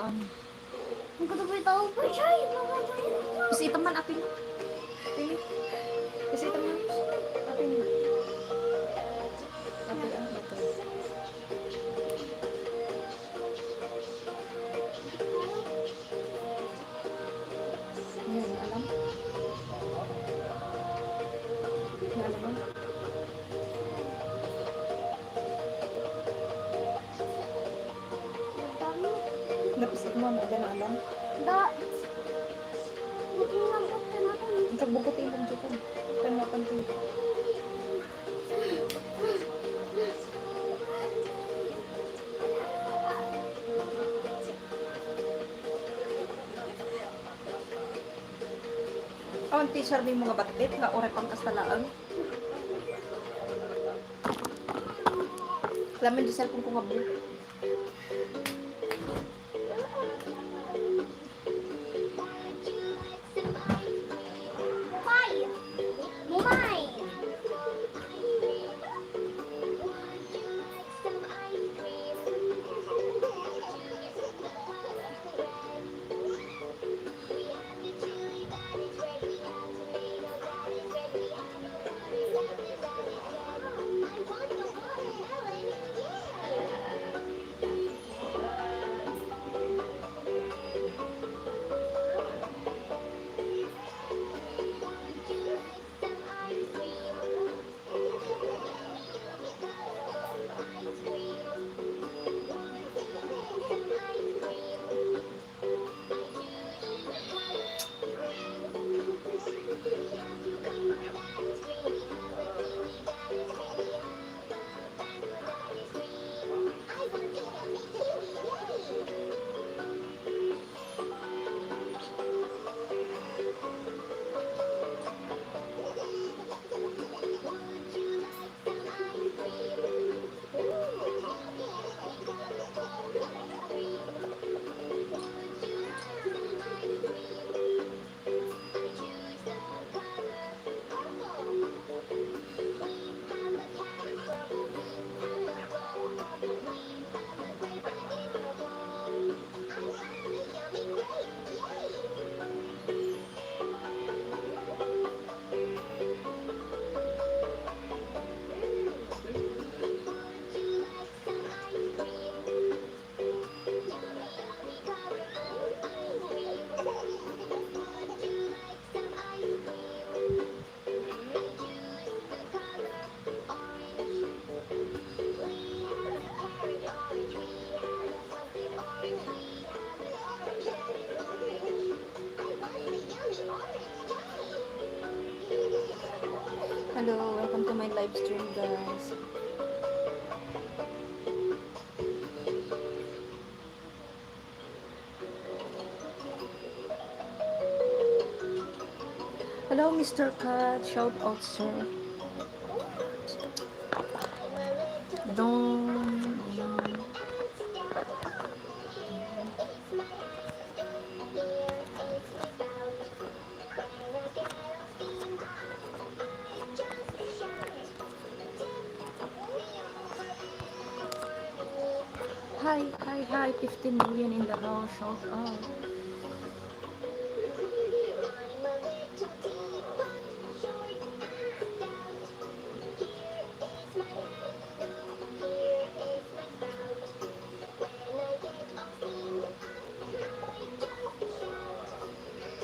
talaan. Ang katabi tao pa siya. Kasi itaman atin. Pili. Kasi itaman. Atin. Atin ang ito. Ngayon, alam? Alam mo? Napisik mo, ada na alam? Da. Hindi lang po natin. Ang sagbukutin lang dito. Panapan ko. Ang teacher may mga batit nga ore pang kastalaan. Laman di cellphone ko nga bu. Mumay. Mumay. Hello, welcome to my live stream, guys. Hello, Mr. Cat. Shout out, sir. Don't. Hi, 15 million in the house. Shout out.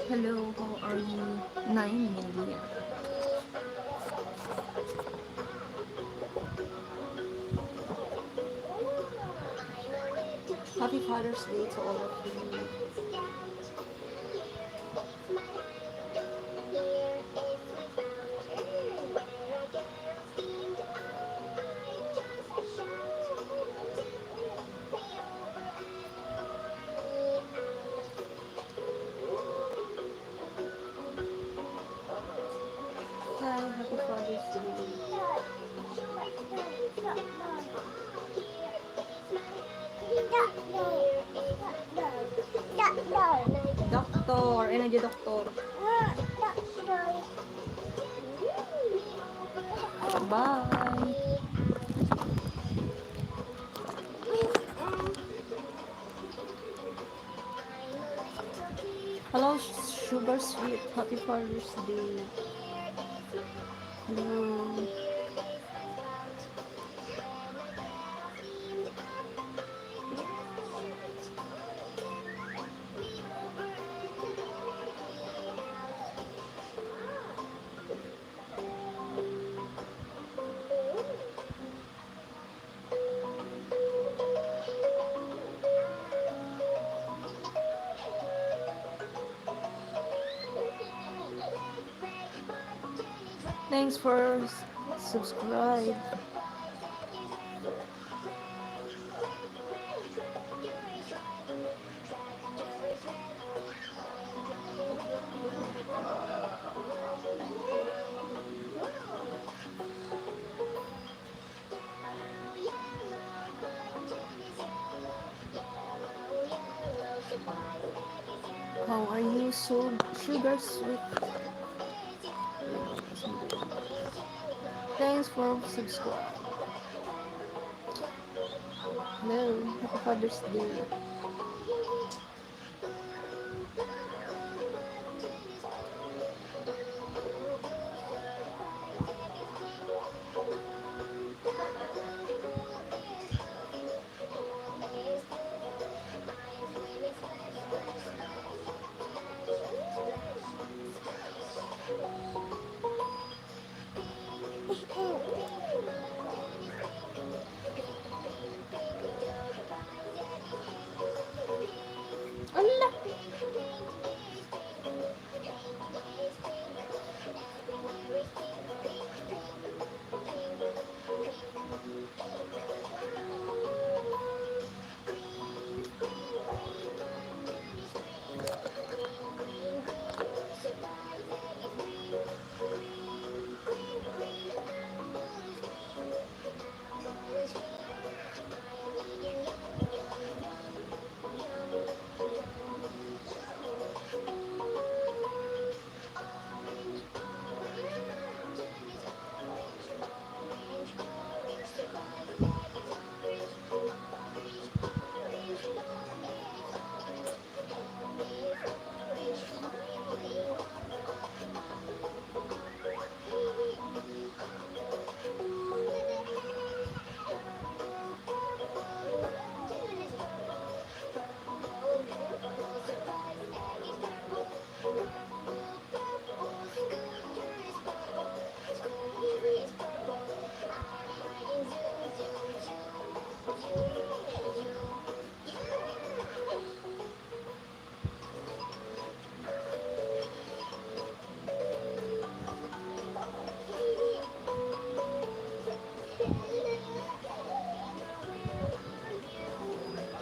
Hello, how are you? 9 million. Happy Father's Day to all of you. Hi, happy Father's Day. Doktor, energy doktor. Bye. Sugar Sweet, Happy Father's Day. Hello. Thanks for subscribe. How are you, so Sugar Sweet? Thanks for subscribe. Hello, Happy Father's Day. Allah!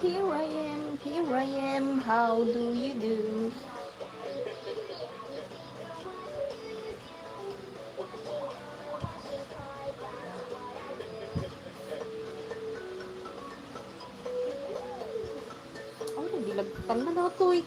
Here I am, how do you do? Oh, nagilagtan na daw to eh.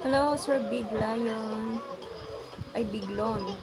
Hello, Sir Big Lion. Ay, Big Lon.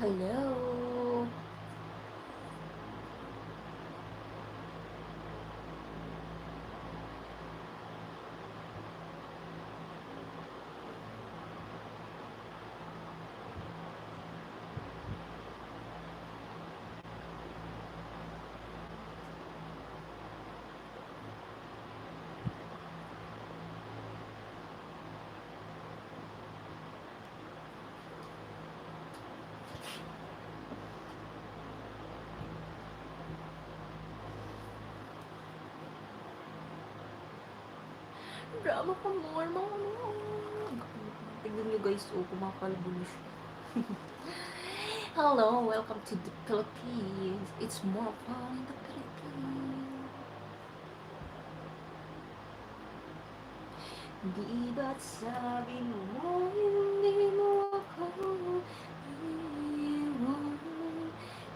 Hello. Drama pa more, more. Tignan nyo guys, oh, kumakalbulis. Hello, welcome to the Philippines. It's more fun in the Philippines. Di ba't sabi mo hindi mo ako iiwan?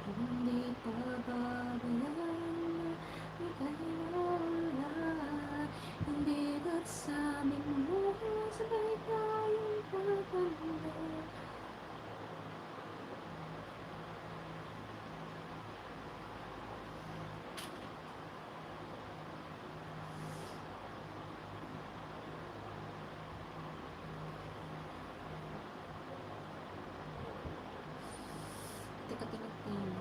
Hindi pa babayan ika'y nawala. Hindi ba't sabi mo sabay tayong tatanda? Teka, tingnan.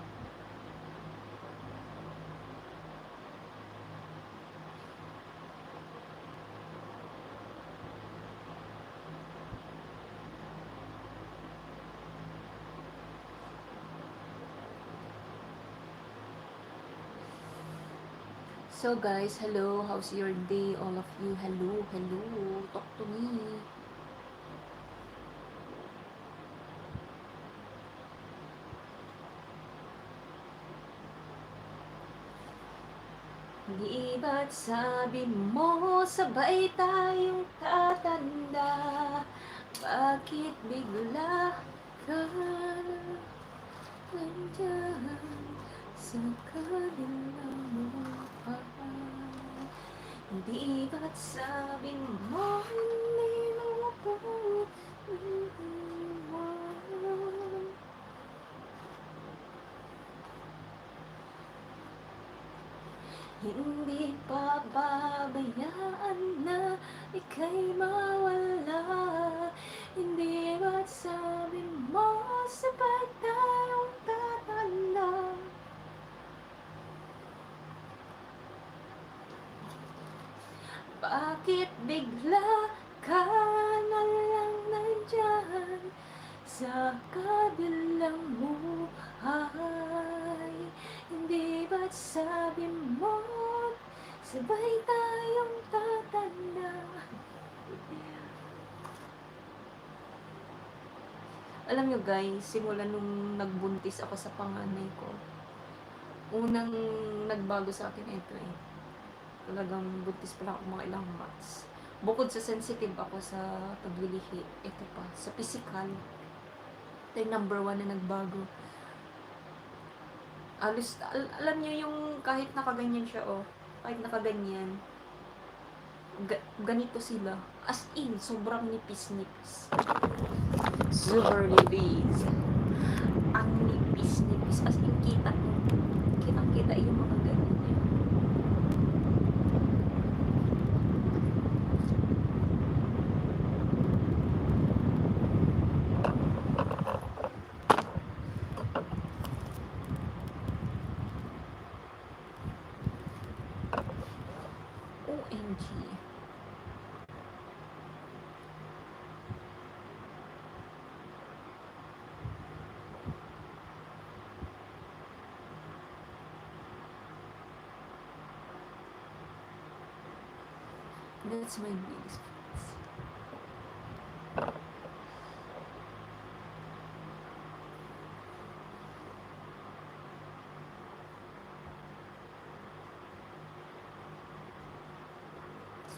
So guys, hello, how's your day? All of you, hello, hello, talk to me. Di ba't sabi mo sabay tayong tatanda? Bakit bigla ka nandyan sa kabilang mukha? Di ba't sabi mo hindi mo ako iiwan? Hindi pa babayaan na ika'y mawala. Hindi ba't sabi mo sabay tayong tatanda? Bakit bigla ka na lang nandyan sa kabilang buhay? Hindi ba't sabi mo sabay tayong tatanda? Alam nyo guys, simula nung nagbuntis ako sa panganay ko, unang nagbago sa akin ito eh. Talagang buntis pa lang ako mga ilang months. Bukod sa sensitive ako sa paglilihi, ito pa, sa physical. Ito yung number 1 na nagbago. Alam niyo yung kahit nakaganyan siya, oh. Kahit nakaganyan. Ganito sila. As in, sobrang nipis-nipis. Super nipis. Ang nipis-nipis. As in, kitang-kita yung mga ganyan niya. OMG. That's my biggest flex.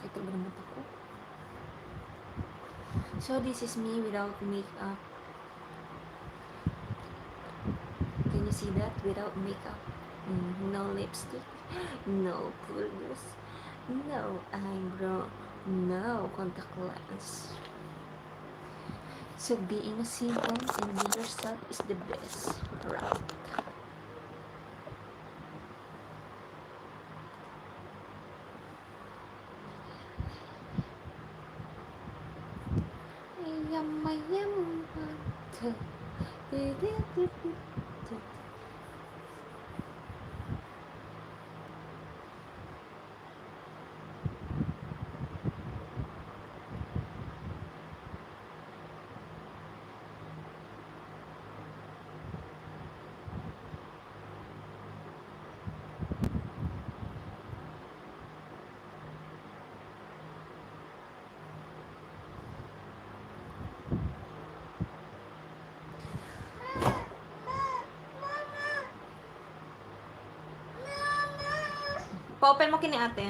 Ito ba naman ako? So this is me without makeup. Can you see that? Without makeup. No lipstick. No pulvers. No eyebrow. No contact lens. So being a simple and be yourself is the best, right? Mayam Pa-open mo kini ate.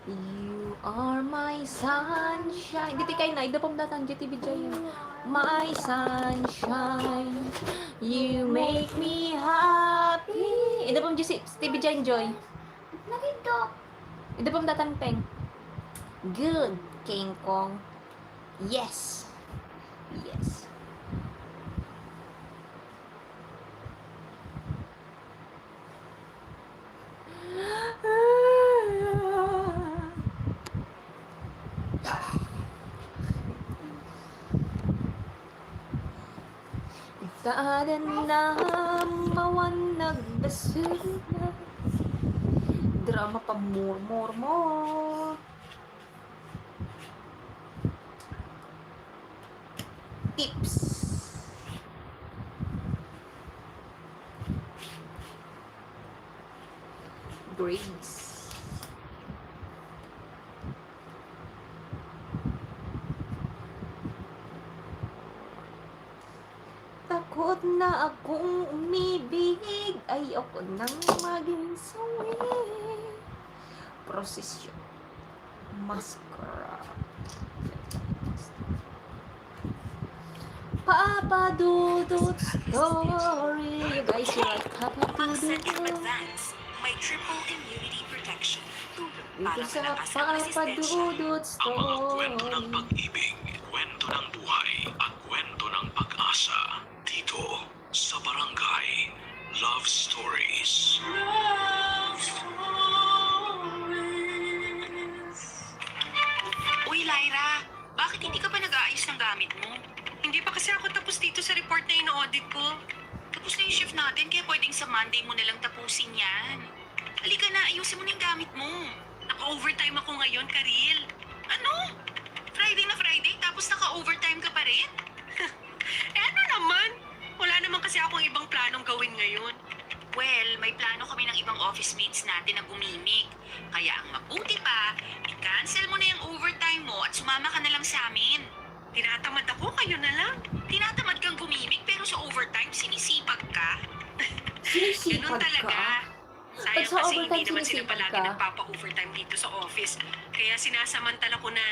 You are my sunshine. Dito kay na, ida pang datan, GTV Jay. My sunshine, you make me happy. Ida pang TV Jay Joy. Nakita. Ida pang datan peng. Good, King Kong. Yes. Yes. Daanan na mawanag basura. Drama pa more. Tips. Grace. Takot na akong umibig, ayoko nang maging sawi. Prosesyon. Mascara. Papa Dudut story. You guys, you like Papa Ang Centrum Dudut? Advance, may triple immunity protection. Dito Para sa malakas ang Papa resistensya. Dudut Ang mga kwento ng story. pag-ibig, kwento ng buhay, at kwento ng pag-asa. Dito sa Barangay Love Stories. Uy, Lyra, bakit hindi ka pa nag-aayos ng gamit mo? Hindi pa kasi ako tapos dito sa report na ino-audit ko. Tapos na yung shift natin, kaya pwedeng sa Monday mo na lang tapusin yan. Halika na, ayusin mo na yung gamit mo. Naka-overtime ako ngayon, Karil. Ano? Friday na Friday, tapos naka-overtime ka pa rin? Eh ano naman? Wala naman kasi akong ibang planong gawin ngayon. Well, may plano kami ng ibang office mates natin na gumimik. Kaya ang mabuti pa, i-cancel mo na yung overtime mo at sumama ka na lang sa amin. Tinatamad ako, kayo na lang. Tinatamad kang gumimik pero sa overtime sinisipag ka. Ganun Sinisipag talaga. ka? Sayang Pag sa kasi hindi overtime, naman sila sinisipag palagi ka? nagpapa-overtime dito sa office. Kaya sinasamantala ko na.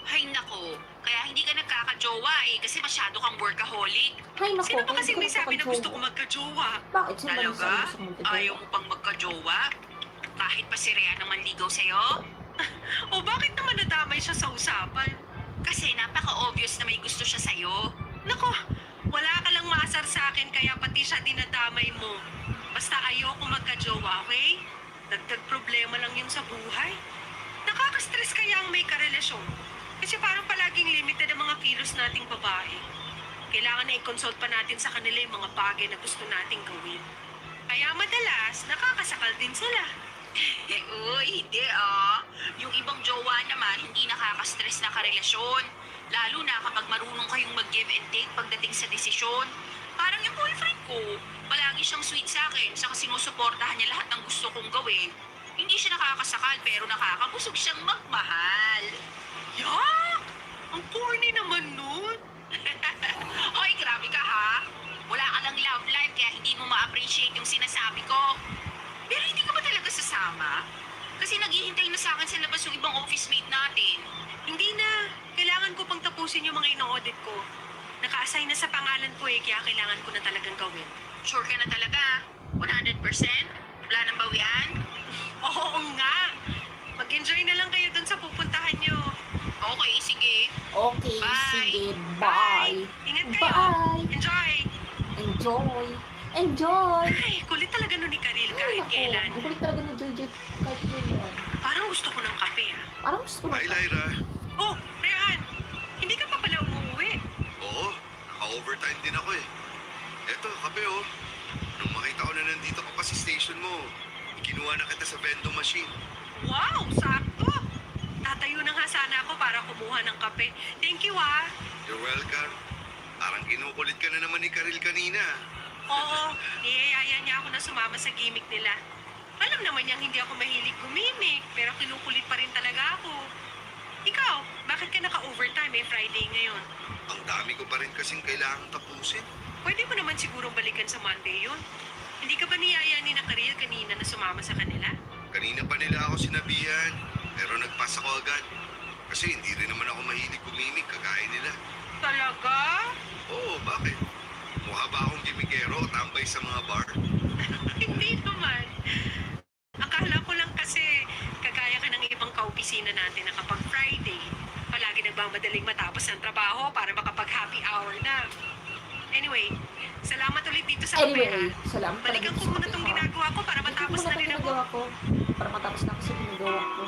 Hay nako, kaya hindi ka nagkakajowa kasi masyado kang workaholic. Hay nako, Sino ba kasi hindi may ko sabi na magka-jowa. gusto ko magkajowa? Bakit? Sino ba Talaga? nagsabi gusto mong magka-jowa? Ayaw mo pang magkajowa? Kahit pa si Rhea naman ligaw sa'yo? O bakit naman nadamay siya sa usapan? Kasi napaka-obvious na may gusto siya sa'yo. Nako, wala ka lang maasar sa akin kaya pati siya dinadamay mo. Basta ayoko magkajowa, okay? Dagdag problema lang yun sa buhay. Nakaka-stress kaya ang may karelasyon. Kasi parang palaging limited ang mga kilos nating babae. Kailangan na i-consult pa natin sa kanila yung mga bagay na gusto nating gawin. Kaya madalas, nakakasakal din sila. Uy, hindi Yung ibang jowa naman, hindi nakaka-stress na karelasyon. Lalo na kapag marunong kayong mag-give and take pagdating sa desisyon. Parang yung boyfriend ko, palagi siyang sweet sa akin, saka sinusuportahan niya lahat ng gusto kong gawin. Hindi siya nakakasakal pero nakakabusog siyang magmahal. Yak! Ang corny naman nun. Oy, grabe ka ha. Wala ka lang love life kaya hindi mo ma-appreciate yung sinasabi ko. Pero hindi ka ba talaga sasama? Kasi naghihintay na sa akin sa labas yung ibang office mate natin. Hindi na. Kailangan ko pang tapusin yung mga ino-audit ko. Naka-assign na sa pangalan ko kaya kailangan ko na talagang gawin. Sure ka na talaga? 100%? Wala nang bawian? Oo nga. enjoy. Enjoy! Ay, kulit talaga nun ni Karil kahit kailan. Ang kulit talaga ni Jojo kahit kailan. Parang gusto ko ng kape ah. Parang gusto ko na. Hi, Lyra. Oh, Rehan! Hindi ka pa pala umuwi. Oo, naka-overtime din ako eh. Eto, kape oh. Nung makita ko na nandito ka pa sa station mo, kinuha na kita sa vending machine. Wow, sakto! Tatayo na nga sana ako para kumuha ng kape. Thank you ah. You're welcome. Parang kinukulit ka na naman ni Karil kanina. Oo, niyayaya niya ako na sumama sa gimmick nila. Alam naman niyang hindi ako mahilig gumimik, pero kinukulit pa rin talaga ako. Ikaw, bakit ka naka-overtime eh Friday ngayon? Ang dami ko pa rin kasing kailangang tapusin. Pwede mo naman sigurong balikan sa Monday yun. Hindi ka ba niyaya ni na Karil kanina na sumama sa kanila? Kanina pa nila ako sinabihan, pero nagpasa ko agad. Kasi hindi rin naman ako mahilig gumimik kagaya nila. Talaga? Oo, bakit? Mukha ba akong gimikero o tambay sa mga bar? Hindi naman. Akala ko lang kasi kagaya ka ng ibang kaopisina natin na kapag Friday, palagi nagmamadaling matapos ng trabaho para makapag-happy hour na. Anyway, salamat ulit dito sa Anyway, kapera. salamat pala Balikan dito ko sa muna kape, itong ha? ginagawa ko para matapos na rin ako. ginagawa ko. Para matapos na ako sa ginagawa ko.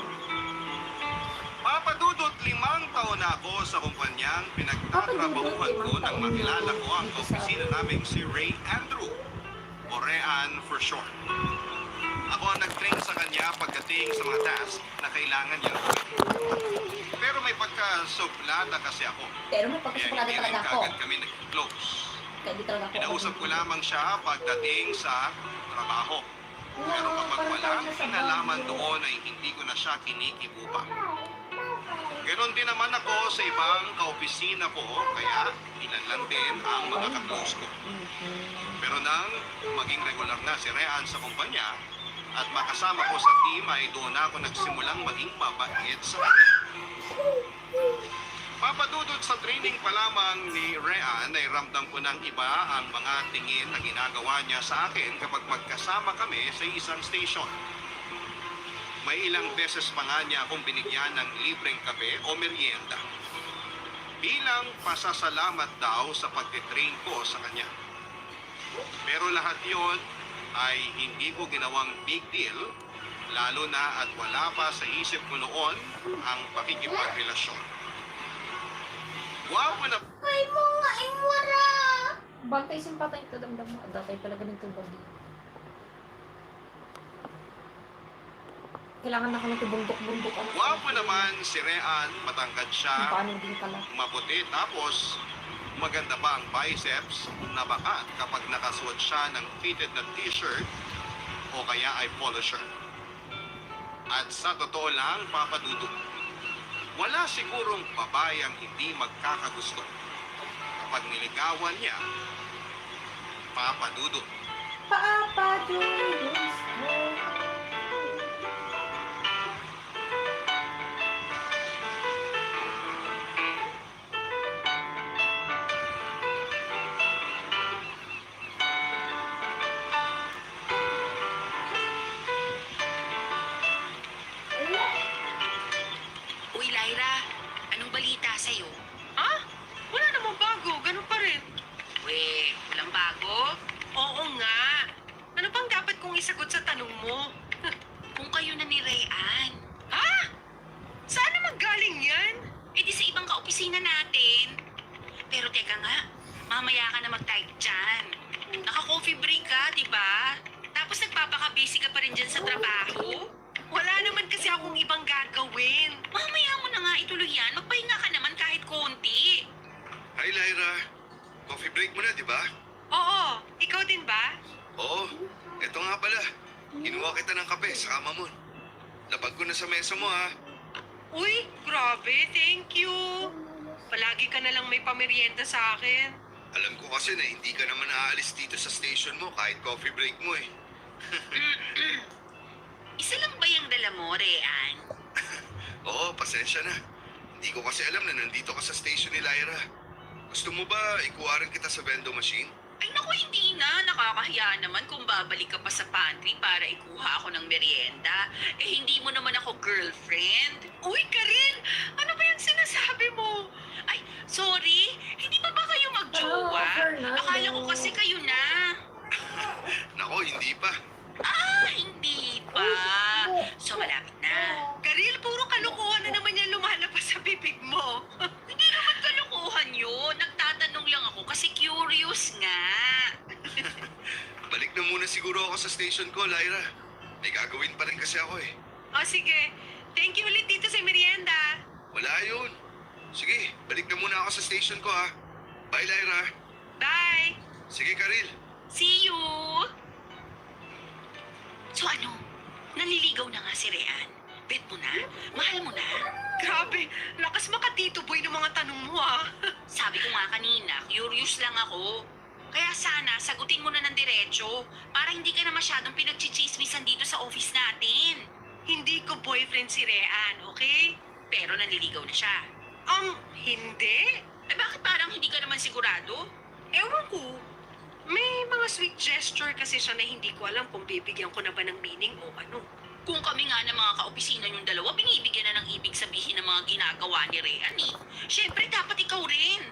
Papadudot 5 taon na ako sa kumpanyang pinagtatrabahuhan ko nang makilala ko ang kaopisina naming si Ray Andrew, o Rean for short. Ako ang nag-train sa kanya pagdating sa mga tasks na kailangan niya gawin. Pero may pagkasuplada kasi ako. Pero may Kaya pagkasukulada hindi rin talaga ako. kagad kami nag-close. Kaya di talaga ako. Kinausap ko lamang siya pagdating sa trabaho. Pero kapag walang kinalaman doon ay hindi ko na siya kinikibupa. Ganon din naman ako sa ibang kaopisina ko, kaya ilan lang din ang mga ka-close ko. Pero nang maging regular na si Rehan sa kumpanya at makasama ko sa team ay doon ako nagsimulang maging mabait sa kanya. Papadudod sa training pa lamang ni Rehan ay ramdam ko ng iba ang mga tingin na ginagawa niya sa akin kapag magkasama kami sa isang station. May ilang beses pa nga niya akong binigyan ng libreng kape o merienda. Bilang pasasalamat daw sa pagtitrain ko sa kanya. Pero lahat yon ay hindi ko ginawang big deal, lalo na at wala pa sa isip ko noon ang pakikipagrelasyon. Wow na Ay, mga imura! Bantay simpatay ito damdam mo. Datay talaga nito bagi. Kailangan na ako ng bundok-bundok. Wapo naman si Rean, matangkad siya, Paano din pala. maputi, tapos maganda pa ang biceps na baka kapag nakasuot siya ng fitted na t-shirt o kaya ay polo shirt. At sa totoo lang, papadudot, wala sigurong babayang hindi magkakagusto. Kapag niligawan niya, papadudot. Papadudot. Uy, Lyra, anong balita sa'yo? Ha? Wala namang bago, ganun pa rin. We, walang bago? Oo nga. Ano pang dapat kong isagot sa tanong mo? Kung kayo na ni Rayan. Ha? Saan naman galing yan? Eh di sa ibang kaopisina natin. Pero teka nga, mamaya ka na mag-type dyan. Naka-coffee break ka, di ba? Tapos nagpapaka-busy ka pa rin dyan sa trabaho. Wala naman kasi akong ibang gagawin. Mamaya mo na nga ituloy yan. Magpahinga ka naman kahit konti. Hi, Lyra. Coffee break mo na, di ba? Oo, ikaw din ba? Oo. Eto nga pala. Kinuha kita ng kape sa kama mo. Lapag ko na sa mesa mo, ha? Uy, grabe, thank you. Palagi ka na lang may pamerienda sa akin. Alam ko kasi na hindi ka naman aalis dito sa station mo kahit coffee break mo, eh. Isa lang ba yung dala mo, Rean? Oo, pasensya na. Hindi ko kasi alam na nandito ka sa station ni Lyra. Gusto mo ba ikuha rin kita sa vending machine? Ay naku, hindi na. Nakakahiya naman kung babalik ka pa sa pantry para ikuha ako ng merienda. Eh, hindi mo naman ako girlfriend. Uy, Karin! Ano ba yung sinasabi mo? Ay, sorry. Hindi pa ba kayo magjowa? Fernando. Akala ko kasi kayo na. Nako, hindi pa. Hindi pa. So malapit na. Karil, puro kalokohan na naman yan lumalabas sa bibig mo. Hindi naman kalokohan yun. Nagtatanong lang ako kasi curious nga. Balik na muna siguro ako sa station ko, Lyra. May gagawin pa rin kasi ako eh. O sige, thank you ulit dito sa merienda. Wala yun. Sige, balik na muna ako sa station ko ha. Bye, Lyra. Bye! Sige, Karil. See you! So ano, nanliligaw na nga si Rean. Bet mo na? Mahal mo na? Grabe, lakas makatito boy ng mga tanong mo ah. Sabi ko nga kanina, curious lang ako. Kaya sana, sagutin mo na ng diretso para hindi ka na masyadong pinagchichismisan dito sa office natin. Hindi ko boyfriend si Rean, okay? Pero nanliligaw na siya. Hindi? Eh bakit parang hindi ka naman sigurado? Ewan ko. May mga sweet gesture kasi siya na hindi ko alam kung bibigyan ko na ba ng meaning o ano. Kung kami nga ng mga kaopisina yung dalawa, binibigyan na ng ibig sabihin ng mga ginagawa ni Rean eh. Siyempre, dapat ikaw rin.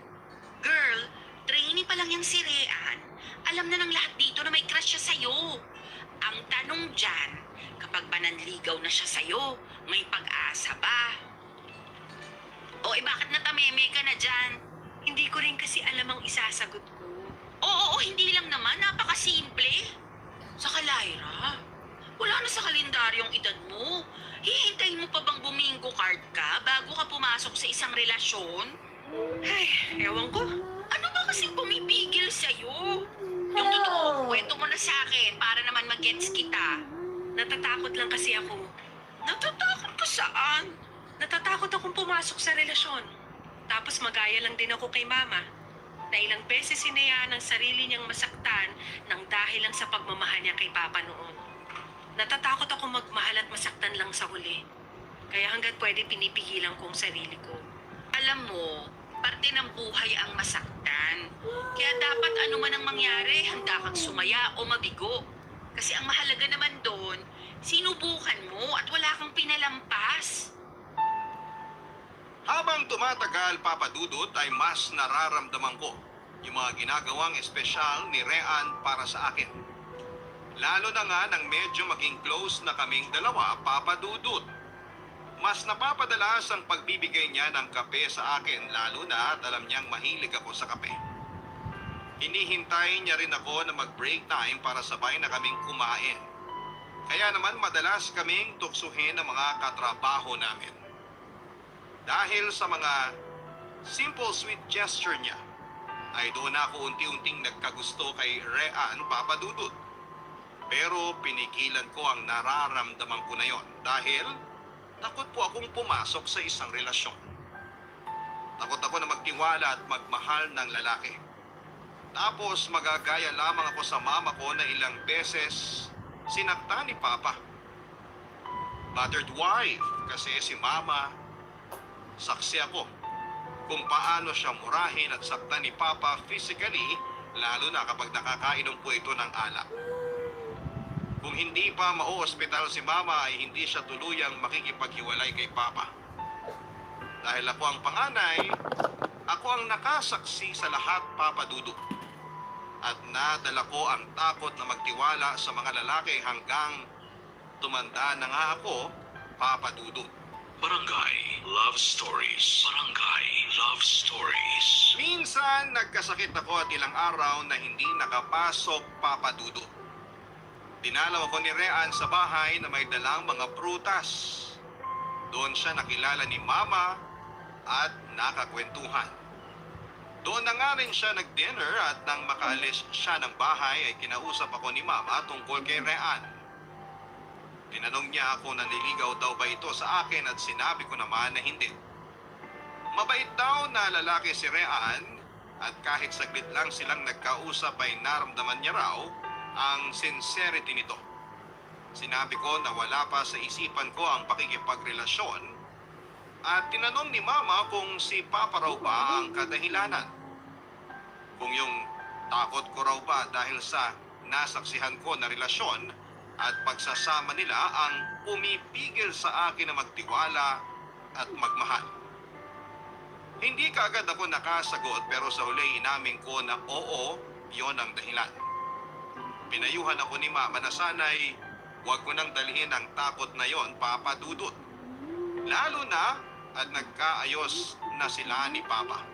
Girl, trainee pa lang yung si Rean. Alam na ng lahat dito na may crush siya sa'yo. Ang tanong dyan, kapag ba nanligaw na siya sa'yo, may pag-asa ba? O bakit natameme ka na dyan? Hindi ko rin kasi alam ang isasagot ko. Oo, hindi lang naman. Napakasimple. Saka Lyra, wala na sa kalendaryong edad mo. Hihintayin mo pa bang bumingo card ka bago ka pumasok sa isang relasyon? Ay, ewan ko. Ano ba kasing pumipigil sa'yo? Yung totoo, kwento mo na sa akin para naman mag-gets kita. Natatakot lang kasi ako. Natatakot ka saan? Natatakot akong pumasok sa relasyon. Tapos magaya lang din ako kay mama. Na ilang beses sinayaan ang sarili niyang masaktan nang dahil lang sa pagmamahal niya kay Papa noon. Natatakot ako magmahal at masaktan lang sa huli. Kaya hanggat pwede pinipigilan ko ang sarili ko. Alam mo, parte ng buhay ang masaktan. Kaya dapat ano man ang mangyari, handa kang sumaya o mabigo. Kasi ang mahalaga naman doon, sinubukan mo at wala kang pinalampas. Habang tumatagal, Papa Dudut, ay mas nararamdaman ko yung mga ginagawang espesyal ni Rean para sa akin. Lalo na nga nang medyo maging close na kaming dalawa, Papa Dudut. Mas napapadalas ang pagbibigay niya ng kape sa akin, lalo na at alam niyang mahilig ako sa kape. Hinihintay niya rin ako na mag-break time para sabay na kaming kumain. Kaya naman madalas kaming tuksuhin ng mga katrabaho namin. Dahil sa mga simple sweet gesture niya, ay doon ako unti-unting nagkagusto kay Rean, Papa Dudut. Pero pinigilan ko ang nararamdaman ko na yon dahil takot po akong pumasok sa isang relasyon. Takot ako na magtiwala at magmahal ng lalaki. Tapos magagaya lamang ako sa mama ko na ilang beses sinaktan ni Papa. Battered wife kasi si Mama. Saksi ako kung paano siya murahin at saktan ni Papa physically, lalo na kapag nakakainom po ito ng alak. Kung hindi pa mao-ospital si Mama ay hindi siya tuluyang makikipaghiwalay kay Papa. Dahil ako ang panganay, ako ang nakasaksi sa lahat, Papa Dudut. At nadala ko ang takot na magtiwala sa mga lalaki hanggang tumanda na nga ako, Papa Dudut. Barangay Love Stories. Barangay Love Stories. Minsan nagkasakit ako at ilang araw na hindi nakapasok, Papa Dudut. Dinalaw ako ni Rean sa bahay na may dalang mga prutas. Doon siya nakilala ni Mama at nakakwentuhan. Doon na nga rin siya nag-dinner at nang makaalis siya ng bahay ay kinausap ako ni Mama tungkol kay Rean. Tinanong niya ako na nililigaw daw ba ito sa akin at sinabi ko naman na hindi. Mabait daw na lalaki si Rean at kahit saglit lang silang nagkausap ay naramdaman niya raw ang sincerity nito. Sinabi ko na wala pa sa isipan ko ang pakikipagrelasyon at tinanong ni Mama kung si Papa raw ba ang kadahilanan. Kung yung takot ko raw ba dahil sa nasaksihan ko na relasyon at pagsasama nila ang pumipigil sa akin na magtiwala at magmahal. Hindi kaagad ako nakasagot pero sa huli inamin ko na oo, yon ang dahilan. Pinayuhan ako ni Mama na sana'y huwag ko nang dalhin ang takot na yon, Papa Dudut. Lalo na at nagkaayos na sila ni Papa.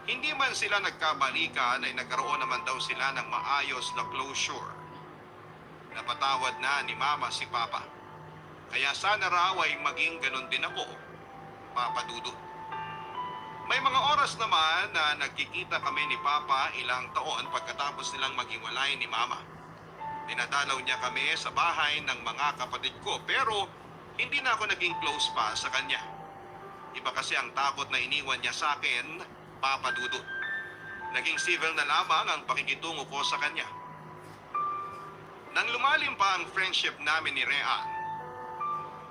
Hindi man sila nagkabalikan ay nagkaroon naman daw sila ng maayos na closure. Napatawad na ni Mama si Papa. Kaya sana raw ay maging ganun din ako, Papa Dudut. May mga oras naman na nagkikita kami ni Papa ilang taon pagkatapos nilang maghiwalay ni Mama. Dinadalaw niya kami sa bahay ng mga kapatid ko pero hindi na ako naging close pa sa kanya. Iba kasi ang takot na iniwan niya sa akin, Papa Dudut. Naging civil na lamang ang pakikitungo ko sa kanya. Nang lumalim pa ang friendship namin ni Rean,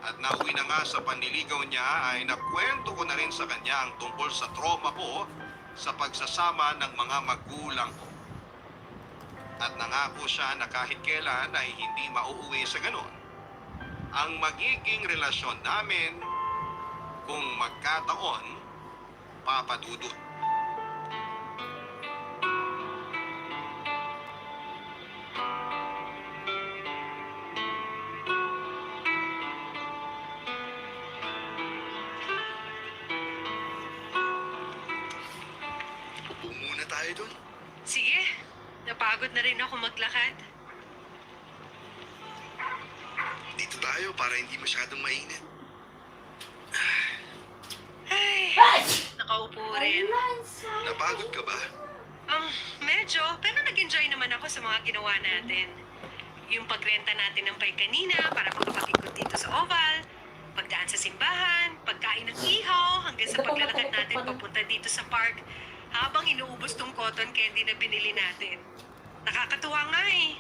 at nauwi na nga sa panliligaw niya ay nakwento ko na rin sa kanya ang tungkol sa trauma ko sa pagsasama ng mga magulang ko. At nangako siya na kahit kailan ay hindi mauuwi sa ganon ang magiging relasyon namin kung magkataon, Papa Dudut. Upo muna tayo doon. Sige, napagod na rin ako maglakad. Dito tayo para hindi masyadong mainit. Ay, nakaupo rin. Napagod ka ba? Medyo, pero nag-enjoy naman ako sa mga ginawa natin. Yung pagrenta natin ng bike kanina para makapag-ikot dito sa oval, pagdaan sa simbahan, pagkain ng ihaw, hanggang sa paglalakad natin papunta dito sa park habang inuubos tong cotton candy na binili natin. Nakakatuwa nga eh.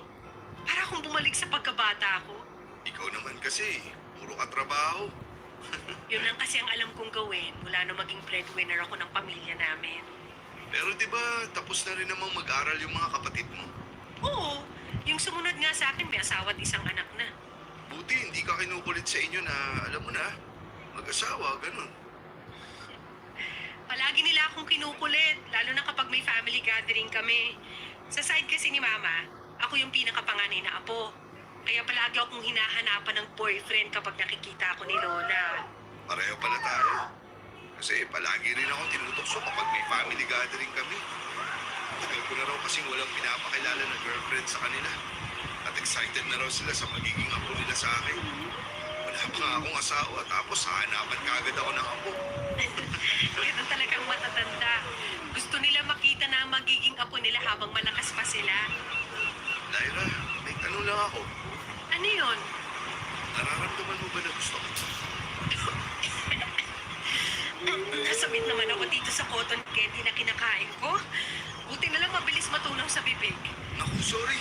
Para akong bumalik sa pagkabata ko. Ikaw naman kasi, puro ka trabaho. Yun lang kasi ang alam kong gawin mula nung maging breadwinner ako ng pamilya namin. Pero di ba tapos na rin namang mag-aral yung mga kapatid mo? Oo, yung sumunod nga sa akin may asawa at isang anak na. Buti hindi ka kinukulit sa inyo na, alam mo na, mag-asawa, ganun. Palagi nila akong kinukulit, lalo na kapag may family gathering kami. Sa side kasi ni Mama, ako yung pinakapanganay na apo. Kaya palagi akong hinahanapan ng boyfriend kapag nakikita ako ni Lola. Pareho pala tayo. Kasi palagi rin akong tinutokso kapag may family gathering kami. Tagal ko na raw kasing walang pinapakilala na girlfriend sa kanila. At excited na raw sila sa magiging apo nila sa akin. Wala pa nga akong asawa tapos hahanapan kagad ako ng apo. Ganun talagang matatanda. Gusto nila makita na ang magiging apo nila habang malakas pa sila. Lyra, may tanong lang ako. Ano yun? Nararamdaman mo ba na gusto ko? Nasabit naman ako dito sa cotton candy na kinakain ko. Buti na lang mabilis matunaw sa bibig. Naku, sorry.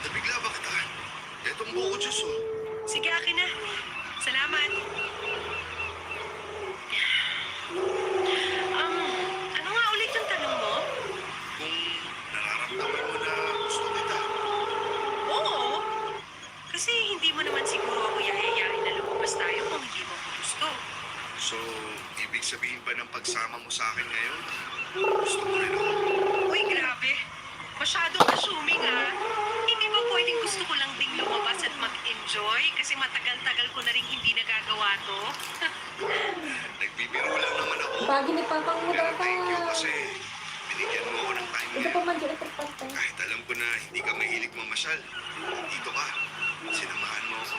Nabigla ba kita? Etong buko juice, oh. Sige, akin na. Salamat. Ano nga ulit yung tanong mo? Kung nararamdaman mo na gusto kita. Oo. Kasi hindi mo naman siguro ako yayayain na lumabas tayo kung hindi mo ako gusto. So, ibig sabihin pa ng pagsama mo sa akin ngayon, gusto mo rin ako. Uy, grabe. Masyadong assuming ah. Hindi ba pwedeng gusto ko lang ding lumabas at mag-enjoy? Kasi matagal-tagal ko na rin hindi nagagawa to. Nagbibiro lang naman ako. Pagi ni Pampang mo daw Pero pa. thank you kasi binigyan mo ako ng time Ito pa ngayon. man dyan ito pantay. Kahit alam ko na hindi ka mahilig mamasyal, dito ka. Sinamahan mo ako.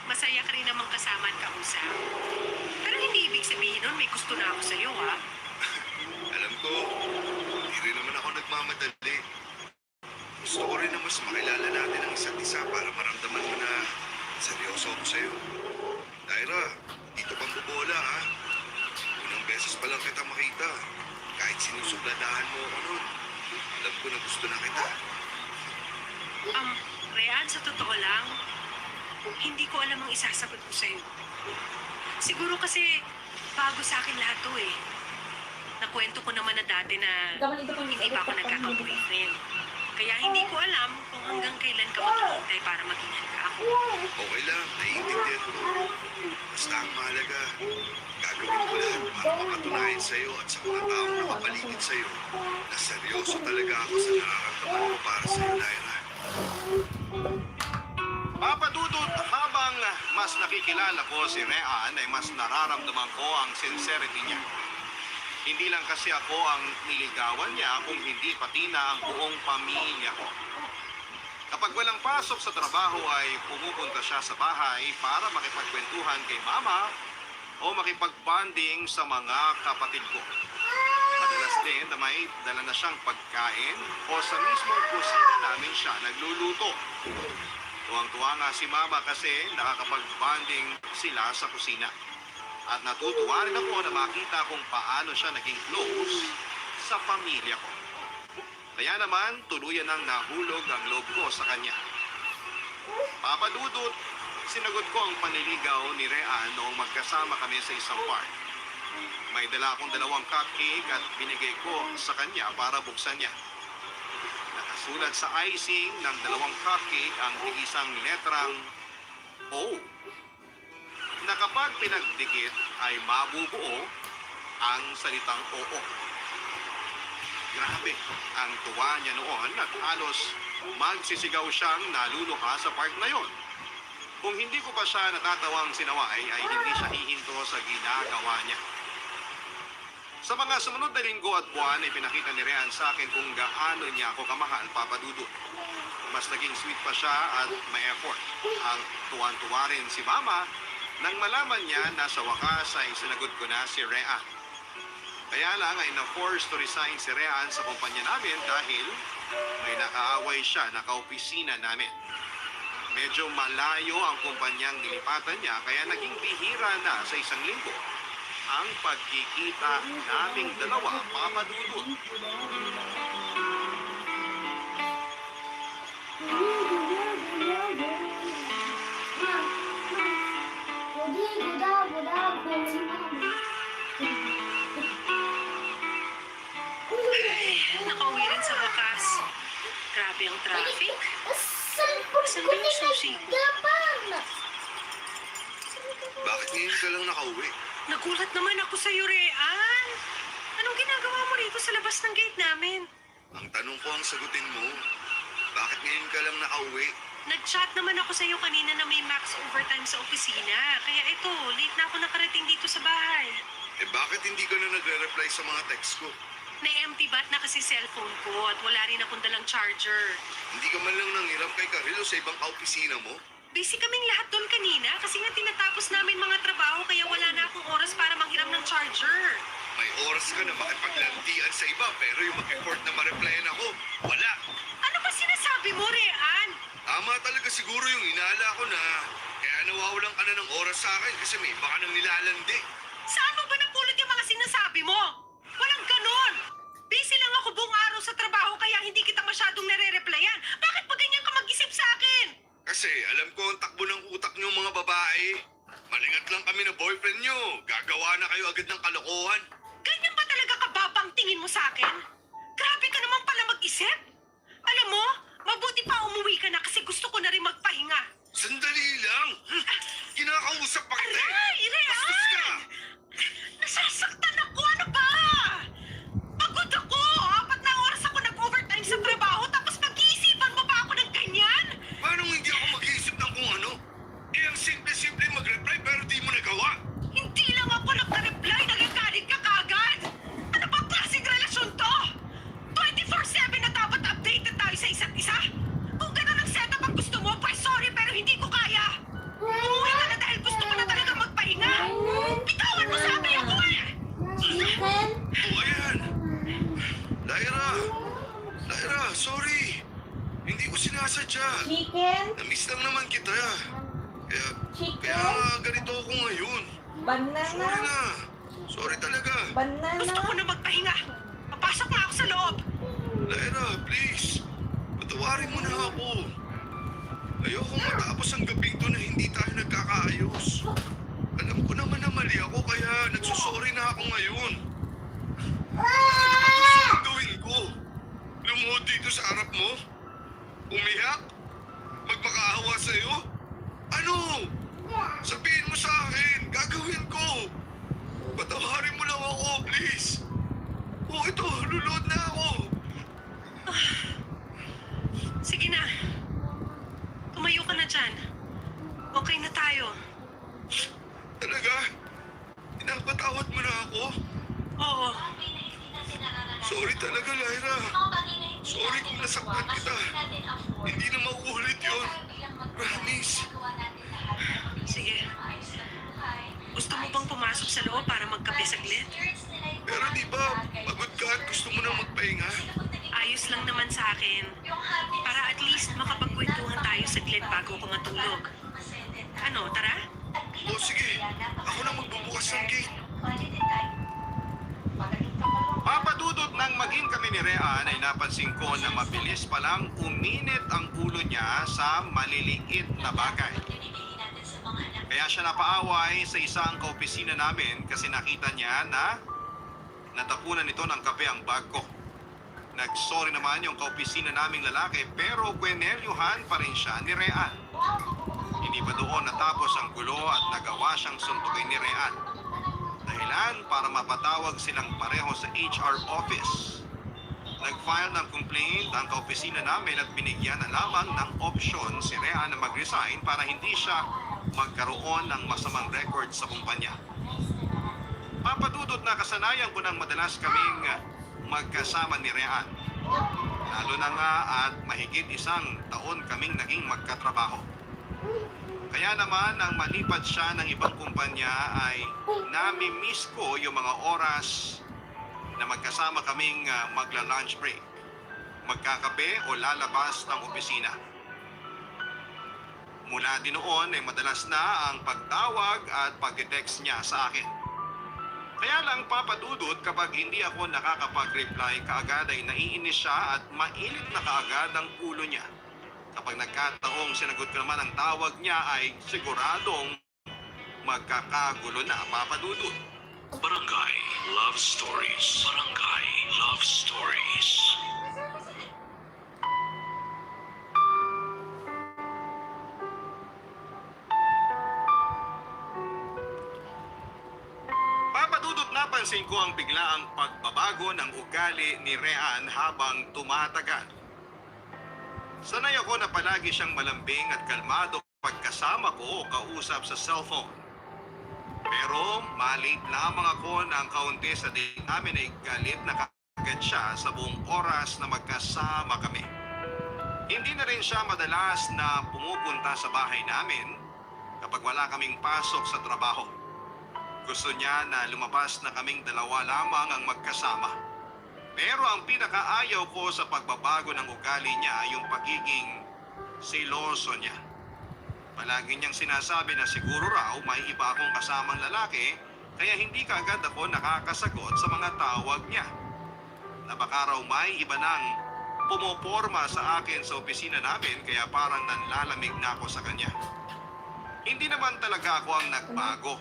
Masaya ka rin namang kasama at kausap. Pero hindi ibig sabihin nun may gusto na ako sa'yo ha. Alam ko, hindi rin naman ako nagmamadali. Gusto ko rin na mas makilala natin ang isa't isa para maramdaman mo na seryoso ako sa'yo. Lyra, dito pang bubola ha. Unang beses pa lang kita makita. Kahit sinusubladahan mo ako nun. Alam ko na gusto na kita. Rehan, sa totoo lang, hindi ko alam ang isasagot ko sa'yo. Siguro kasi bago sa akin lahat to eh. Nakwento ko naman na dati na Ito pa hindi pa ako nagkaka-boyfriend. Kaya hindi ko alam kung hanggang kailan ka maghihintay para maging handa ako. Okay lang, naiintindihan ko. Basta ang mahalaga, gagawin ko lahat para mapatunayan sa'yo at sa mga taong nakapaligid sa'yo na seryoso talaga ako sa nararamdaman ko para sa'yo, Lyra. Papa Dudut, habang mas nakikilala ko si Rean ay mas nararamdaman ko ang sincerity niya. Hindi lang kasi ako ang niligawan niya kung hindi pati na ang buong pamilya ko. Kapag walang pasok sa trabaho ay pumupunta siya sa bahay para makipagkwentuhan kay mama o makipag-bonding sa mga kapatid ko. Madalas din na may dala na siyang pagkain o sa mismong kusina namin siya nagluluto. Tuwang-tuwa nga si mama kasi nakakapag-bonding sila sa kusina. At natutuwa rin ako na makita kung paano siya naging close sa pamilya ko. Kaya naman, tuluyan ang nahulog ang loob ko sa kanya. Papa Dudut, sinagot ko ang panliligaw ni Rean noong magkasama kami sa isang park. May dala akong 2 cupcake at binigay ko sa kanya para buksan niya. Nakasulat sa icing ng 2 cupcake ang isang letrang O, na kapag pinagdikit ay mabubuo ang salitang Oo. Grabe, ang tuwa niya noon at halos magsisigaw siyang naluluha sa park na yon. Kung hindi ko pa siya natatawang sinaway ay hindi siya hihinto sa ginagawa niya. Sa mga sumunod na linggo at buwan ay pinakita ni Rean sa akin kung gaano niya ako kamahal, Papa Dudut. Mas naging sweet pa siya at may effort. Ang tuwan-tuwa rin si Mama nang malaman niya na sa wakas ay sinagot ko na si Rean. Kaya lang ay na-force to resign si Rean sa kumpanya namin dahil may nakaaway siya na kaopisina namin. Medyo malayo ang kumpanyang nilipatan niya kaya naging bihira na sa isang linggo ang pagkikita naming dalawa, Papa Dudut. Nakauwi rin sa wakas. Grabe ang traffic. Cellphone Saan ko ba yung susi ko? tinagapan. Bakit ngayon ka lang nakauwi? Nagulat naman ako sa iyo, Rean. Anong ginagawa mo rito sa labas ng gate namin? Ang tanong ko ang sagutin mo. Bakit ngayon ka lang nakauwi? Nag-chat naman ako sa iyo kanina na may max overtime sa opisina. Kaya ito, late na ako nakarating dito sa bahay. Eh bakit hindi ka na nagre-reply sa mga text ko? Na-empty bat na kasi cellphone ko at wala rin akong dalang charger. Hindi ka man lang nanghiram kay Carilo sa ibang kaopisina mo? Busy kaming lahat doon kanina kasi nga tinatapos namin mga trabaho kaya wala na akong oras para manghiram ng charger. May oras ka na makipaglantian sa iba pero yung mag-effort na ma-replyan ako, wala. Ano ba sinasabi mo, Rean? Tama talaga siguro yung inaala ko na kaya nawawalan ka na ng oras sa akin kasi may iba ka nang nilalandi. Saan mo ba napulot yung mga sinasabi mo? Walang ganon! Busy lang ako buong araw sa trabaho kaya hindi kita masyadong nare-replyan. Bakit pa ganyan ka mag-isip sa akin? Kasi alam ko ang takbo ng utak niyo mga babae. Malingat lang kami na boyfriend niyo. Gagawa na kayo agad ng kalokohan. Ganyan ba talaga kababang tingin mo sa akin? Grabe ka naman pala mag-isip. Alam mo, mabuti pa umuwi ka na kasi gusto ko na rin magpahinga. Sandali lang! Kinakausap pa kita eh! Aray! Bastos ka! Rean! Nasasaktan ako! Ano ba? Pagod ako! 4 na oras ako nag-overtime sa trabaho tapos mag-iisipan mo pa ako ng ganyan? Paano hindi ako mag-iisip ng kung ano? Eh ang simple-simple mag-reply pero di mo nagawa. Hindi lang ako nagka-reply, nagagalit ka kagad! Ano ba klaseng relasyon to? 24/7 na dapat updated tayo sa isa't isa? Kung ganun ang setup ang gusto mo, pues sorry pero hindi ko kaya! Umuwi ka na dahil gusto ko na talaga magpahinga! Bitawan mo sabi ako eh! Chicken? Oh, ayan! Lyra! Lyra, sorry! Hindi ko sinasadya. Chicken? Namiss lang naman kita. Kaya Chicken? nga ganito ako ngayon. Sorry Banana? na. Sorry talaga. Gusto ko Banana? na magpahinga! Papasok na ako sa loob! Lyra, please. Patawarin mo na ako. Ayokong matapos ang gabing to na hindi tayo nagkakaayos. Alam ko naman na mali ako kaya nagsusorry na ako ngayon. Ano gusto mong gawin ko? Lumuhod dito sa harap mo? Umiyak? Magmakaawa sa'yo? Sabihin mo sa akin, gagawin ko. Patawarin mo lang ako, please. Oh, ito, lulod na ako. Sige na. Tumayo ka na dyan. Okay na tayo. Talaga? Pinapatawad mo na ako? Oo. Sorry talaga, Lyra. Sorry kung nasaktan kita. Hindi na mauulit yun. Promise. Sige. Gusto mo bang pumasok sa loob para magkape saglit? Pero di ba, pagod ka at gusto mo na magpahinga? Ayos lang naman sa akin. Para at least makapagkwentuhan tayo saglit bago ako matulog. Ano, tara? O sige, ako na magbubukas ng gate. Papadudot nang maging kami ni Rean ay napansin ko na mabilis palang uminit ang ulo niya sa maliliit na bagay. Kaya siya napaaway sa isang kaopisina namin kasi nakita niya na natapunan nito ng kape ang bag ko. Nagsorry naman yung kaopisina naming lalaki pero kwenelyuhan pa rin siya ni Rean. Hindi pa doon natapos ang gulo at nagawa siyang suntukin ni Rean. Dahilan para mapatawag silang pareho sa HR office. Nag-file ng complaint ang kaopisina namin at binigyan na lamang ng option si Rean na mag-resign para hindi siya magkaroon ng masamang record sa kumpanya. Papadudot na kasanayan ko ng madalas kaming magkasama ni Rean. Lalo na nga at mahigit isang taon kaming naging magkatrabaho. Kaya naman nang malipat siya ng ibang kumpanya ay nami-miss ko yung mga oras na magkasama kaming magla-lunch break, magkakape o lalabas ng opisina. Mula din noon ay madalas na ang pagtawag at pag-text niya sa akin. Kaya lang papadudot kapag hindi ako nakakapag-reply kaagad ay naiinis siya at mainit na kaagad ang ulo niya. Kapag nagkataong sinagot ko naman ang tawag niya ay siguradong magkakagulo na papadudot. Barangay Love Stories. Barangay Love Stories. Papadudot napansin ko ang biglaang pagbabago ng ugali ni Rean habang tumatagal. Sanay ako na palagi siyang malambing at kalmado pagkasama ko o kausap sa cellphone. Pero malate lamang ako ng kaunti sa date namin ay galit na kagad siya sa buong oras na magkasama kami. Hindi na rin siya madalas na pumupunta sa bahay namin kapag wala kaming pasok sa trabaho. Gusto niya na lumabas na kaming dalawa lamang ang magkasama. Pero ang pinakaayaw ko sa pagbabago ng ugali niya yung pagiging seloso niya. Palagi niyang sinasabi na siguro raw may iba akong kasamang lalaki kaya hindi kaagad ako nakakasagot sa mga tawag niya. Na baka raw may iba nang pumoporma sa akin sa opisina namin kaya parang nanlalamig na ako sa kanya. Hindi naman talaga ako ang nagbago.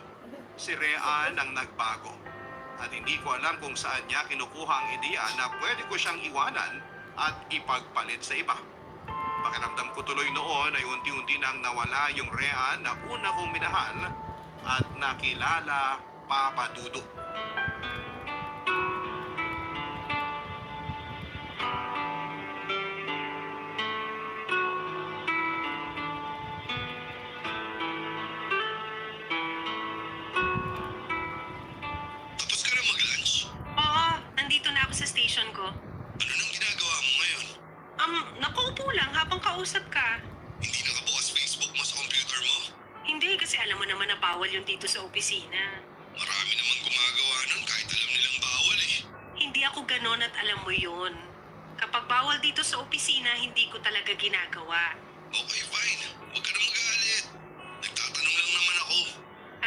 Si Rean ang nagbago. At hindi ko alam kung saan niya kinukuha ang ideya na pwede ko siyang iwanan at ipagpalit sa iba. Pakiramdam ko tuloy noon ay unti-unti nang nawala yung Rean na una kong minahal at nakilala papadudot. Tapos ka na mag-lunch? Oo, nandito na ako sa station ko. Ano nang ginagawa mo ngayon? Nakaupo lang habang kausap ka. Hindi nakabukas Facebook mo sa computer mo? Hindi, kasi alam mo naman na bawal yun dito sa opisina. Marami namang gumagawa nun kahit alam nilang bawal eh. Hindi ako ganon at alam mo yun. Kapag bawal dito sa opisina, hindi ko talaga ginagawa. Okay, fine. Huwag ka na magalit. Nagtatanong lang naman ako.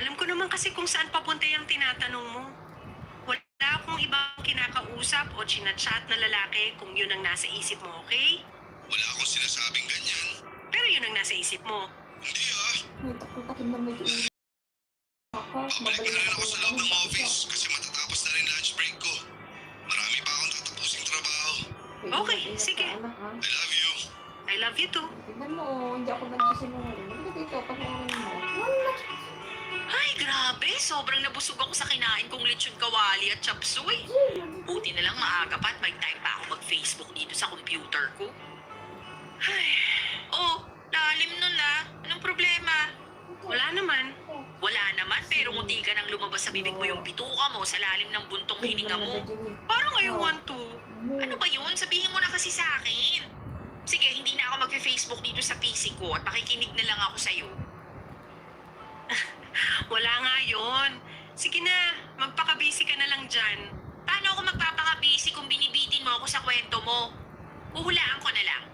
Alam ko naman kasi kung saan papunta yung tinatanong mo. Wala akong ibang kinakausap o chinachat na lalaki kung yun ang nasa isip mo, okay? Wala akong sinasabing ganyan. Pero yun ang nasa isip mo. Hindi ah. May takot-takot na may kailangan ako. Balik na rin ako sa loob ng office kasi matatapos na rin lunch break ko. Marami pa akong tatapusing trabaho. Okay, sige. Anak, ha? I love you. I love you too. Tignan mo, hindi ako nagsisinungaling. Hindi dito, panoorin mo. sobrang nabusog ako sa kinain kong lechon kawali at chop suey. Buti na lang maaga pa at may time pa ako mag-Facebook dito sa computer ko. Ay, oh, lalim nun ah. Anong problema? Wala naman. Wala naman, pero munti ka nang lumabas sa bibig mo yung bituka mo sa lalim ng buntong hininga mo. Parang aywan to. Ano ba yun? Sabihin mo na kasi sa akin. Sige, hindi na ako mag-Facebook dito sa PC ko at makikinig na lang ako sa'yo. Wala nga yun. Sige na, magpaka-busy ka na lang dyan. Paano ako magpapaka-busy kung binibitin mo ako sa kwento mo? Uhulaan ko na lang.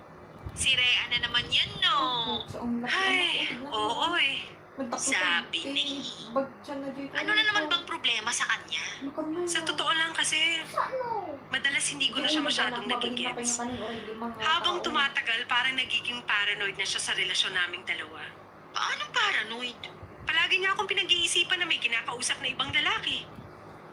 Si Rhea na naman yan, no? Ay, oo eh. Sabi ni... Ano na naman bang problema sa kanya? Sa totoo lang kasi, madalas hindi ko na siya masyadong nagigets. Habang tumatagal, parang nagiging paranoid na siya sa relasyon naming dalawa. Paano paranoid? Palagi niya akong pinag-iisipan na may kinakausap na ibang lalaki.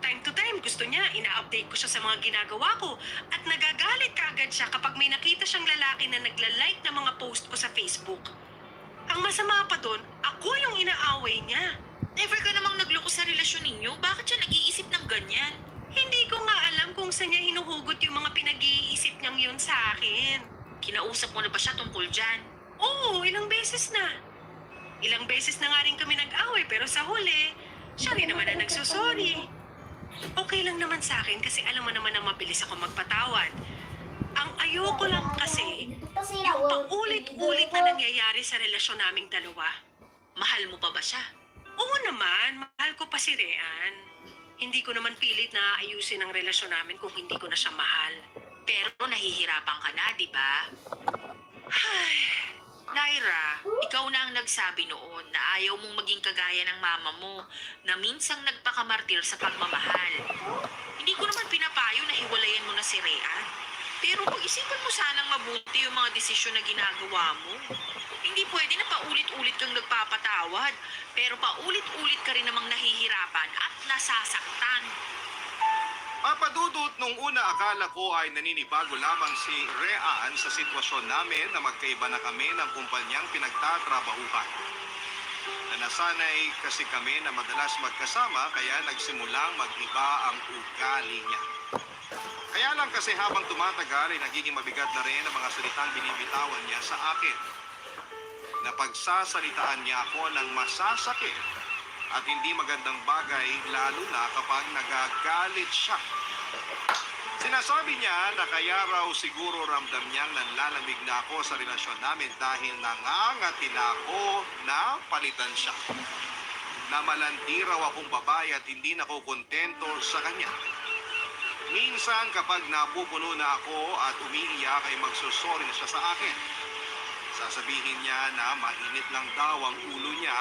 Time to time, gusto niya, ina-update ko siya sa mga ginagawa ko at nagagalit kaagad siya kapag may nakita siyang lalaki na nagla-like ng mga post ko sa Facebook. Ang masama pa doon, ako yung inaaway niya. Never ka namang nagloko sa relasyon ninyo? Bakit siya nag-iisip ng ganyan? Hindi ko nga alam kung saan niya hinuhugot yung mga pinag-iisip niyang yun sa akin. Kinausap mo na ba siya tungkol dyan? Oo, ilang beses na. Ilang beses na nga rin kami nag-away pero sa huli, siya rin naman ang nagsusorry. Okay lang naman sa akin kasi alam mo naman na mabilis ako magpatawad. Ang ayoko lang kasi, yung paulit-ulit na nangyayari sa relasyon naming dalawa. Mahal mo pa ba siya? Oo naman, mahal ko pa si Rean. Hindi ko naman pilit na ayusin ang relasyon namin kung hindi ko na siya mahal. Pero nahihirapan ka na, di ba? Ay, Naira, ikaw na ang nagsabi noon na ayaw mong maging kagaya ng mama mo na minsang nagpakamartir sa pagmamahal. Hindi ko naman pinapayo na hiwalayan mo na si Rhea. Pero pag-isipan mo sanang mabuti yung mga desisyon na ginagawa mo. Hindi pwede na paulit-ulit kang nagpapatawad, pero paulit-ulit ka rin namang nahihirapan at nasasaktan. Papadudot, nung una akala ko ay naninibago lamang si Rean sa sitwasyon namin na magkaiba na kami ng kumpanyang pinagtatrabahuhan. Na nasanay kasi kami na madalas magkasama kaya nagsimulang mag-iba ang ugali niya. Kaya lang kasi habang tumatagal ay nagiging mabigat na rin ang mga salitang binibitawan niya sa akin. Napagsasalitaan niya ako ng masasakit at hindi magandang bagay lalo na kapag nagagalit siya. Sinasabi niya na kaya raw siguro ramdam niyang nanlalamig na ako sa relasyon namin dahil nangangati na ako na palitan siya. Na malandi raw akong babae at hindi na ako kontento sa kanya. Minsan kapag napupuno na ako at umiiyak ay magsusorry na siya sa akin. Sasabihin niya na mainit lang daw ang ulo niya,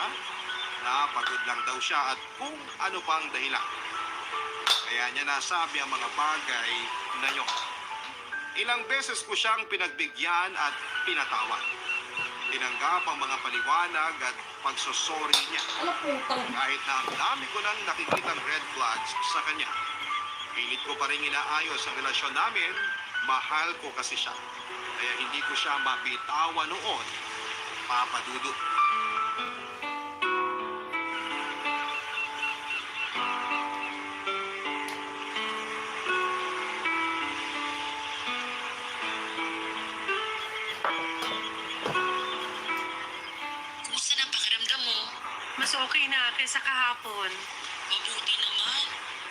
na pagod lang daw siya at kung ano pang dahilan. Kaya niya nasabi ang mga bagay na yun. Ilang beses ko siyang pinagbigyan at pinatawad. Tinanggap ang mga paliwanag at pagsusori niya. Kahit na ang dami ko nang nakikitang red flags sa kanya. Pilit ko pa rin inaayos ang relasyon namin, mahal ko kasi siya. Kaya hindi ko siya mabitawan noon, Papadudo. Kumusta na ang pakiramdam mo? mas okay na kaysa kahapon. Mabuti naman.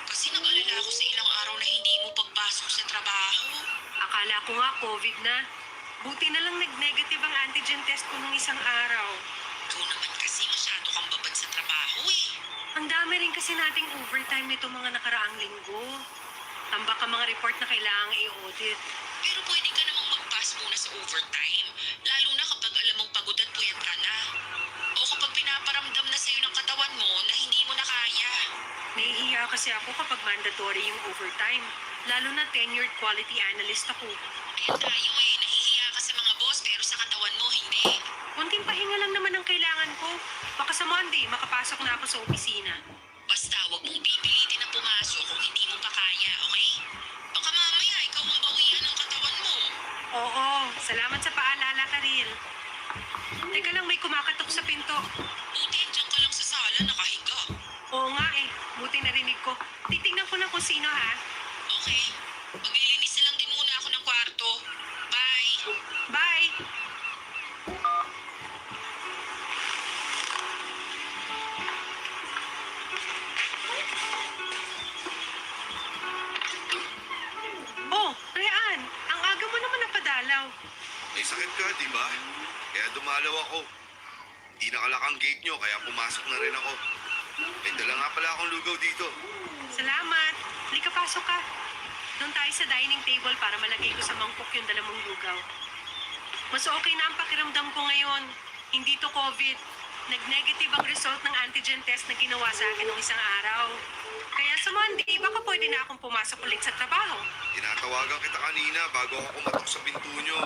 Kasi nag-alala ako sa ilang araw na hindi mo pagpasok sa trabaho. Akala ko nga COVID na. Buti na lang nag-negative ang antigen test ko nung isang araw. Ikaw naman kasi masyado kang babad sa trabaho eh. Ang dami rin kasi nating overtime nito mga nakaraang linggo. Tambak ang mga report na kailangang i-audit. Pero pwede ka namang mag-pass muna sa overtime. Lalo na kapag alam mong pagod at puyat ka na. O kapag pinaparamdam na sa'yo ng katawan mo na hindi mo na kaya. Nahihiya kasi ako kapag mandatory yung overtime. Lalo na tenured quality analyst ako. Kaya tayo eh, nahihiya ka sa mga boss pero sa katawan mo hindi. Kunting pahinga lang naman ang kailangan ko. Baka sa Monday, makapasok na ako sa opisina. Basta wag mong pipilitin na pumasok kung hindi mo pa kaya, okay? Baka mamaya ikaw ang bawian ng katawan mo. Oo, salamat sa paalala, Karil. Teka lang, may kumakatok sa pinto. Buti dyan ka lang sa sala nakahiga. Oo nga eh. nyo, kaya pumasok na rin ako. May dala nga pala akong lugaw dito. Salamat. Halika, pasok ka. Doon tayo sa dining table para malagay ko sa mangkok yung dala mong lugaw. Mas okay na ang pakiramdam ko ngayon. Hindi to COVID. Nag-negative ang result ng antigen test na ginawa sa akin nung isang araw. Kaya sa Monday, baka pwede na akong pumasok ulit sa trabaho. Tinatawagan kita kanina bago ako kumatok sa pinto nyo.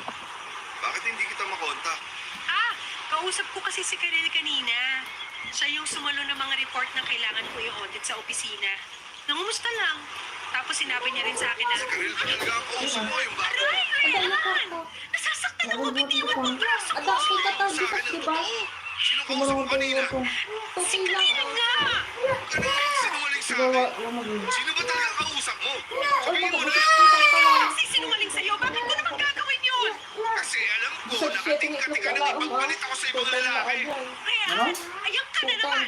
Bakit hindi kita makontak? Ah, kausap ko kasi si Karel kanina. Siya yung sumalo ng mga report na kailangan ko i-audit sa opisina. Nangumusta lang. Tapos sinabi niya rin sa akin na, Si Karel talaga ang kausap mo, yung bago. Aray, Ryan! Nasasaktan ako, bitiwan mo braso ko! Adak, kita Sa tayo, akin ang di ba? totoo. Sino kausap mo kanina? Si Karina nga! Ano yung sinungaling sa Gawa, akin? wala mag- Sino ba talaga kausap mo? Ay, Sabihin mo na. Nagsisinungaling sa'yo, bakit ko naman gagawin yun? Kasi alam ko, nakatingkati ka nang ipagpalit ako sa ibang lalaki. Ryan, ayan ka na naman!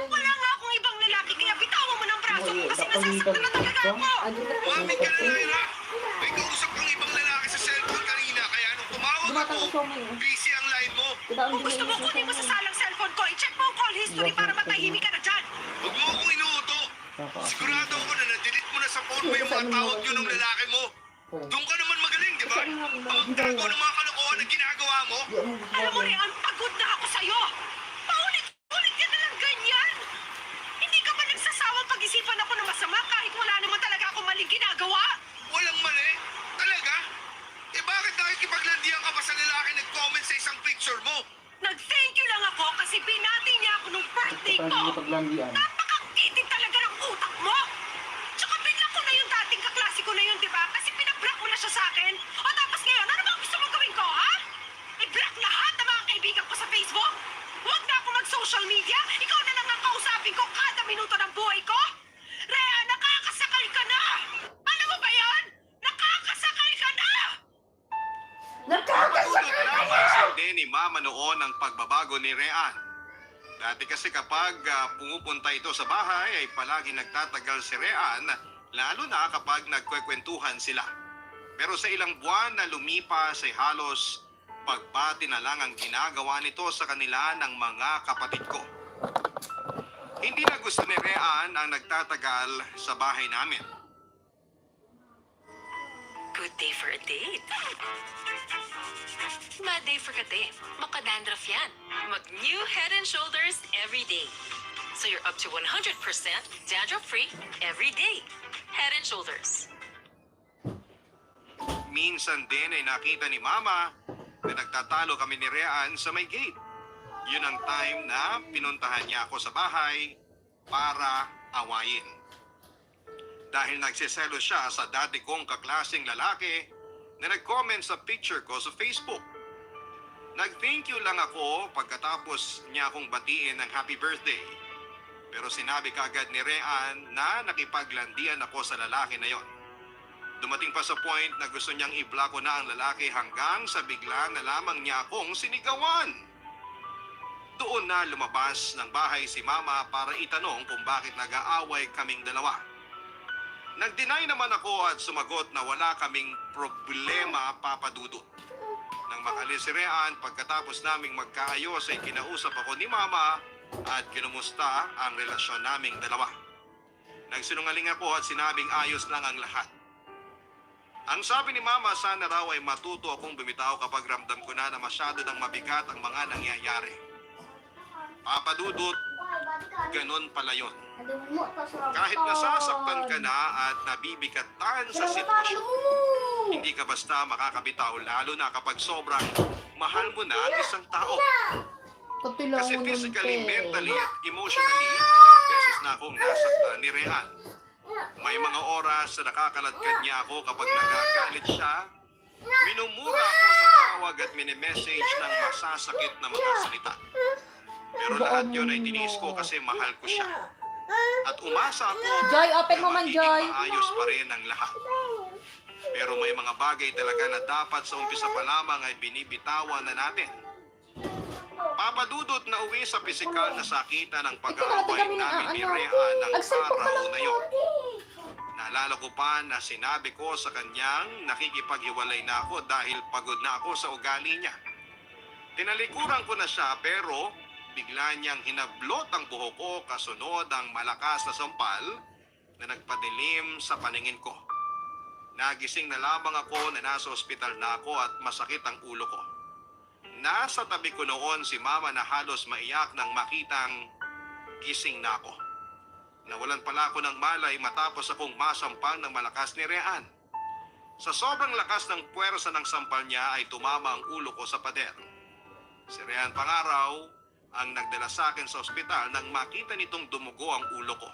Wala nga akong ibang lalaki, kaya bitawan mo ng braso ko kasi nasasaktan na talaga ako! Umamin ka na, Lyra. May kausap kang ibang lalaki sa cellphone kanina, kaya nung tumawag ako, busy ang line mo. Kung gusto mo kunin mo sa salang cellphone ko, i-check mo ang call history para matahimik ka na dyan! Huwag mo akong inuuto. Sigurado ako na na-delete mo na sa phone mo yung mga tawag yun ng lalaki mo. Doon ka naman magaling, di ba? Ang gago ng mga kalokohan na ginagawa mo. Alam mo rin, pagod na ako sa'yo! Paulit-ulit ka na lang ganyan! Hindi ka ba nagsasawang pag-isipan ako ng masama kahit wala naman talaga akong maling ginagawa? Walang mali. Talaga? Eh bakit nakikipaglandian ka pa sa lalaki nag-comment sa isang picture mo? Nag-thank you lang ako kasi binati niya ako nung birthday ko! Napakakitid talaga ng utak mo! Tsaka binlock ko na yung dating kaklase ko na yun, di ba? Kasi pinablock mo na siya sa akin. O tapos ngayon, ano bang gusto mong gawin ko, ha? I-block lahat ng mga kaibigan ko sa Facebook? Huwag na ako mag-social media? Ikaw na lang ang kausapin ko kada minuto ng buhay ko? Rhea, nakakasakal ka na! Alam mo ba yan? Nakakasakal ka na! Patulog lamang sindi ni Mama noon ang pagbabago ni Rean. Dati kasi kapag pumupunta ito sa bahay ay palagi nagtatagal si Rean, lalo na kapag nagkwekwentuhan sila. Pero sa ilang buwan na lumipas ay halos pagbati na lang ang ginagawa nito sa kanila ng mga kapatid ko. Hindi na gusto ni Rean ang nagtatagal sa bahay namin. Good day for a date. Bad day for kate. Makadandruff yan. Mag-new Head and Shoulders every day. So you're up to 100% dandruff-free every day. Head and Shoulders. Minsan din ay nakita ni Mama na nagtatalo kami ni Rean sa may gate. Yun ang time na pinuntahan niya ako sa bahay para awayin. Dahil nagsiselo siya sa dati kong kaklaseng lalaki na nag-comment sa picture ko sa Facebook. Nag-thank you lang ako pagkatapos niya akong batiin ng happy birthday. Pero sinabi kaagad ni Rean na nakipaglandian ako sa lalaki na yon. Dumating pa sa point na gusto niyang i-block ko na ang lalaki hanggang sa bigla na lamang niya akong sinigawan. Doon na lumabas ng bahay si Mama para itanong kung bakit nag-aaway kaming dalawa. Nag-deny naman ako at sumagot na wala kaming problema, Papa Dudut. Nang makalis si Rean, pagkatapos naming magkaayos ay kinausap ako ni Mama at kinumusta ang relasyon naming dalawa. Nagsinungaling ako at sinabing ayos lang ang lahat. Ang sabi ni Mama, sana raw ay matuto akong bumitaw kapag ramdam ko na masyado ng mabigat ang mga nangyayari. Papa Dudut, ganun pala yun. Kahit nasasaktan ka na at nabibigatan sa sitwasyon, hindi ka basta makakabitaw lalo na kapag sobrang mahal mo na ang isang tao. Kasi physically, mentally at emotionally, ilang beses na akong nasaktan ni Rehan. May mga oras na nakakaladkad niya ako kapag nagagalit siya, minumura ako sa tawag at minimessage ng masasakit na mga salita. Pero lahat yun ay tiniis ko kasi mahal ko siya. At umasa ako Joy, open mo man, magiging Joy. maayos pa rin ang lahat. Pero may mga bagay talaga na dapat sa umpisa pa lamang ay binibitawan na natin. Papadudot na uwi sa pisikal na sakitan ng pag-aaway namin ni Rehan ng araw na yun. Naalala ko pa na sinabi ko sa kanyang nakikipaghiwalay na ako dahil pagod na ako sa ugali niya. Tinalikuran ko na siya pero bigla niyang hinablot ang buhok ko kasunod ang malakas na sampal na nagpadilim sa paningin ko. Nagising na lamang ako na nasa ospital na ako at masakit ang ulo ko. Nasa tabi ko noon si Mama na halos maiyak nang makitang gising na ako. Nawalan pala ako ng malay matapos akong masampal ng malakas ni Rean. Sa sobrang lakas ng puwersa ng sampal niya ay tumama ang ulo ko sa pader. Si Rean Pangaraw ang nagdala sa akin sa ospital nang makita nitong dumugo ang ulo ko.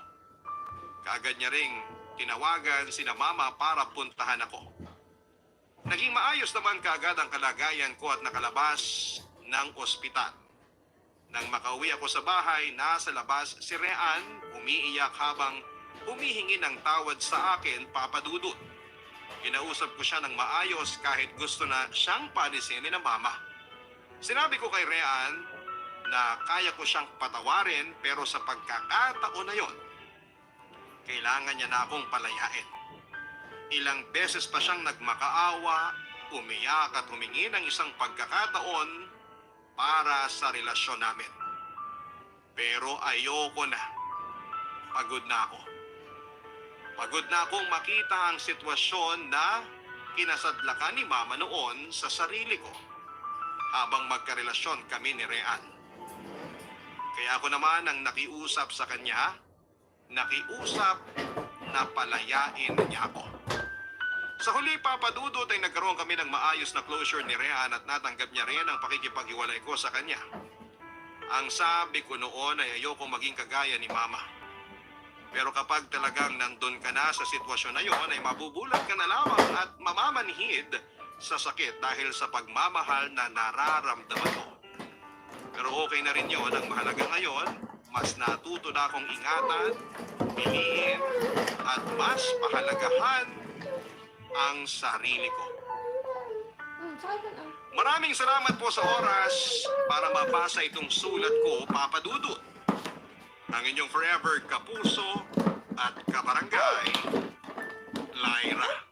Kaagad niya ring tinawagan sina Mama para puntahan ako. Naging maayos naman kaagad ang kalagayan ko at nakalabas ng ospital. Nang makauwi ako sa bahay, nasa labas si Rean umiiyak habang humihingi ng tawad sa akin, Papa Dudut. Kinausap ko siya ng maayos kahit gusto na siyang paalisin ni na Mama. Sinabi ko kay Rean na kaya ko siyang patawarin pero sa pagkakataon na yon, kailangan niya na akong palayain. Ilang beses pa siyang nagmakaawa, umiyak at humingi ng isang pagkakataon para sa relasyon namin. Pero ayoko na. Pagod na ako. Pagod na akong makita ang sitwasyon na kinasadlakan ni Mama noon sa sarili ko habang magkarelasyon kami ni Rean. Kaya ako naman ang nakiusap sa kanya, nakiusap na palayain niya ako. Sa huli, Papa Dudut, ay nagkaroon kami ng maayos na closure ni Rean at natanggap niya rin ang pakikipaghiwalay ko sa kanya. Ang sabi ko noon ay ayoko maging kagaya ni Mama. Pero kapag talagang nandun ka na sa sitwasyon na yon, ay mabubulag ka na lamang at mamamanhid sa sakit dahil sa pagmamahal na nararamdaman mo. Pero okay na rin yon. Ang mahalaga ngayon, mas natuto na akong ingatan, piliin, at mas pahalagahan ang sarili ko. Maraming salamat po sa oras para mabasa itong sulat ko, Papa Dudut. Ang inyong forever kapuso at kabarangay, Lyra.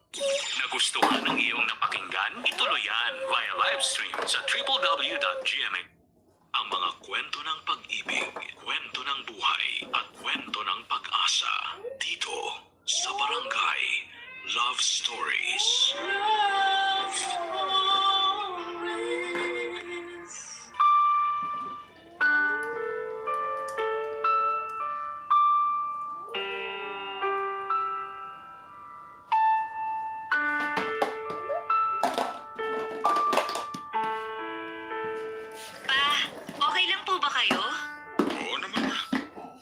Nagustuhan ng iyong napakinggan? Ituloy yan via live stream sa www.gmx. Ang mga kwento ng pag-ibig, kwento ng buhay, at kwento ng pag-asa dito sa Barangay Love Stories. Love Stories. Pa, okay lang po ba kayo? Oo naman na.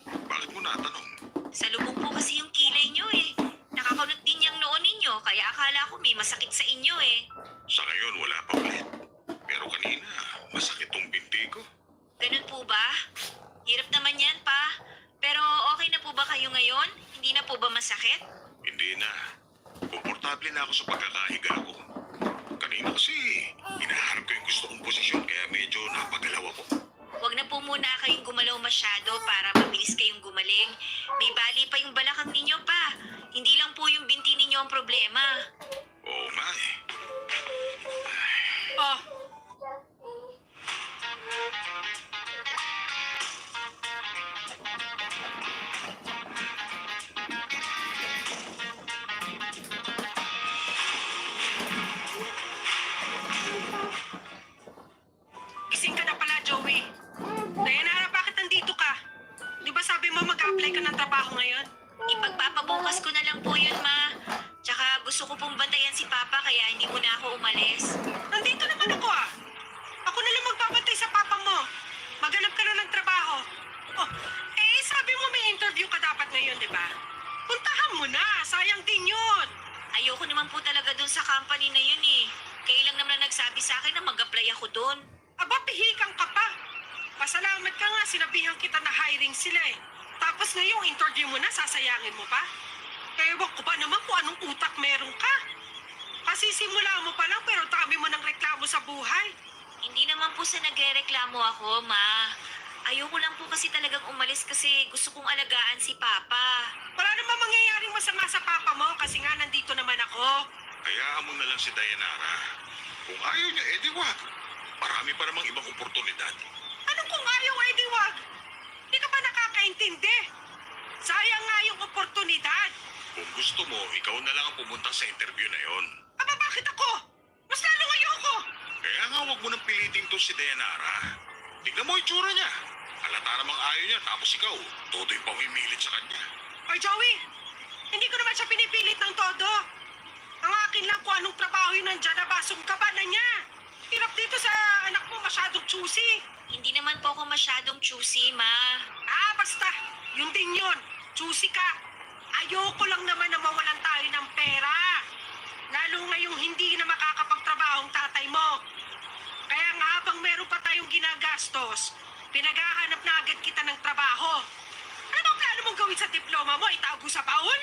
Bakit mo natanong? Salubong po kasi yung kilay nyo eh. Nakakunot din yung noon ninyo, kaya akala ko may masakit sa inyo eh. Sa ngayon, wala pa ulit. Pero kanina, masakit tong binti ko. Ganun po ba? Hirap naman yan, pa. Pero okay na po ba kayo ngayon? Hindi na po ba masakit? Hindi na. Komportable na ako sa pagkakahiga ko. Kanina kasi, hinaharap ko yung gusto kong posisyon kaya medyo napagalaw ako. Huwag na po muna kayong gumalaw masyado para mabilis kayong gumaling. May bali pa yung balakang ninyo, pa. Hindi lang po yung binti ninyo ang problema. Oo nga eh. Oh, gising ka na pala, Joey. Dayanara, bakit nandito ka? Di ba sabi mo mag-apply ka ng trabaho ngayon? Ipagpapabukas ko na lang po yun, ma. Tsaka gusto ko pong bantayan si Papa kaya hindi mo na ako umalis. Nandito naman ako ah. Ako na lang magbabantay sa papa mo. Maghanap ka na ng trabaho. Oh, sabi mo may interview ka dapat ngayon, di ba? Puntahan mo na. Sayang din yun. Ayoko naman po talaga dun sa company na yun eh. Kailang naman na nagsabi sa akin na mag-apply ako dun. Aba, pihikang ka pa. Pasalamat ka nga, sinabihan kita na hiring sila eh. Tapos ngayong interview mo na, sasayangin mo pa? Ewan ko ba naman kung anong utak meron ka? Kasi simula mo pa lang pero dami mo ng reklamo sa buhay. Hindi naman po sa nagrereklamo ako, ma. Ayoko lang po kasi talagang umalis kasi gusto kong alagaan si Papa. Wala namang mangyayaring masama sa papa mo kasi nga nandito naman ako. Hayaan mo na lang si Dayanara. Kung ayaw niya, edi wag. Marami pa namang ibang oportunidad. Anong kung ayaw ay di wag. Di ka ba nakakaintindi? Sayang nga yung oportunidad. Kung gusto mo, ikaw na lang ang pumunta sa interview na yon. Aba, bakit ako? Mas lalong ayoko. Kaya nga huwag mo nang pilitin to si Dayanara. Tignan mo yung tsura niya. Halata namang ayaw niya, tapos ikaw, todo yung pamimilit sa kanya. Ay, Joey, hindi ko naman siya pinipilit ng todo. Ang akin lang kung anong trabaho yun nandyan na basong kaba na niya. Hirap dito sa anak mo masyadong choosy. Hindi naman po ako masyadong choosy, Ma. Ah, basta. Yun din yun. Choosy ka. Ayoko lang naman na mawalan tayo ng pera. Lalo ngayong hindi na makakapagtrabaho ang tatay mo. Kaya nga habang meron pa tayong ginagastos, pinaghahanap na agad kita ng trabaho. Ano bang plano mong gawin sa diploma mo? Itago sa baon?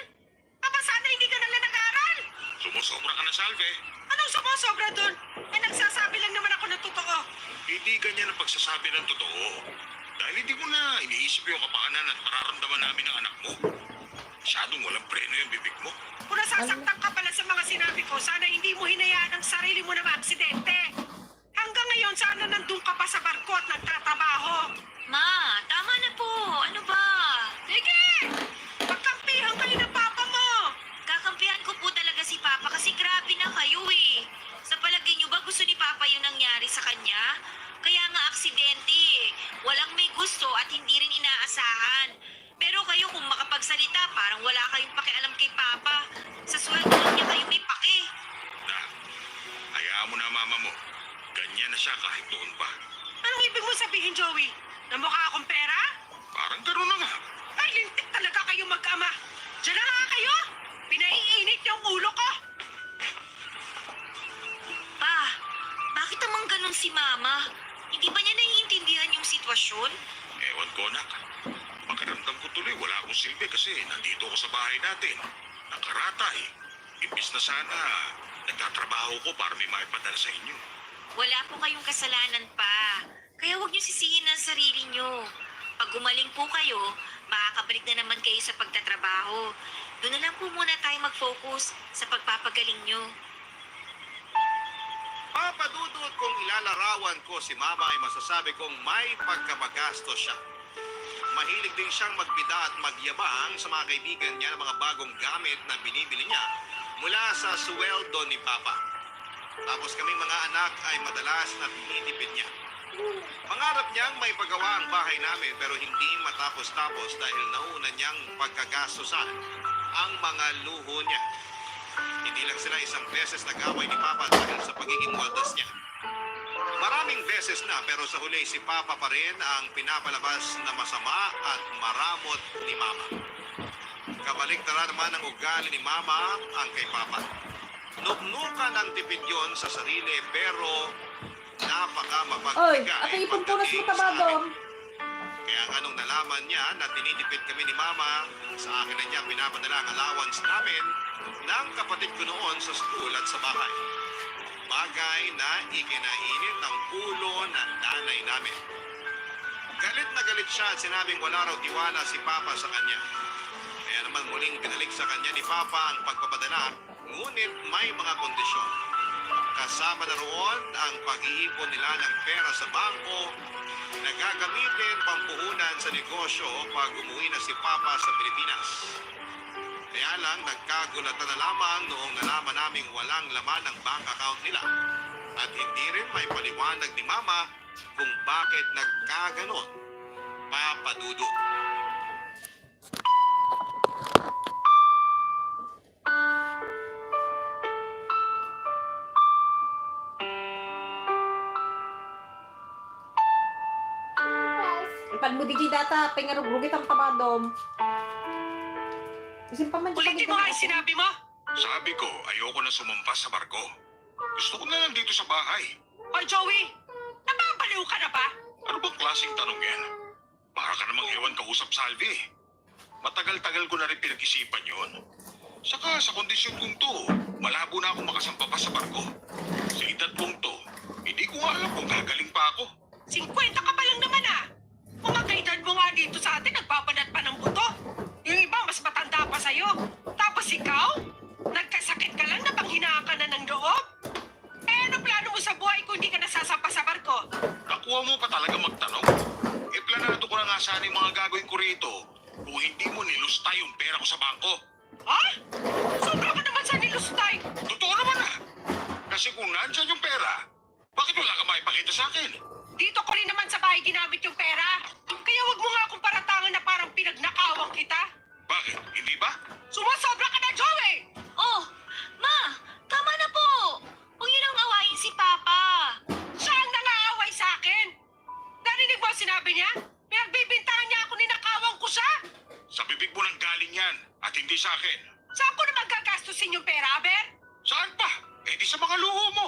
Aba sana hindi ka nalang nag-aaral. Sumusobra ka na, Salve. Anong sumusobra dun? Eh nagsasabi lang naman ako ng totoo. Hindi ganyan ang pagsasabi ng totoo. Dahil hindi mo na iniisip yung kapakanan at mararamdaman namin ng anak mo. Masyadong walang preno yung bibig mo. Kung nasasaktan ka pala sa mga sinabi ko, sana hindi mo hinayaan ang sarili mo na maaksidente. Hanggang ngayon, sana nandun ka pa sa barko at nagtatrabaho. Ma, tama na po. Ano ba? Sige! Magkampihan kayo ng papa mo! Kakampihan ko po talaga si Papa kasi grabe na kayo eh. Sa palagay niyo ba gusto ni Papa yung nangyari sa kanya? Kaya nga aksidente eh. Walang may gusto at hindi rin inaasahan. Pero kayo kung makapagsalita, parang wala kayong pakialam kay Papa. Sa sweldo lang niya kayo may paki. Na, hayaan mo na mama mo. Ganyan na siya kahit noon pa. Anong ibig mo sabihin, Joey? Na mukha akong pera? Parang gano'n na nga. Ay, lintik talaga kayo mag-ama. Diyan na nga kayo! Pinaiinit yung ulo ko! Pa, bakit naman ganun si Mama? Hindi ba niya naiintindihan yung sitwasyon? Ewan ko, nak. Pakiramdam ko tuloy, wala akong silbi kasi nandito ako sa bahay natin. Nakaratay. Imbis na sana, nagtatrabaho ko para may maipadala sa inyo. Wala po kayong kasalanan pa. Kaya huwag niyo sisihin ang sarili niyo. Pag gumaling po kayo, makakabalik na naman kayo sa pagtatrabaho. Doon na lang po muna tayo mag-focus sa pagpapagaling niyo. Papadudod kung ilalarawan ko si Mama ay masasabi kong may pagkabagastos siya. Mahilig din siyang magbida at magyabang sa mga kaibigan niya ng mga bagong gamit na binibili niya mula sa sweldo ni Papa. Tapos kaming mga anak ay madalas na tinitipid niya. Pangarap niyang may pagawa ang bahay namin pero hindi matapos-tapos dahil nauna niyang pagkagastusan ang mga luho niya. Hindi lang sila isang beses nag-away ni Papa dahil sa pagiging waldas niya. Maraming beses na pero sa huli si Papa pa rin ang pinapalabas na masama at maramot ni Mama. Kabaliktaran naman ang ugali ni Mama ang kay Papa. Nuknukan ang tipid yun sa sarili pero napaka Oy, mapagbigay ate ipon-punas mo pagdating taba sa akin. doon. Kaya nga nung nalaman niya na tinitipid kami ni Mama, sa akin na niya pinapadala ang allowance namin ng kapatid ko noon sa school at sa bahay. Bagay na ikinainit ng ulo ng nanay namin. Galit na galit siya at sinabing wala raw tiwala si Papa sa kanya. Kaya naman muling binalik sa kanya ni Papa ang pagpapadala, ngunit may mga kondisyon. Kasama na roon ang pag-iipon nila ng pera sa bangko na gagamitin pampuhunan sa negosyo pag umuwi na si Papa sa Pilipinas. Kaya lang nagkagulatan na lamang noong nalaman naming walang laman ang bank account nila. At hindi rin may paliwanag ni Mama kung bakit nagkaganon. Papa Dudu. Ipan mo di data, pengarugugit ang tabadom. Isin pa man Ulitin mo nga yung sinabi mo! Sabi ko, ayoko na sumampas sa barko. Gusto ko na lang dito sa bahay. Oy, Joey! Nababaliw ka na ba? Ano bang klaseng tanong yan? Para ka namang ewan kausap, Salvi. Matagal-tagal ko na rin pinag-isipan yun. Saka sa kondisyon kong to, malabo na akong makasampa pa sa barko. Sa edad kong to, hindi ko nga alam kung gagaling pa ako. 50 ka pa lang naman ah! Kung magkaedad mo nga dito sa atin, nagbabanat pa ng buto. Yung iba, mas matanda pa sa'yo. Tapos ikaw, nagkasakit ka lang na panghinaan ka na ng loob? Eh, ano plano mo sa buhay kung hindi ka nasasapa sa barko? Nakuha mo pa talaga magtanong. kung hindi mo nilustay yung pera ko sa bangko. Ha? Sobra ka naman sa nilustay. Totoo naman na. Kasi kung nandyan yung pera, bakit wala ka maipakita sa akin? Dito ko rin naman sa bahay ginamit yung pera. Kaya wag mo nga akong paratangan na parang pinagnakawang kita. Bakit? Hindi ba? Sumasobra ka na, Joey! Oh, Ma! Tama na po! Huwag niyo nang awayin si Papa. Siya ang nangaaway sa akin. Narinig mo ang sinabi niya? Pinagbibintangan niya ako, ninakawang ko siya. Sa bibig mo nang galing yan at hindi sa akin. Saan ko naman gagastusin yung pera, Aber? Saan pa? Eh di sa mga luho mo.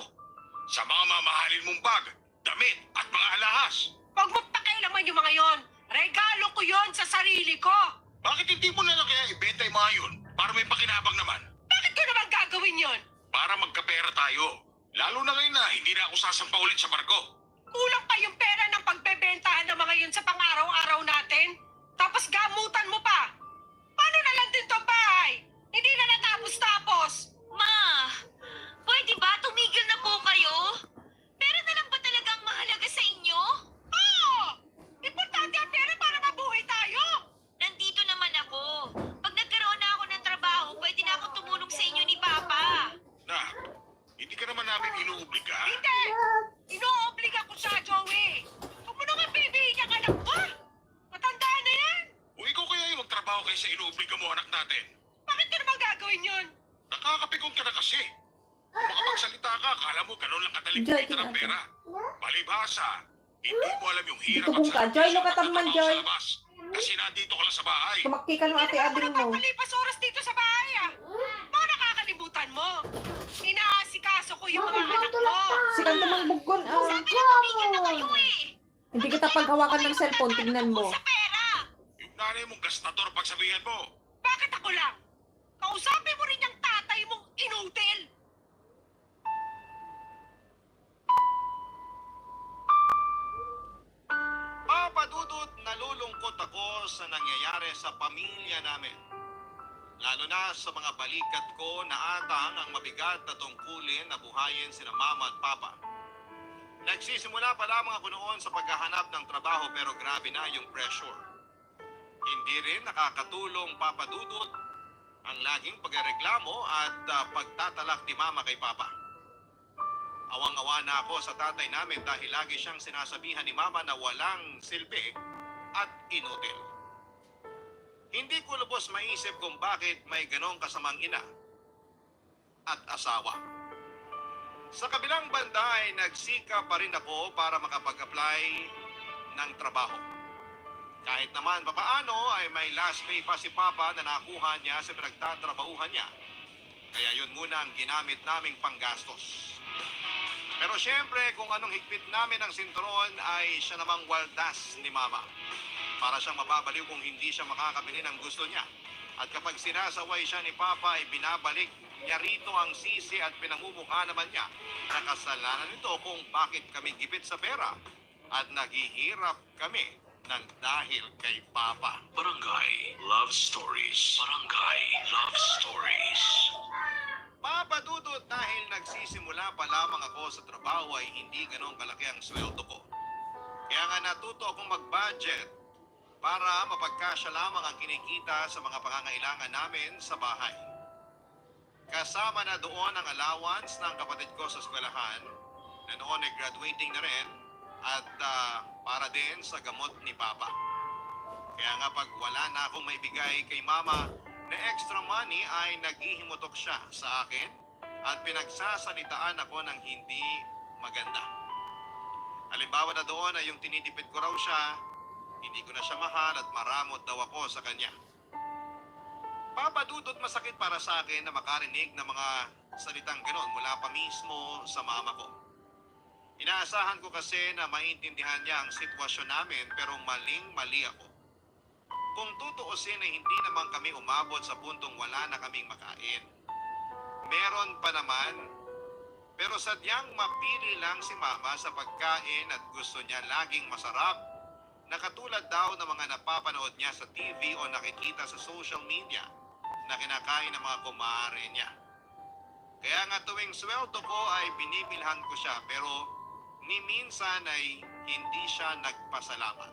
Sa mga mamahalin mong bag, damit at mga alahas. Huwag mo pakialaman yung mga yon. Regalo ko yon sa sarili ko. Bakit hindi mo na lang kaya ibenta yung mga yun para may pakinabang naman? Bakit ko naman gagawin yon? Para magkapera tayo. Lalo na ngayon na hindi na ako sasampa ulit sa barko. Kulang pa yung pera ng pagbebentahan ng mga yun sa pang-araw-araw natin. Tapos gamutan mo pa. Paano na lang din tong bahay? Hindi na natapos-tapos. Ma! Pwede ba tumigil na po kayo? Pera na lang ba talaga ang mahalaga sa inyo? Oo! Importante ang pera para mabuhay tayo. Nandito naman ako. Pag nagkaroon na ako ng trabaho, pwede na akong tumulong sa inyo ni Papa. Na, hindi ka naman namin inuobliga. Hindi! Inoobliga ko siya, Joey. Huwag mo naman bibihin niya anak ko. Matanda na yan. Kung ikaw kaya yung magtrabaho kaysa inuobliga mo anak natin. Bakit ko naman gagawin yun? Nakakapikon ka na kasi. Baka magsalita ka, akala mo ganun lang kadaling Joy, kumita ng tingnan pera. Palibhasa, hindi mo alam yung hirap Itubong ka. Joy, sakripisyo look at ng naman, pagtatrabaho Joy. sa labas. Kasi nandito ka lang sa bahay. Tumakti ka ng ate Ading mo. Nagpapalipas oras dito sa bahay, ah. Baka nakakalimutan mo. Inaasikaso ko yung mga anak ko. Si Kanto mang buggon. Sabi na tumigil na kayo eh. Hindi kita paghawakan ng cellphone. Tignan mo. Sa pera. Yung nanay mong gastador pagsabihan mo. Bakit ako lang? Kausapin mo rin yung tatay mong inutil. Papadudot, nalulungkot ako sa nangyayari sa pamilya namin. Lalo na sa mga balikat ko na atang ang mabigat na tungkulin na buhayin sina mama at papa. Nagsisimula pa lamang ako noon sa paghahanap ng trabaho pero grabe na yung pressure. Hindi rin nakakatulong papadudot ang laging pagreklamo at pagtatalak ni mama kay papa. Awang-awa na ako sa tatay namin dahil lagi siyang sinasabihan ni mama na walang silbi at inutil. Hindi ko lubos maisip kung bakit may ganong kasamang ina at asawa. Sa kabilang banda ay nagsika pa rin ako para makapag-apply ng trabaho. Kahit naman papaano ay may last pay pa si Papa na nakuha niya sa pinagtatrabahuhan niya. Kaya yun muna ang ginamit naming panggastos. Pero syempre kung anong higpit namin ang sinturon ay siya namang waldas ni Mama. Para siyang mababaliw kung hindi siya makakabili ng gusto niya. At kapag sinasaway siya ni Papa ay binabalik niya rito ang sisi at pinangmumukha naman niya na kasalanan nito kung bakit kami gipit sa pera at naghihirap kami ng dahil kay Papa. Barangay Love Stories. Barangay Love Stories. Papa Dudut, dahil nagsisimula pa lamang ako sa trabaho ay hindi ganong kalaki ang sweldo ko. Kaya nga natuto akong mag-budget para mapagkasya lamang ang kinikita sa mga pangangailangan namin sa bahay. Kasama na doon ang allowance ng kapatid ko sa eskwelahan na noon ay graduating na rin at para din sa gamot ni Papa. Kaya nga pag wala na akong maibigay kay Mama na extra money ay naghihimutok siya sa akin at pinagsasalitaan ako ng hindi maganda. Halimbawa na doon ay yung tinitipid ko raw siya, hindi ko na siya mahal at maramot daw ako sa kanya. Papadudot masakit para sa akin na makarinig ng mga salitang ganon mula pa mismo sa mama ko. Inaasahan ko kasi na maintindihan niya ang sitwasyon namin pero maling-mali ako. Kung tutuusin ay hindi naman kami umabot sa puntong wala na kaming makain. Meron pa naman, pero sadyang mapili lang si Mama sa pagkain at gusto niya laging masarap na katulad daw ng mga napapanood niya sa TV o nakikita sa social media na kinakain ng mga kumare niya. Kaya nga tuwing sweldo ko ay binibilhan ko siya pero ni minsan ay hindi siya nagpasalamat.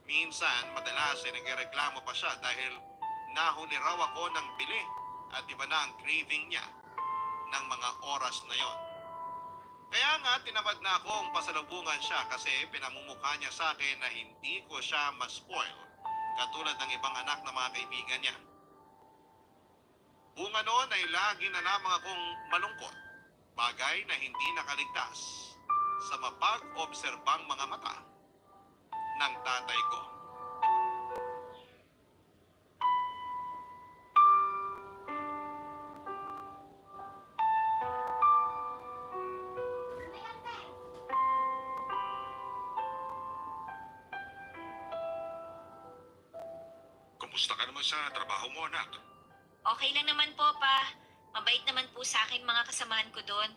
Minsan, madalas ay nagreklamo pa siya dahil nahuli raw ako ng bili at iba na ang craving niya ng mga oras na yon. Kaya nga, tinamad na akong pasalubungan siya kasi pinamumukha niya sa akin na hindi ko siya ma-spoil katulad ng ibang anak na mga kaibigan niya. Bunga noon ay lagi na lamang akong malungkot, bagay na hindi nakaligtas sa mapag-obserbang mga mata ng tatay ko. Kumusta ka naman sa trabaho mo, anak? Okay lang naman po, pa. Mabait naman po sa akin mga kasamahan ko doon.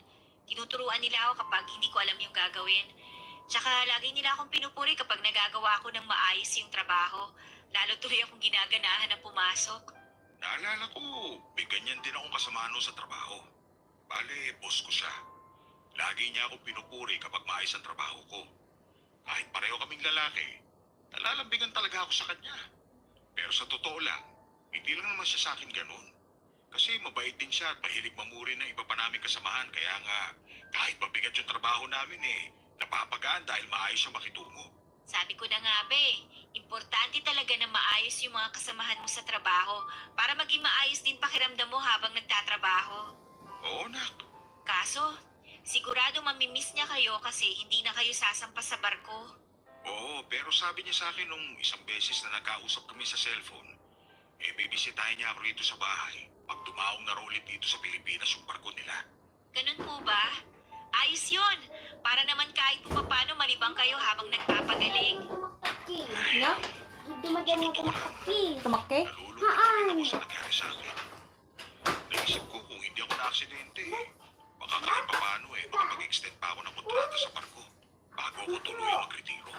Tinuturuan nila ako kapag hindi ko alam yung gagawin. Tsaka lagi nila akong pinupuri kapag nagagawa ako ng maayos yung trabaho. Lalo tuloy akong ginaganahan na pumasok. Naalala ko, may ganyan din akong kasama noon sa trabaho. Bale, boss ko siya. Lagi niya akong pinupuri kapag maayos ang trabaho ko. Kahit pareho kaming lalaki, nalalambigan talaga ako sa kanya. Pero sa totoo lang, hindi lang naman siya sa akin ganun. Kasi mabait din siya at mahilig mamuri ng iba pa namin kasamahan. Kaya nga, kahit mabigat yung trabaho namin napapagaan dahil maayos siya makitungo. Sabi ko na nga, be, importante talaga na maayos yung mga kasamahan mo sa trabaho para maging maayos din pakiramdam mo habang nagtatrabaho. Oo, nak. Kaso, sigurado mamimiss niya kayo kasi hindi na kayo sasampas sa barko. Oo, pero sabi niya sa akin nung isang beses na nagkausap kami sa cellphone, bibisitahin niya ako rito sa bahay pag dumaong na ulit dito sa Pilipinas yung barko nila. Ganun po ba? Ayos yun! Para naman kahit po paano malibang kayo habang nagpapagaling. Na? Dumadyan ako makaki. Tumakke? Nalulungkot ako sa nangyari sa akin. Naisip ko kung hindi ako na-aksidente, baka kahit pa paano baka mag-extend pa ako ng kontrata sa barko bago ako tuloy magretiro.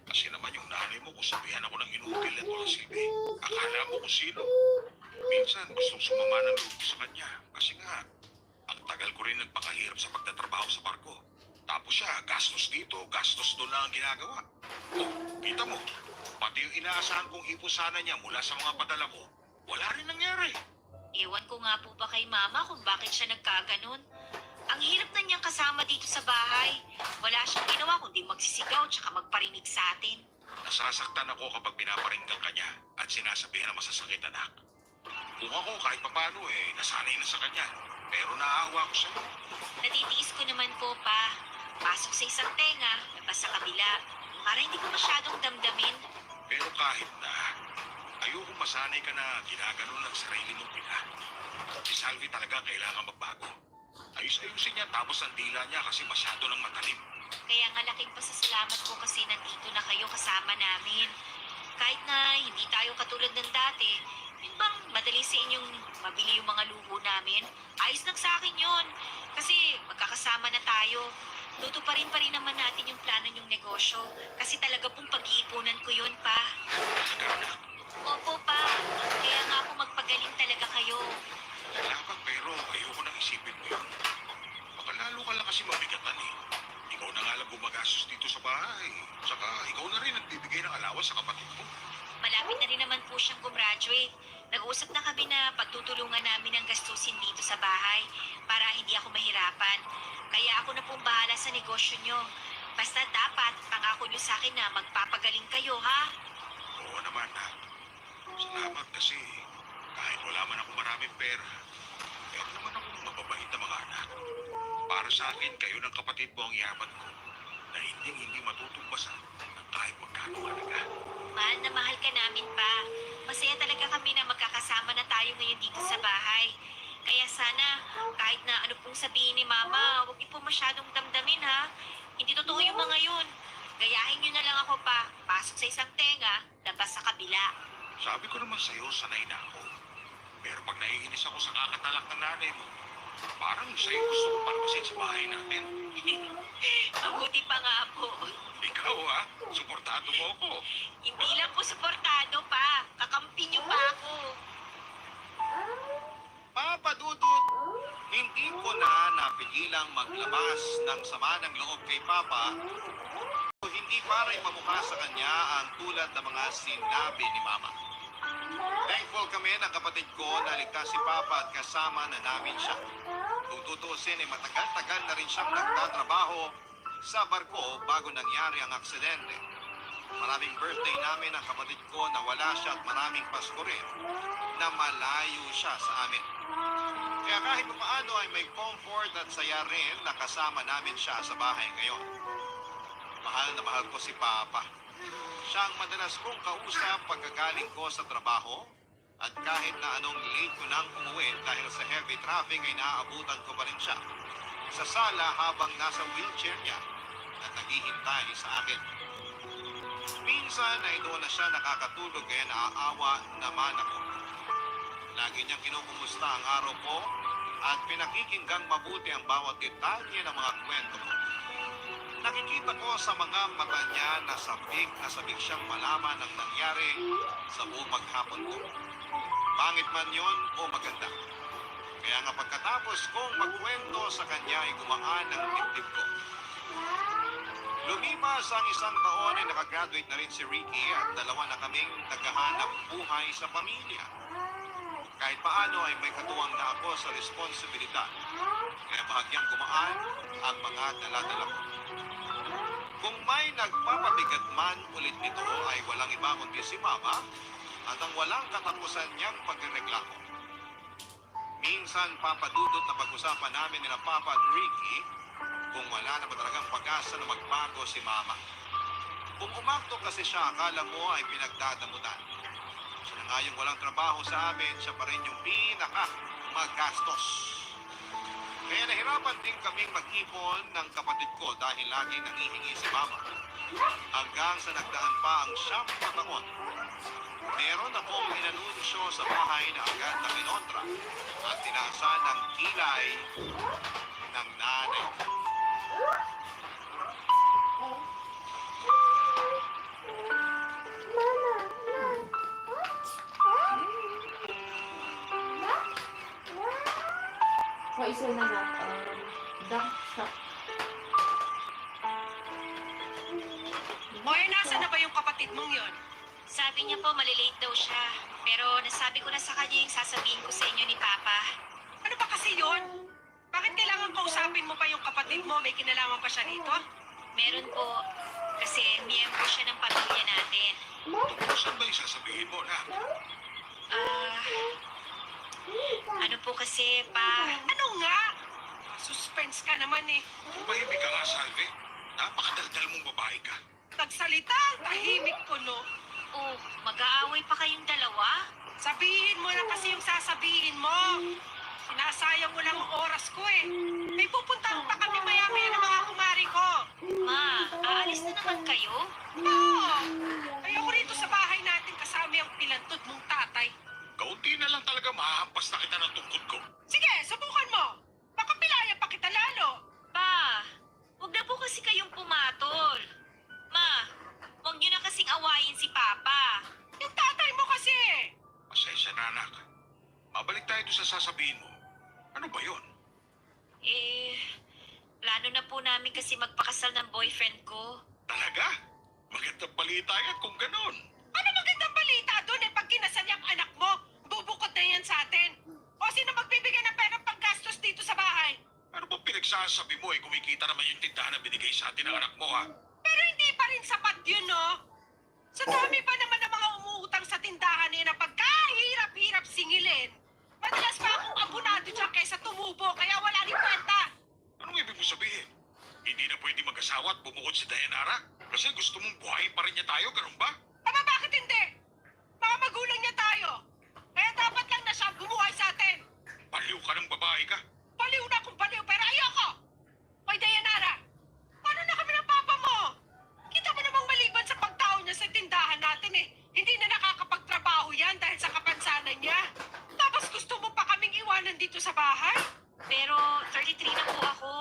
Kasi naman yung nanay mo kung sabihan ako ng inutil at walang silbi. Akala mo kung sino. Minsan gustong sumama ng loob ko sa kanya kasi nga, ang tagal ko rin nagpakahirap sa pagtatrabaho sa barko. Tapos siya, gastos dito, gastos doon lang ang ginagawa. Oh, kita mo, pati yung inaasahan kong ipusana niya mula sa mga padala ko, wala rin nangyari. Ewan ko nga po ba kay mama kung bakit siya nagkaganon. Ang hirap na niyang kasama dito sa bahay. Wala siyang ginawa kundi magsisigaw tsaka magparinig sa atin. Nasasaktan ako kapag pinaparinggan ka niya at sinasabihan na masasakit, anak. Kung ako kahit papano nasanay na sa kanya. Pero naaawa ko sa'yo. Natitiis ko naman po, pa. Pasok sa isang tenga, labas sa kabila. Para hindi ko masyadong damdamin. Pero kahit na, ayoko masanay ka na ginaganon ng sarili mong pina. Si Salvi talaga kailangan magbago. Ayos-ayusin niya tapos ang dila niya kasi masyado ng matalim. Kaya nga laking pasasalamat ko kasi nandito na kayo kasama namin. Kahit na hindi tayo katulad ng dati, yun bang madali sa inyong mabili yung mga luho namin? Ayos lang sa akin yun. Kasi magkakasama na tayo. Tutuparin pa rin naman natin yung plano yung negosyo. Kasi talaga pong pag-iipunan ko yun, pa. Talaga, anak. Opo, pa. Kaya nga po magpagaling talaga kayo. Salamat pero ayoko nang isipin mo yun. Baka lalo ka lang kasi mabigatan Ikaw na nga lang gumagastos dito sa bahay. Saka ikaw na rin nagbibigay ng alawas sa kapatid mo. Malapit na rin naman po siyang gumraduate. Nag-uusap na kami na pagtutulungan namin ang gastusin dito sa bahay para hindi ako mahirapan. Kaya ako na pong bahala sa negosyo nyo. Basta dapat pangako nyo sa akin na magpapagaling kayo, ha? Oo naman, ha. Salamat kasi kahit wala man ako maraming pera, meron naman akong mababait na mga anak. Para sa akin, kayo ng kapatid mo ang yaman ko na hindi matutumbasan ng kahit magkano halaga. Mahal na mahal ka namin, pa. Masaya talaga kami na magkakasama na tayo ngayon dito sa bahay. Kaya sana, kahit na ano pong sabihin ni Mama, huwag niyo po masyadong damdamin, ha? Hindi totoo yung mga yun. Gayahin niyo na lang ako, pa. Pasok sa isang tenga, labas sa kabila. Sabi ko naman sa'yo, sanay na ako. Pero pag naiinis ako sa kakatalak ng nanay mo, parang sa'yo gusto ko palpasin sa bahay natin. Mabuti pa nga po. Ikaw, ha? Suportado mo ako. Hindi lang po suportado, pa. Kakampi niyo pa ako. Papa Dudut, hindi ko na napigilang maglabas ng sama ng loob kay Papa. Hindi para ipamukha sa kanya ang tulad ng mga sinabi ni Mama. Thankful kami ng kapatid ko na ligtas si Papa at kasama na namin siya. Kung tutuusin ay matagal-tagal na rin siyang nagtatrabaho sa barko bago nangyari ang aksidente. Maraming birthday namin ang kapatid ko na wala siya at maraming Pasko rin na malayo siya sa amin. Kaya kahit paano ay may comfort at saya rin na kasama namin siya sa bahay ngayon. Mahal na mahal ko si Papa. Siya ang madalas kong kausap pagkagaling ko sa trabaho at kahit na anong late ko nang umuwi dahil sa heavy traffic ay naaabutan ko pa rin siya sa sala habang nasa wheelchair niya at naghihintay sa akin. Minsan ay doon na siya nakakatulog kaya naaawa naman ako. Lagi niyang kinukumusta ang araw ko at pinakikinggang mabuti ang bawat detalye ng mga kwento ko. Nakikita ko sa mga mata niya na sabik siyang malaman ang nangyari sa buong maghapon ko. Pangit man yon o maganda. Kaya nga pagkatapos kong magkwento sa kanya ay gumaan ang dibdib ko. Lumipas ang isang taon ay nakagraduate na rin si Ricky at dalawa na kaming naghahanap buhay sa pamilya. Kahit paano ay may katuwang na ako sa responsibilidad. Kaya bahagyang gumaan ang mga dala-dala ko. Kung may nagpapabigat man ulit nito ay walang iba kundi si Mama at ang walang katapusan niyang pagrereklamo. Minsan papadudot na pag-usapan namin nila Papa at Ricky kung wala na ba talagang pag-asa na magbago si Mama. Kung umakto kasi siya, akala mo ay pinagdadamutan. Siya na nga yung walang trabaho sa amin, siya pa rin yung pinaka-magastos. Kaya nahirapan din kaming mag-ipon ng kapatid ko dahil lagi nangihingi si Mama. Hanggang sa nagdaan pa ang 7 taon. Meron akong inanunsyo sa bahay na agad na kinontra at tinaasan ng kilay ng nanay. Isa na na, duck shop. Hoy, nasa na ba yung kapatid mong yon? Sabi niya po malilate daw siya. Pero nasabi ko na sa kanya yung sasabihin ko sa inyo ni Papa. Ano ba kasi yon? Bakit kailangan kausapin mo pa yung kapatid mo? May kinalaman pa siya dito? Meron po, kasi miyembro siya ng pamilya natin. Saan ba yung sasabihin mo na? Ano po kasi, Pa? Ano nga? Suspense ka naman eh. Mahimik ka nga, Salve. Napakadaldal mong babae ka. Nagsalita, tahimik ko no. Oh, mag-aaway pa kayong dalawa? Sabihin mo na kasi yung sasabihin mo. Sinasayang mo lang ang oras ko eh. May pupuntahan pa kami maya-maya ng mga kumari ko. Ma, aalis na naman kayo? Oo! Ayoko rito sa bahay natin kasama yung pilantod mong tatay. Kaunti na lang talaga mahampas na kita ng tungkod ko. Sige, subukan mo. Baka pilaya pa kita lalo. Pa, huwag na po kasi kayong pumatol. Ma, huwag niyo na kasing awayin si Papa. Yung tatay mo kasi. Pasensya na, anak. Mabalik tayo doon sa sasabihin mo. Ano ba yon? Plano na po namin kasi magpakasal ng boyfriend ko. Talaga? Magandang balita yan kung ganon. Ano magandang balita doon eh pag kinasal yung anak mo? Bubukod na yan sa atin. O sino magbibigay ng pera paggastos dito sa bahay? Ano ba pinagsasabi mo eh? Kumikita naman yung tindahan na binigay sa atin ng anak mo, ha? Pero hindi pa rin sapat yun, no? Sa dami pa naman ng mga umuutang sa tindahan na yun na pagkahirap-hirap singilin. Madalas pa akong abunado dyan kaysa tumubo, kaya wala rin kwenta. Anong ibig mo sabihin? Hindi na pwede mag-asawa at bumukod si Dayanara? Kasi gusto mong buhayin pa rin niya tayo, ganun ba? Aba, bakit hindi? Mga magulang niya tayo. Kaya dapat lang na siya bumuhay sa atin. Baliw ka ng babae ka. Baliw na kung baliw, pero ayoko! Hoy, Dayanara, paano na kami ng papa mo? Kita mo namang maliban sa pagtao niya sa tindahan natin eh. Hindi na nakakapagtrabaho yan dahil sa kapansanan niya. Tapos gusto mo pa kaming iwanan dito sa bahay? Pero 33 na po ako.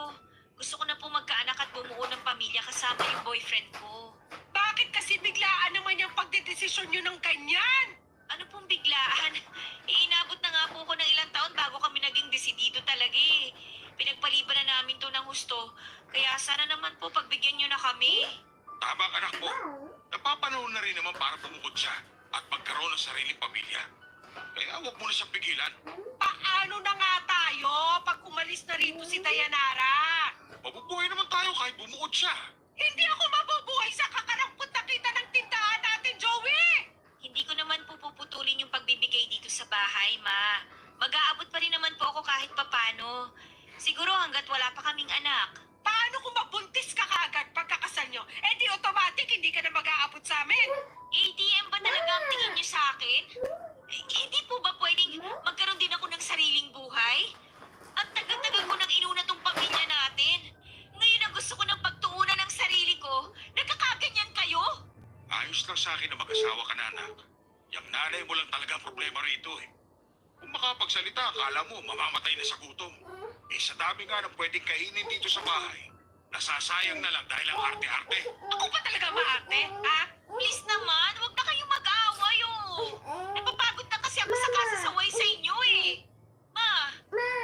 Gusto ko na po magkaanak at bumuo ng pamilya kasama yung boyfriend ko. Bakit kasi biglaan naman yung pagdedesisyon niyo ng ganyan? Ano pong biglaan? Inabot na nga po ko ng ilang taon bago kami naging desidido talaga eh. Pinagpaliban na namin to ng husto. Kaya sana naman po pagbigyan nyo na kami. Tama ka, anak mo. sariling pamilya. Kaya huwag mo na siyang pigilan. Paano na nga tayo pag umalis na rito si Dayanara? Mabubuhay naman tayo kahit bumuod siya. Hindi ako mabubuhay sa kakarampot na kita ng tindahan natin, Joey! Hindi ko naman po puputulin yung pagbibigay dito sa bahay, Ma. Mag-aabot pa rin naman po ako kahit papano. Siguro hanggat wala pa kaming anak. Paano kung mabuntis ka kaagad pagkakasal nyo? Eh di automatic hindi ka na mag-aabot sa amin. ATM ba talaga ang tingin niyo sa akin? Hindi po ba pwedeng magkaroon din ako ng sariling buhay? Ang tagal-tagal ko nang inuna tong pamilya natin. Ngayon ang gusto ko ng pagtuunan ng sarili ko, nagkakaganyan kayo? Ayos lang sa akin na mag-asawa ka na, anak. Yung nanay mo lang talaga ang problema rito eh. Kung makapagsalita, akala mo mamamatay na sa gutom. Eh sa dami nga ng pwedeng kainin dito sa bahay, nasasayang na lang dahil ang arte-arte. Ako ba talaga maarte, ha? Please naman, huwag na kayong mag-aaway Napapagod na kasi ako sa kasasaway sa inyo eh. Ma,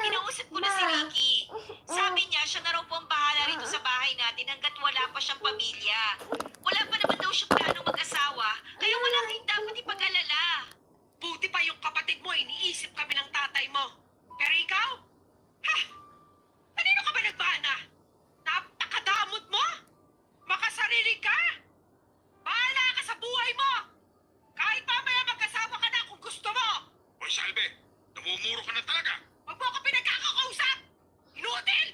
kinausap ko na si Ricky. Sabi niya, siya na raw po ang bahala rito sa bahay natin hanggat wala pa siyang pamilya. Wala pa naman daw siyang plano mag-asawa, kaya wala kayong dapat ipag-alala. Buti pa yung kapatid mo, iniisip kami ng tatay mo. Pero ikaw? Ha? Kanino ka ba nagmana? Napakadamot mo? Makasarili ka? Bahala ka sa buhay mo! Kahit mamaya magkasama ka na kung gusto mo! Hoy Salve, namumuro ka na talaga. Huwag mo ako pinagkakakausap! Inutil!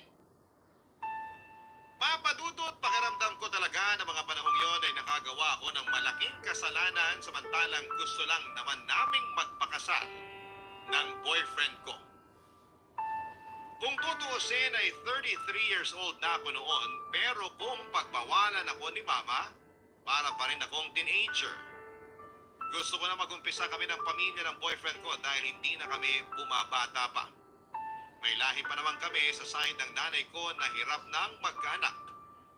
Papadudot, pakiramdam ko talaga na mga panahong yon ay nakagawa ako ng malaking kasalanan samantalang gusto lang naman naming magpakasal ng boyfriend ko. Kung tutuusin ay 33 years old na ako noon, pero kung pagbawalan ako ni Mama, para pa rin akong teenager. Gusto ko na mag-umpisa kami ng pamilya ng boyfriend ko dahil hindi na kami bumabata pa. May lahi pa naman kami sa side ng nanay ko na hirap ng magkaanak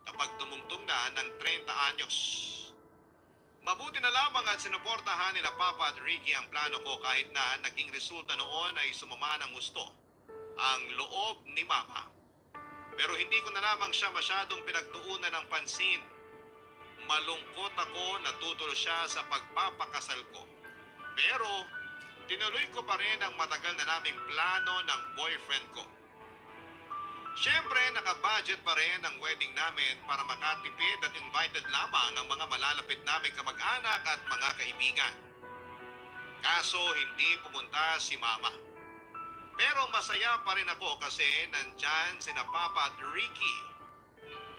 kapag tumungtong na ng 30 anyos. Mabuti na lamang at sinuportahan nila Papa at Ricky ang plano ko kahit na naging resulta noon ay sumama ng gusto ang loob ni Mama. Pero hindi ko na lamang siya masyadong pinagtuunan ng pansin. Malungkot ako na tutulo siya sa pagpapakasal ko. Pero tinuloy ko pa rin ang matagal na naming plano ng boyfriend ko. Siyempre, nakabudget pa rin ang wedding namin para makatipid at invited lamang ang mga malalapit naming kamag-anak at mga kaibigan. Kaso, hindi pumunta si Mama. Pero masaya pa rin ako kasi nandyan sina Papa at Ricky.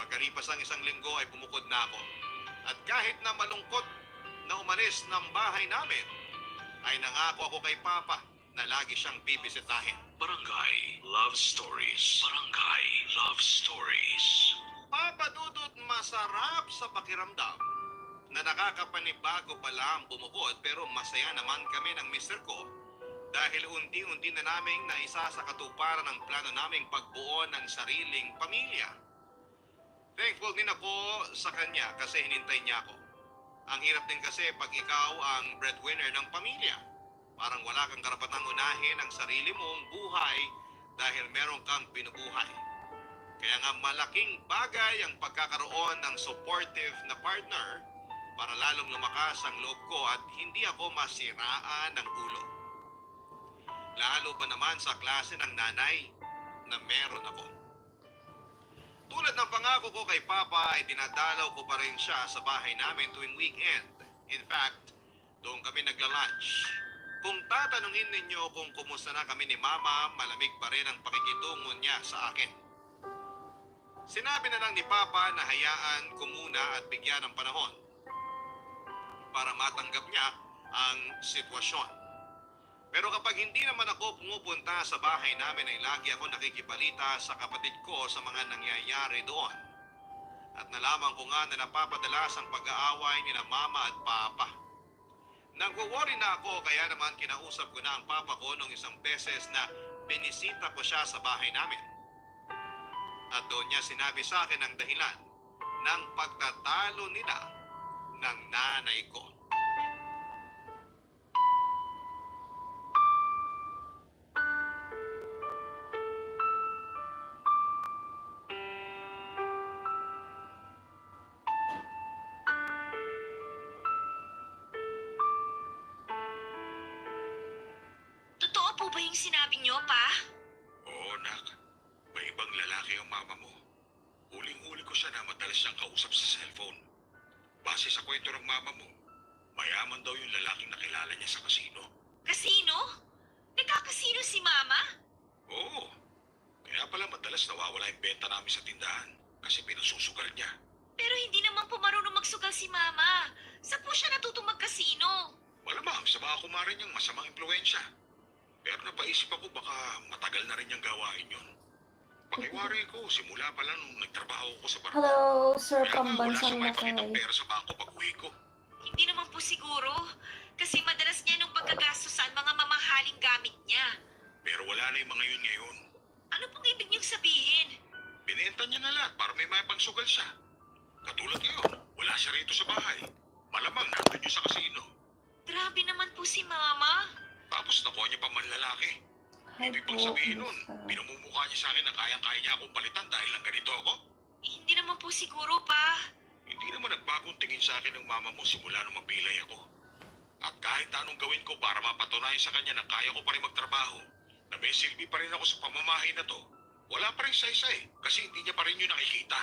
Pagkalipas ang isang linggo ay bumukod na ako. At kahit na malungkot na umalis ng bahay namin, ay nangako ako kay Papa na lagi siyang bibisitahin. Barangay Love Stories. Barangay Love Stories. Papa Dudut, masarap sa pakiramdam na nakakapanibago pala ang bumukod pero masaya naman kami ng mister ko dahil unti-unti na naming naisa sa katuparan ang plano naming pagbuo ng sariling pamilya. Thankful din ako sa kanya kasi hinintay niya ako. Ang hirap din kasi pag ikaw ang breadwinner ng pamilya. Parang wala kang karapatang unahin ang sarili mong buhay dahil meron kang binubuhay. Kaya nga malaking bagay ang pagkakaroon ng supportive na partner para lalong lumakas ang loob ko at hindi ako masiraan ng ulo. Lalo pa naman sa klase ng nanay na meron ako. Tulad ng pangako ko kay Papa ay dinadalaw ko pa rin siya sa bahay namin tuwing weekend. In fact, doon kami nagla-lunch. Kung tatanungin ninyo kung kumusta na kami ni Mama, malamig pa rin ang pakikitungo niya sa akin. Sinabi na lang ni Papa na hayaan ko muna at bigyan ng panahon para matanggap niya ang sitwasyon. Pero kapag hindi naman ako pumupunta sa bahay namin ay lagi ako nakikibalita sa kapatid ko sa mga nangyayari doon. At nalaman ko nga na napapadalas ang pag-aaway ni na Mama at Papa. Nagwo-worry na ako kaya naman kinausap ko na ang Papa ko nung isang beses na binisita ko siya sa bahay namin. At doon niya sinabi sa akin ang dahilan ng pagtatalo nila ng nanay ko. po ba yung sinabi niyo, Pa? Oo, nak. May ibang lalaki ang mama mo. Huling-huli ko siya na madalas siyang kausap sa cellphone. Base sa kwento ng mama mo, mayaman daw yung lalaking nakilala niya sa kasino. Kasino? Nagkakasino si Mama? Oo. Kaya pala madalas nawawala yung benta namin sa tindahan kasi pinasusugal niya. Pero hindi naman po marunong magsugal si Mama. Saan po siya natutong magkasino? Malamang sa mga kumarin niyang masamang impluensya. Pero napaisip ako baka matagal na rin niyang gawain yun. Pakiwari ko, simula pa lang nung nagtrabaho ko sa barko. Hello, Sir Kaya nga, wala Pambansang siyang makikitang Lakay. pera sa bangko pag uwi ko. Hindi naman po siguro. Kasi madalas niya nung pagkagastusan mga mamahaling gamit niya. Pero wala na yung mga yun ngayon. Ano pong ibig niyong sabihin? Binenta niya na lahat para may pangsugal siya. Katulad ngayon, wala siya rito sa bahay. Malamang nandun yun sa kasino. Grabe naman po si Mama. Tapos nakuha niya pa manlalaki. Hi Ibig bang po, sabihin nun, kumusta? pinamumukha niya sa akin na kayang-kaya niya akong palitan dahil lang ganito ako? Hindi naman po siguro, Pa. Hindi naman nagbagong tingin sa akin ng mama mo simula nung mapilay ako. At kahit anong gawin ko para mapatunayan sa kanya na kaya ko pa rin magtrabaho, na may silbi pa rin ako sa pamamahay na to, wala pa rin saysay kasi hindi niya pa rin yun nakikita.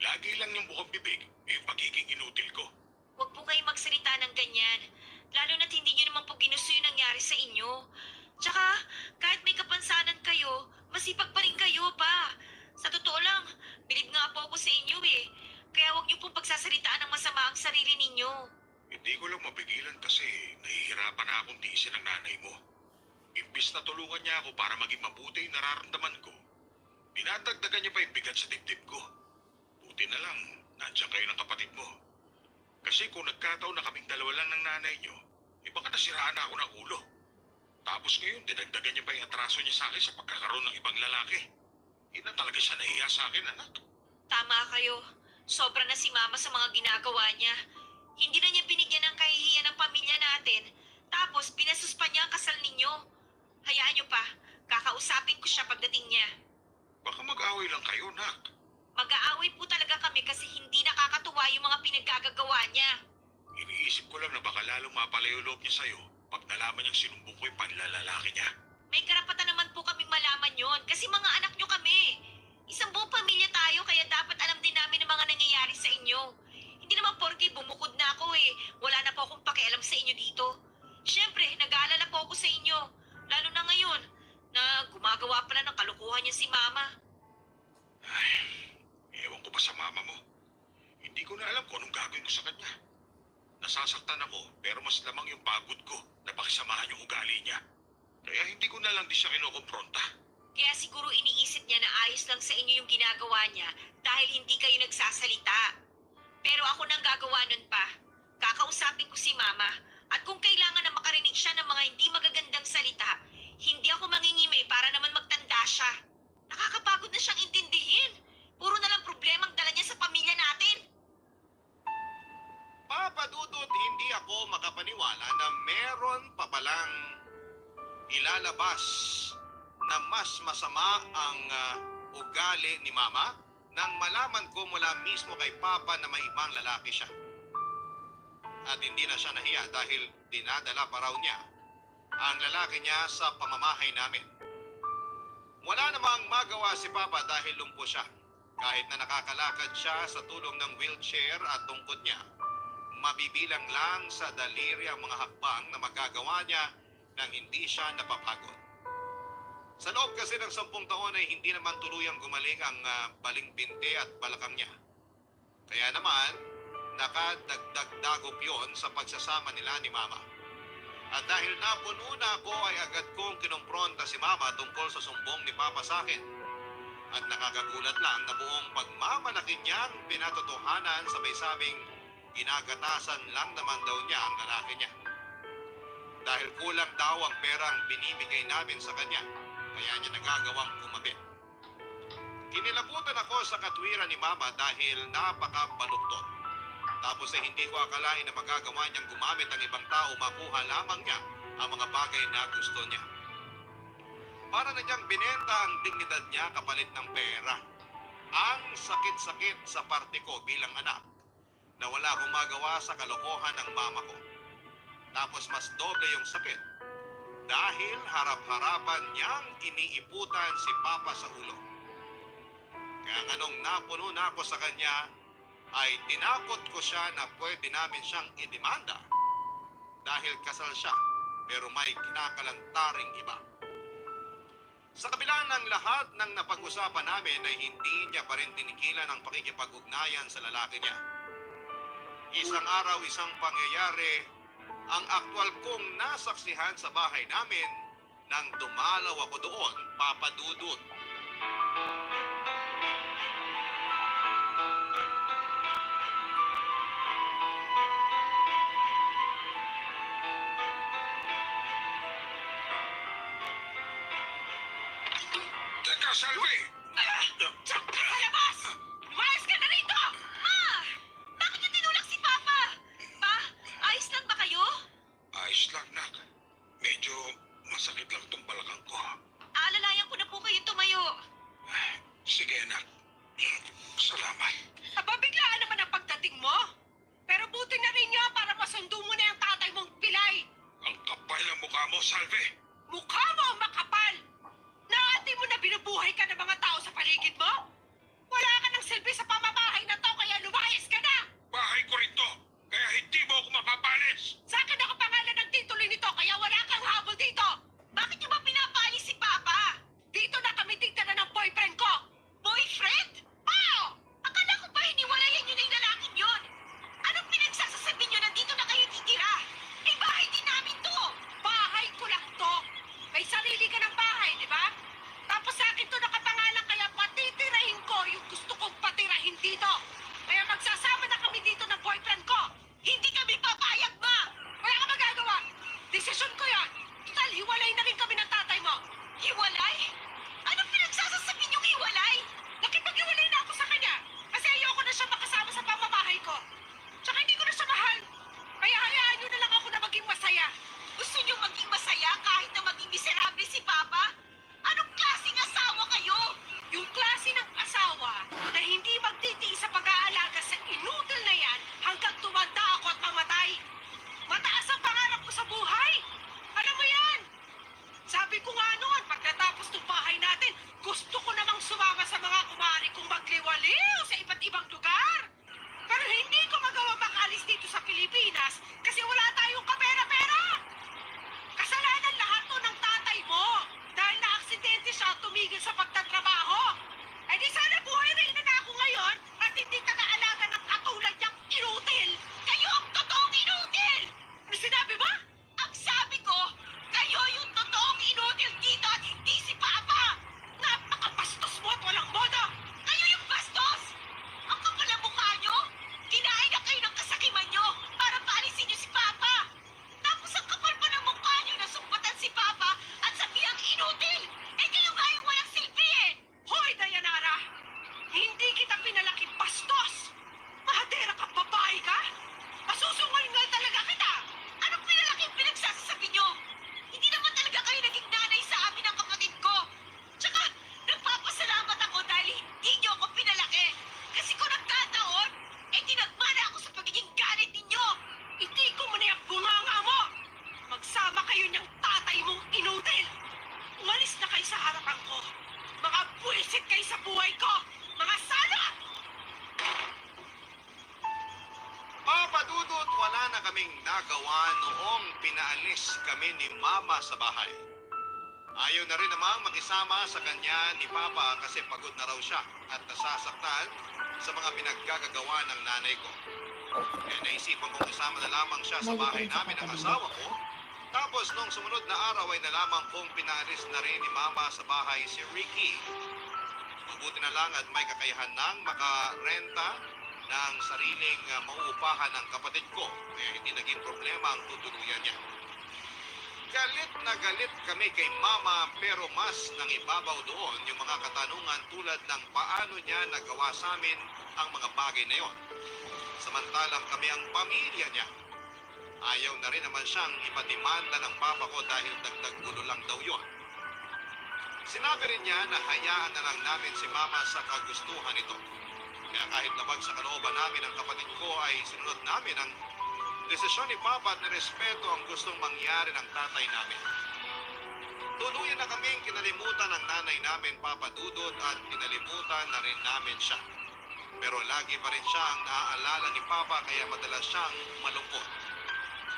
Lagi lang yung bukang bibig, yung pagiging inutil ko. Huwag po kayong magsalita ng ganyan. Lalo na't hindi niyo naman po ginusto yung nangyari sa inyo. Tsaka, kahit may kapansanan kayo, masipag pa rin kayo, Pa. Sa totoo lang, bilib nga po ako sa inyo eh. Kaya huwag niyo pong pagsasalitaan ng masama ang sarili ninyo. Hindi ko lang mapigilan kasi nahihirapan na akong tiisin ng nanay mo. Imbis na tulungan niya ako para maging mabuti yung nararamdaman ko, dinadagdagan niya pa yung bigat sa dibdib ko. Buti na lang, nandiyan kayo ng kapatid mo. Kasi kung nagkataon na kaming dalawa lang ng nanay niyo, baka nasiraan na ako ng ulo. Tapos ngayon, dinagdagan niya pa yung atraso niya sa akin sa pagkakaroon ng ibang lalaki. Hindi na talaga siya nahiya sa akin, anak. Tama kayo. Sobra na si Mama sa mga ginagawa niya. Hindi na niya binigyan ng kahihiyan ng pamilya natin. Tapos, pinasus pa niya ang kasal ninyo. Hayaan niyo pa. Kakausapin ko siya pagdating niya. Baka mag-away lang kayo, nak. Mag-aaway po talaga kami kasi hindi nakakatuwa yung mga pinaggagawa niya. Iniisip ko lang na baka lalong mapalayo loob niya sa'yo pag nalaman niyang sinumbong ko yung panlalalaki niya. May karapatan naman po kaming malaman yon kasi mga anak niyo kami. Isang buong pamilya tayo kaya dapat alam din namin ang mga nangyayari sa inyo. Hindi naman porke bumukod na ako eh. Wala na po akong pakialam sa inyo dito. Siyempre, nag-aalala po ako sa inyo. Lalo na ngayon na gumagawa pala ng kalukuhan niya si Mama. Ay, ewan ko pa sa mama mo. Hindi ko na alam kung anong gagawin ko sa kanya. Nasasaktan ako pero mas lamang yung pagod ko na pakisamahan yung ugali niya. Kaya hindi ko na lang di siya kinukumpronta. Kaya siguro iniisip niya na ayos lang sa inyo yung ginagawa niya dahil hindi kayo nagsasalita. Pero ako nang gagawa nun pa. Kakausapin ko si Mama at kung kailangan na makarinig siya ng mga hindi magagandang salita, hindi ako mangingimay para naman magtanda siya. Nakakapagod na siyang intindihin. Puro na lang problemang dala niya sa pamilya natin. Papa Dudut, hindi ako makapaniwala na meron pa palang ilalabas na mas masama ang ugali ni Mama nang malaman ko mula mismo kay Papa na may ibang lalaki siya. At hindi na siya nahiya dahil dinadala pa raw niya ang lalaki niya sa pamamahay namin. Wala namang magawa si Papa dahil lumpo siya. Kahit na nakakalakad siya sa tulong ng wheelchair at tungkod niya, mabibilang lang sa daliri ang mga hakbang na magagawa niya nang hindi siya napapagod. Sa loob kasi ng 10 taon ay hindi naman tuluyang gumaling ang baling binte at balakang niya. Kaya naman, nakadagdag-dagop yun sa pagsasama nila ni Mama. At dahil napuno na ako ay agad kong kinumpronta si Mama tungkol sa sumbong ni Papa sa akin. At nakakagulat lang na buong pagmamalaki niyang pinatotohanan sabay sabing ginagatasan lang naman daw niya ang lalaki niya. Dahil kulang daw ang perang binibigay namin sa kanya, kaya niya nagagawang kumabit. Kinilabutan ako sa katwiran ni Mama dahil napakabaluktot. Tapos ay hindi ko akalain na magagawa niyang gumamit ang ibang tao makuha lamang niya ang mga bagay na gusto niya. Para na niyang binenta ang dignidad niya kapalit ng pera. Ang sakit-sakit sa parte ko bilang anak na wala akong magawa sa kalokohan ng mama ko. Tapos mas doble yung sakit dahil harap-harapan niyang iniiputan si Papa sa ulo. Kaya nga nung napuno na ako sa kanya, ay tinakot ko siya na pwede namin siyang idemanda dahil kasal siya pero may kinakalantaring iba. Sa kabila ng lahat ng napag-usapan namin ay hindi niya pa rin tinigilan ang pakikipag-ugnayan sa lalaki niya. Isang araw, isang pangyayari ang aktwal kong nasaksihan sa bahay namin nang dumalaw ako doon, Papa Dudut. Teka, Salve! Palabas! Lumayas ka na rito! Ma! Bakit niyo tinulak si Papa? Pa, ayos lang ba kayo? Ayos lang, nak. Medyo masakit lang itong balakang ko. Aalalayan ko na po kayo tumayo. Sige, anak. Salamat. Aba, biglaan naman ang pagdating mo. Pero buti na rin niya para masundo mo na yung tatay mong pilay. Ang kapal ng mukha mo, Salve. Mukha mo ang makapal. Naati mo na binubuhay ka ng mga tao sa paligid mo? Wala ka ng silbi sa pamamahay na to, kaya lumayas ka na. Bahay ko rin to. Kaya hindi mo ako mapapalis. Sa akin ako pangalan ng titulo nito, kaya wala kang habol dito. Bakit niyo ba pinapaalis si Papa? Dito na kami tignan ng boyfriend ko. Boyfriend? Oo! Akala ko ba hiniwalayan niyo na yung lalaking yun? Anong pinagsasasabi niyo nandito na kayo titira? Eh, bahay din namin to! Bahay ko lang to. May sarili ka ng bahay, di ba? Tapos sa akin to nakapangalan, kaya patitirahin ko yung gusto kong patirahin dito. Kaya magsasama na kami dito ng boyfriend ko. Hindi kami papayag, Ma! Wala ka magagawa. Desisyon ko yan. Total, hiwalay na rin kami ng tatay mo. Hiwalay? Anong pinagsasasabi niyong hiwalay? Nakipag-hiwalay na ako sa kanya. Kasi ayoko na siya makasama sa pamamahay ko. Tsaka hindi ko na siya mahal. Kaya hayaan niyo na lang ako na maging masaya. Gusto niyo maging masaya kahit na maging miserable si Papa? Anong klaseng asawa kayo? Yung klase ng asawa na hindi magtitiis sa pag-aalaga sa inutil na yan hanggang tumanda ako at mamatay. Mataas ang pangarap ko sa buhay. Alam mo yan? Sabi ko nga noon, pag natapos ng bahay natin, gusto ko namang sumama sa mga kumari kong magliwaliw sa iba't ibang lugar. Pero hindi ko magawa makalis dito sa Pilipinas kasi wala tayong kapera-pera. Kasalanan lahat to ng tatay mo dahil na-aksidente siya at tumigil sa pagtatrabaho. Eh di sana buhay rin na ako ngayon at hindi taga-alaga ng katulad niyang inutil. Kayo ang totoong inutil! Ano sinabi mo? Ang sabi ko, kayo yung totoong inutil dito at hindi si Papa! Napakabastos mo at walang modo. Kayo yung bastos! Ang kapal ng mukha nyo! Kinain na kayo ng kasakiman nyo para paalisin nyo si Papa! Tapos ang kapal pa ng mukha nyo na sumpatan si Papa at sabihang inutil! Eh kayo nga yung walang silbi eh! Hoy, Dayanara! Hindi kita pinalaking bastos! Mahadera ka, babae ka? Masusungal-ngal talaga kita! Anong pinalaking pinagsasasabi nyo? Hindi naman talaga kayo naging nanay sa amin ng kapatid ko. Tsaka, nagpapasalamat ako dahil hindi nyo ako pinalaki. Kasi kung nagkataon, eh tinagmana ako sa pagiging galit ninyo. Hindi ko mo na yung bunganga mo! Magsama kayo niyang tatay mong inutil! Umalis na kayo sa harapan ko! Mga buwisit kayo sa buhay ko! Mga sana! Papa Dudut, wala na kaming nagawa noong pinaalis kami ni Mama sa bahay. Ayaw na rin namang makisama sa kanya ni Papa kasi pagod na raw siya at nasasaktan sa mga pinaggagawa ng nanay ko. Kaya naisipan kong kasama na lamang siya sa bahay namin ng asawa ko. Tapos nung sumunod na araw ay nalaman kong pinaalis na rin ni Mama sa bahay si Ricky. Mabuti na lang at may kakayahan ng makarenta ng sariling mauupahan ng kapatid ko. Kaya hindi naging problema ang tutuluyan niya. Galit na galit kami kay Mama pero mas nangibabaw doon yung mga katanungan tulad ng paano niya nagawa sa amin ang mga bagay na yon. Samantalang kami ang pamilya niya. Ayaw na rin naman siyang ipatimanda ng papa ko dahil dagdag gulo lang daw yon. Sinabi rin niya na hayaan na lang namin si Mama sa kagustuhan nito. Kaya kahit labag sa kalooban namin ang kapatid ko ay sinunod namin ang desisyon ni Papa at nirespeto ang gustong mangyari ng tatay namin. Tuluyan na kaming kinalimutan ng nanay namin, Papa Dudut, at kinalimutan na rin namin siya. Pero lagi pa rin siya ang naaalala ni Papa kaya madalas siyang malungkot.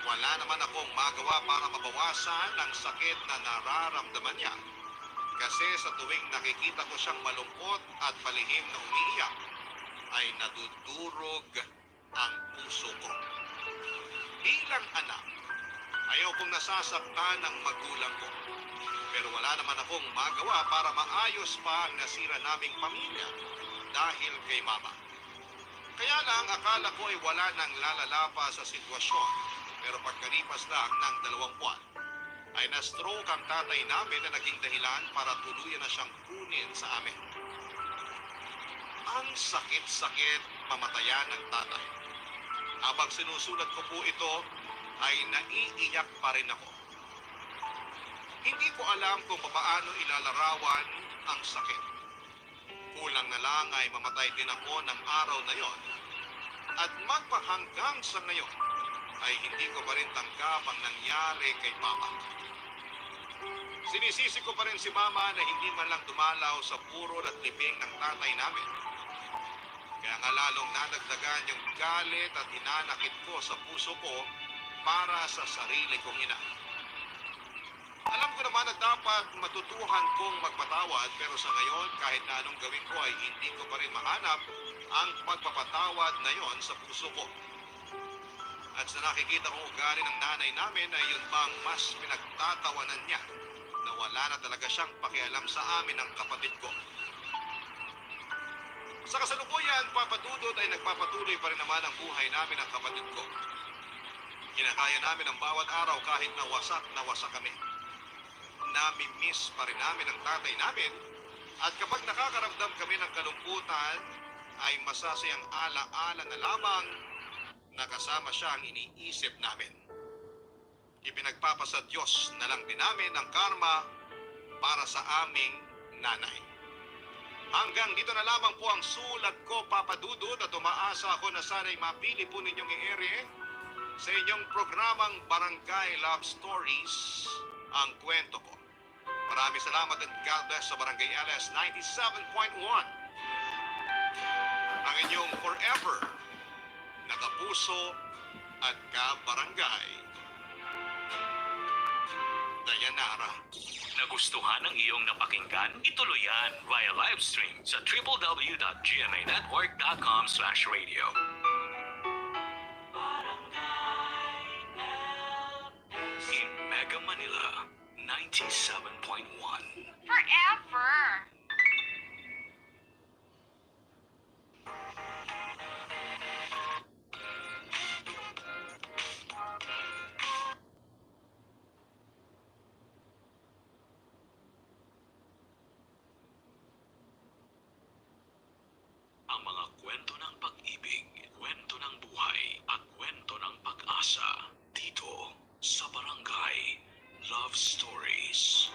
Wala naman akong magawa para mabawasan ang sakit na nararamdaman niya. Kasi sa tuwing nakikita ko siyang malungkot at palihim na umiiyak, ay nadudurog ang puso ko. Bilang anak, ayaw kong nasasaktan ng magulang ko. Pero wala naman akong magawa para maayos pa ang nasira naming pamilya dahil kay Mama. Kaya lang akala ko ay wala nang lalala pa sa sitwasyon. Pero pagkalipas lang ng 2 buwan, ay na-stroke ang tatay namin na naging dahilan para tuluyan na siyang kunin sa amin. Ang sakit-sakit mamatayan ng tatay. Habang sinusulat ko po ito, ay naiiyak pa rin ako. Hindi ko alam kung paano ilalarawan ang sakit. Kulang na lang ay mamatay din ako ng araw na yon. At magpahanggang sa ngayon, ay hindi ko pa rin tanggap ang nangyari kay Papa. Sinisisi ko pa rin si Mama na hindi man lang dumalaw sa puro at libing ng tatay namin. Kaya nga lalong nadagdagan yung galit at hinanakit ko sa puso ko para sa sarili kong ina. Alam ko naman na dapat matutuhan kong magpatawad pero sa ngayon kahit na anong gawin ko ay hindi ko pa rin mahanap ang pagpapatawad na yon sa puso ko. At sa nakikita kong ugali ng nanay namin ay yun bang mas pinagtatawanan niya na wala na talaga siyang pakialam sa amin ng kapatid ko. Sa kasalukuyan, Papa Dudut ay nagpapatuloy pa rin naman ang buhay namin ng kapatid ko. Kinakaya namin ang bawat araw kahit na wasak kami. Nami-miss pa rin namin ang tatay namin at kapag nakakaramdam kami ng kalungkutan ay masasayang ala-ala na lamang na kasama siya ang iniisip namin. Ipinagpapasa Diyos na lang din namin ang karma para sa aming nanay. Hanggang dito na lamang po ang sulat ko, Papa Dudut, at umaasa ako na sana'y mapili po ninyong i-ere sa inyong programang Barangay Love Stories ang kwento ko. Maraming salamat at God bless sa Barangay LS 97.1. Ang inyong forever nakapuso at kabarangay, Dayanara. Nagustuhan ang iyong napakinggan? Ituloy yan via live stream sa www.gmanetwork.com/radio. In Mega Manila, 97.1. Forever! Ang mga kwento ng pag-ibig, kwento ng buhay, at kwento ng pag-asa dito sa Barangay Love Stories.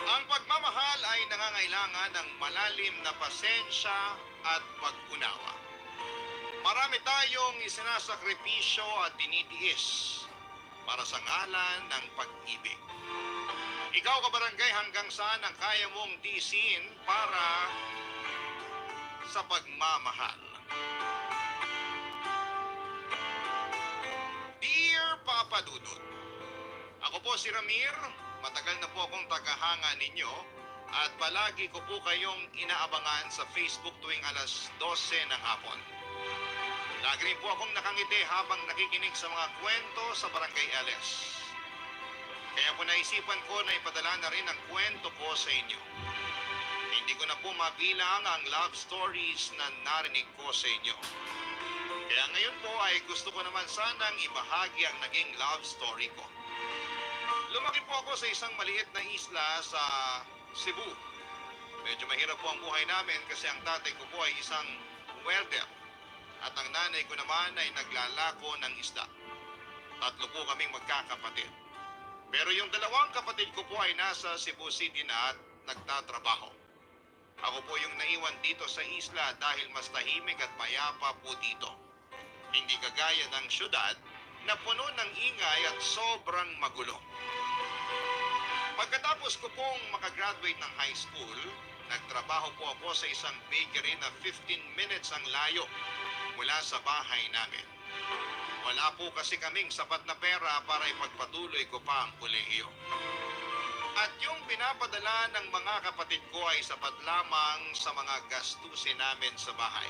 Ang pagmamahal ay nangangailangan ng malalim na pasensya at pag-unawa. Marami tayong isinasakripisyo at tinitiis para sa ngalan ng pag-ibig. Ikaw, kabarangay, hanggang saan ang kaya mong tiisin para sa pagmamahal? Dear Papa Dudut, ako po si Ramir, matagal na po akong tagahanga ninyo at palagi ko po kayong inaabangan sa Facebook tuwing alas 12 ng hapon. Lagi rin po akong nakangiti habang nakikinig sa mga kwento sa Barangay LS. Kaya po naisipan ko na ipadala na rin ang kwento ko sa inyo. Hindi ko na po mabilang ang love stories na narinig ko sa inyo. Kaya ngayon po ay gusto ko naman sanang ibahagi ang naging love story ko. Lumaki po ako sa isang maliit na isla sa Cebu. Medyo mahirap po ang buhay namin kasi ang tatay ko po ay isang welder at ang nanay ko naman ay naglalako ng isda. Tatlo po kaming magkakapatid. Pero yung dalawang kapatid ko po ay nasa Cebu City na at nagtatrabaho. Ako po yung naiwan dito sa isla dahil mas tahimik at mayapa po dito. Hindi kagaya ng syudad na puno ng ingay at sobrang magulo. Pagkatapos ko pong makagraduate ng high school, nagtrabaho po ako sa isang bakery na 15 minutes ang layo mula sa bahay namin. Wala po kasi kaming sapat na pera para ipagpatuloy ko pa ang kolehiyo. At yung pinapadala ng mga kapatid ko ay sapat lamang sa mga gastusin namin sa bahay.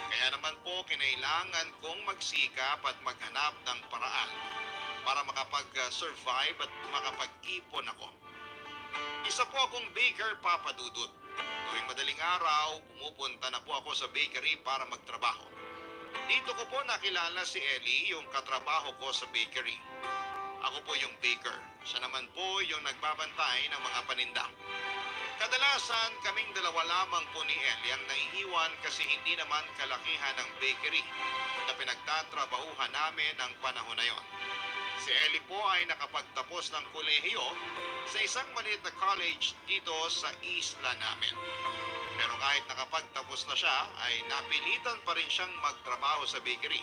Kaya naman po kinailangan kong magsikap at maghanap ng paraan para makapag-survive at makapag-ipon ako. Isa po akong baker, Papa Dudut. Tuwing madaling araw, pumupunta na po ako sa bakery para magtrabaho. Dito ko po nakilala si Ellie, yung katrabaho ko sa bakery. Ako po yung baker. Siya naman po yung nagbabantay ng mga paninda. Kadalasan kaming dalawa lamang po ni Ellie ang naiiwan kasi hindi naman kalakihan ng bakery na pinagtatrabahuhan namin ng panahon na yon. Si Ellie po ay nakapagtapos ng kolehiyo sa isang maliit na college dito sa isla namin. Pero kahit nakapagtapos na siya, ay napilitan pa rin siyang magtrabaho sa bakery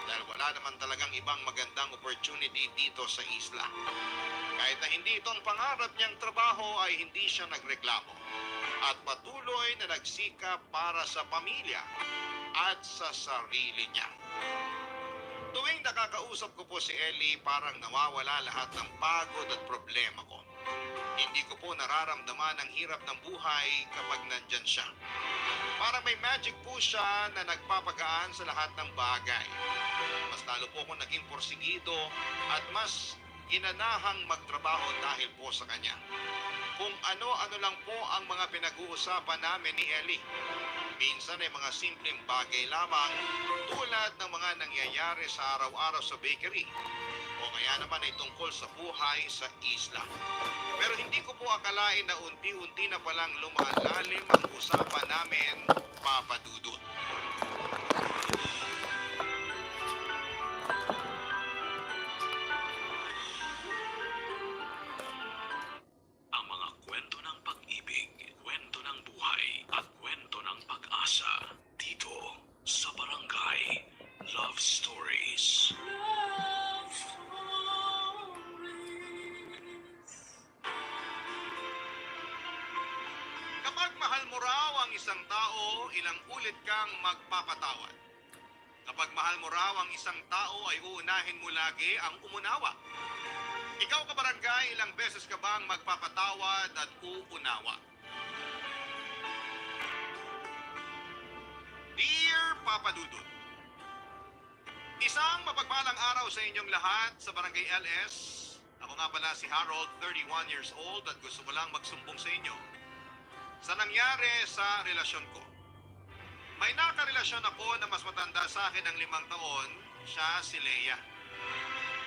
dahil wala naman talagang ibang magandang opportunity dito sa isla. Kahit na hindi itong pangarap niyang trabaho ay hindi siya nagreklamo at patuloy na nagsikap para sa pamilya at sa sarili niya. Tuwing nakakausap ko po si Ellie, parang nawawala lahat ng pagod at problema ko. Hindi ko po nararamdaman ang hirap ng buhay kapag nandyan siya. Parang may magic po siya na nagpapagaan sa lahat ng bagay. Mas lalo po akong naging porsigido at mas ginanahang magtrabaho dahil po sa kanya. Kung ano-ano lang po ang mga pinag-uusapan namin ni Ellie. Minsan ay mga simpleng bagay lamang tulad ng mga nangyayari sa araw-araw sa bakery o kaya naman ay tungkol sa buhay sa isla. Pero hindi ko po akalain na unti-unti na palang lumalalim ang usapan namin, Papa Dudut. Ang mga kwento ng pag-ibig, kwento ng buhay, at kwento ng pag-asa dito sa Barangay Love Stories. Kapag mahal mo raw ang isang tao, ilang ulit kang magpapatawad. Kapag mahal mo raw ang isang tao, ay uunahin mo lagi ang umunawa. Ikaw, kabarangay, ilang beses ka bang magpapatawad at uunawa? Dear Papa Dudut, isang mapagpalang araw sa inyong lahat sa Barangay LS. Ako nga pala si Harold, 31 years old, at gusto ko lang magsumbong sa inyo sa nangyari sa relasyon ko. May nakarelasyon ako na mas matanda sa akin ng 5 taon, siya si Leia.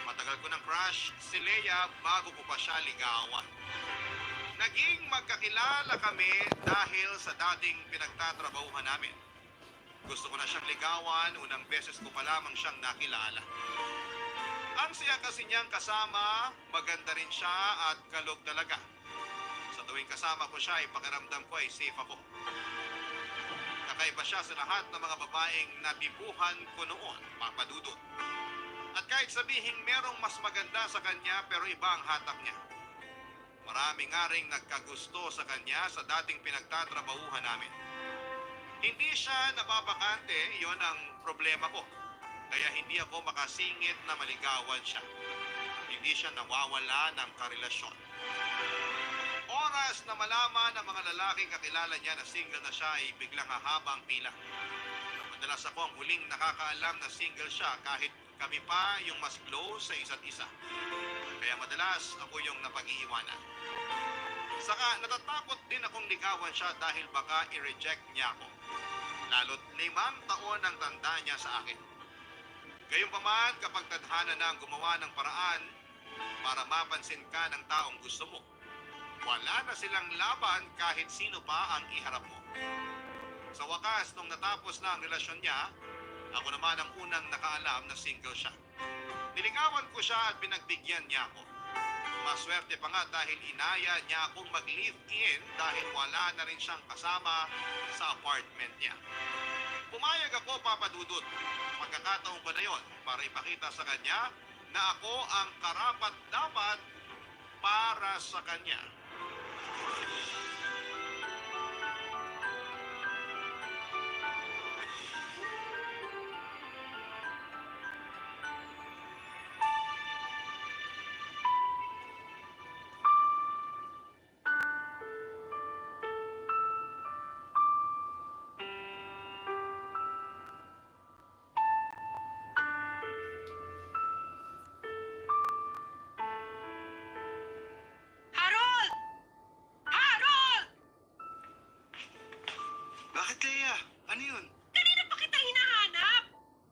Matagal ko ng crush si Leia bago ko pa siya ligawan. Naging magkakilala kami dahil sa dating pinagtatrabahuhan namin. Gusto ko na siyang ligawan, unang beses ko pa lamang siyang nakilala. Ang siya kasi niyang kasama, maganda rin siya at kalog talaga. Sa tuwing kasama ko siya, pakiramdam ko ay safe ako. Kakaiba siya sa lahat ng mga babaeng natipuhan ko noon, Papa Dudut. At kahit sabihin merong mas maganda sa kanya pero iba ang hatak niya. Marami nga ring nagkagusto sa kanya sa dating pinagtatrabahuhan namin. Hindi siya nababakante, yon ang problema ko. Kaya hindi ako makasingit na maligawan siya. Hindi siya nawawala ng karelasyon. Oras na malaman ng mga lalaking kakilala niya na single na siya ay biglang hahaba ang pila. Madalas ako ang huling nakakaalam na single siya kahit kami pa yung mas close sa isa't isa. Kaya madalas ako yung napag-iiwanan. Saka natatakot din akong ligawan siya dahil baka i-reject niya ako. Lalo't 5 taon ang tanda niya sa akin. Gayunpaman kapag tadhana na ang gumawa ng paraan para mapansin ka ng taong gusto mo, wala na silang laban kahit sino pa ang iharap mo. Sa wakas, nung natapos na ang relasyon niya, ako naman ang unang nakaalam na single siya. Niligawan ko siya at pinagbigyan niya ako. Maswerte pa nga dahil inaya niya akong mag-live-in dahil wala na rin siyang kasama sa apartment niya. Pumayag ako, Papa Dudut. pagkakataon ko na yon para ipakita sa kanya na ako ang karapat-dapat para sa kanya. Harold! Harold! Bakit, Leia? Ano yun? Kanina pa kita hinahanap!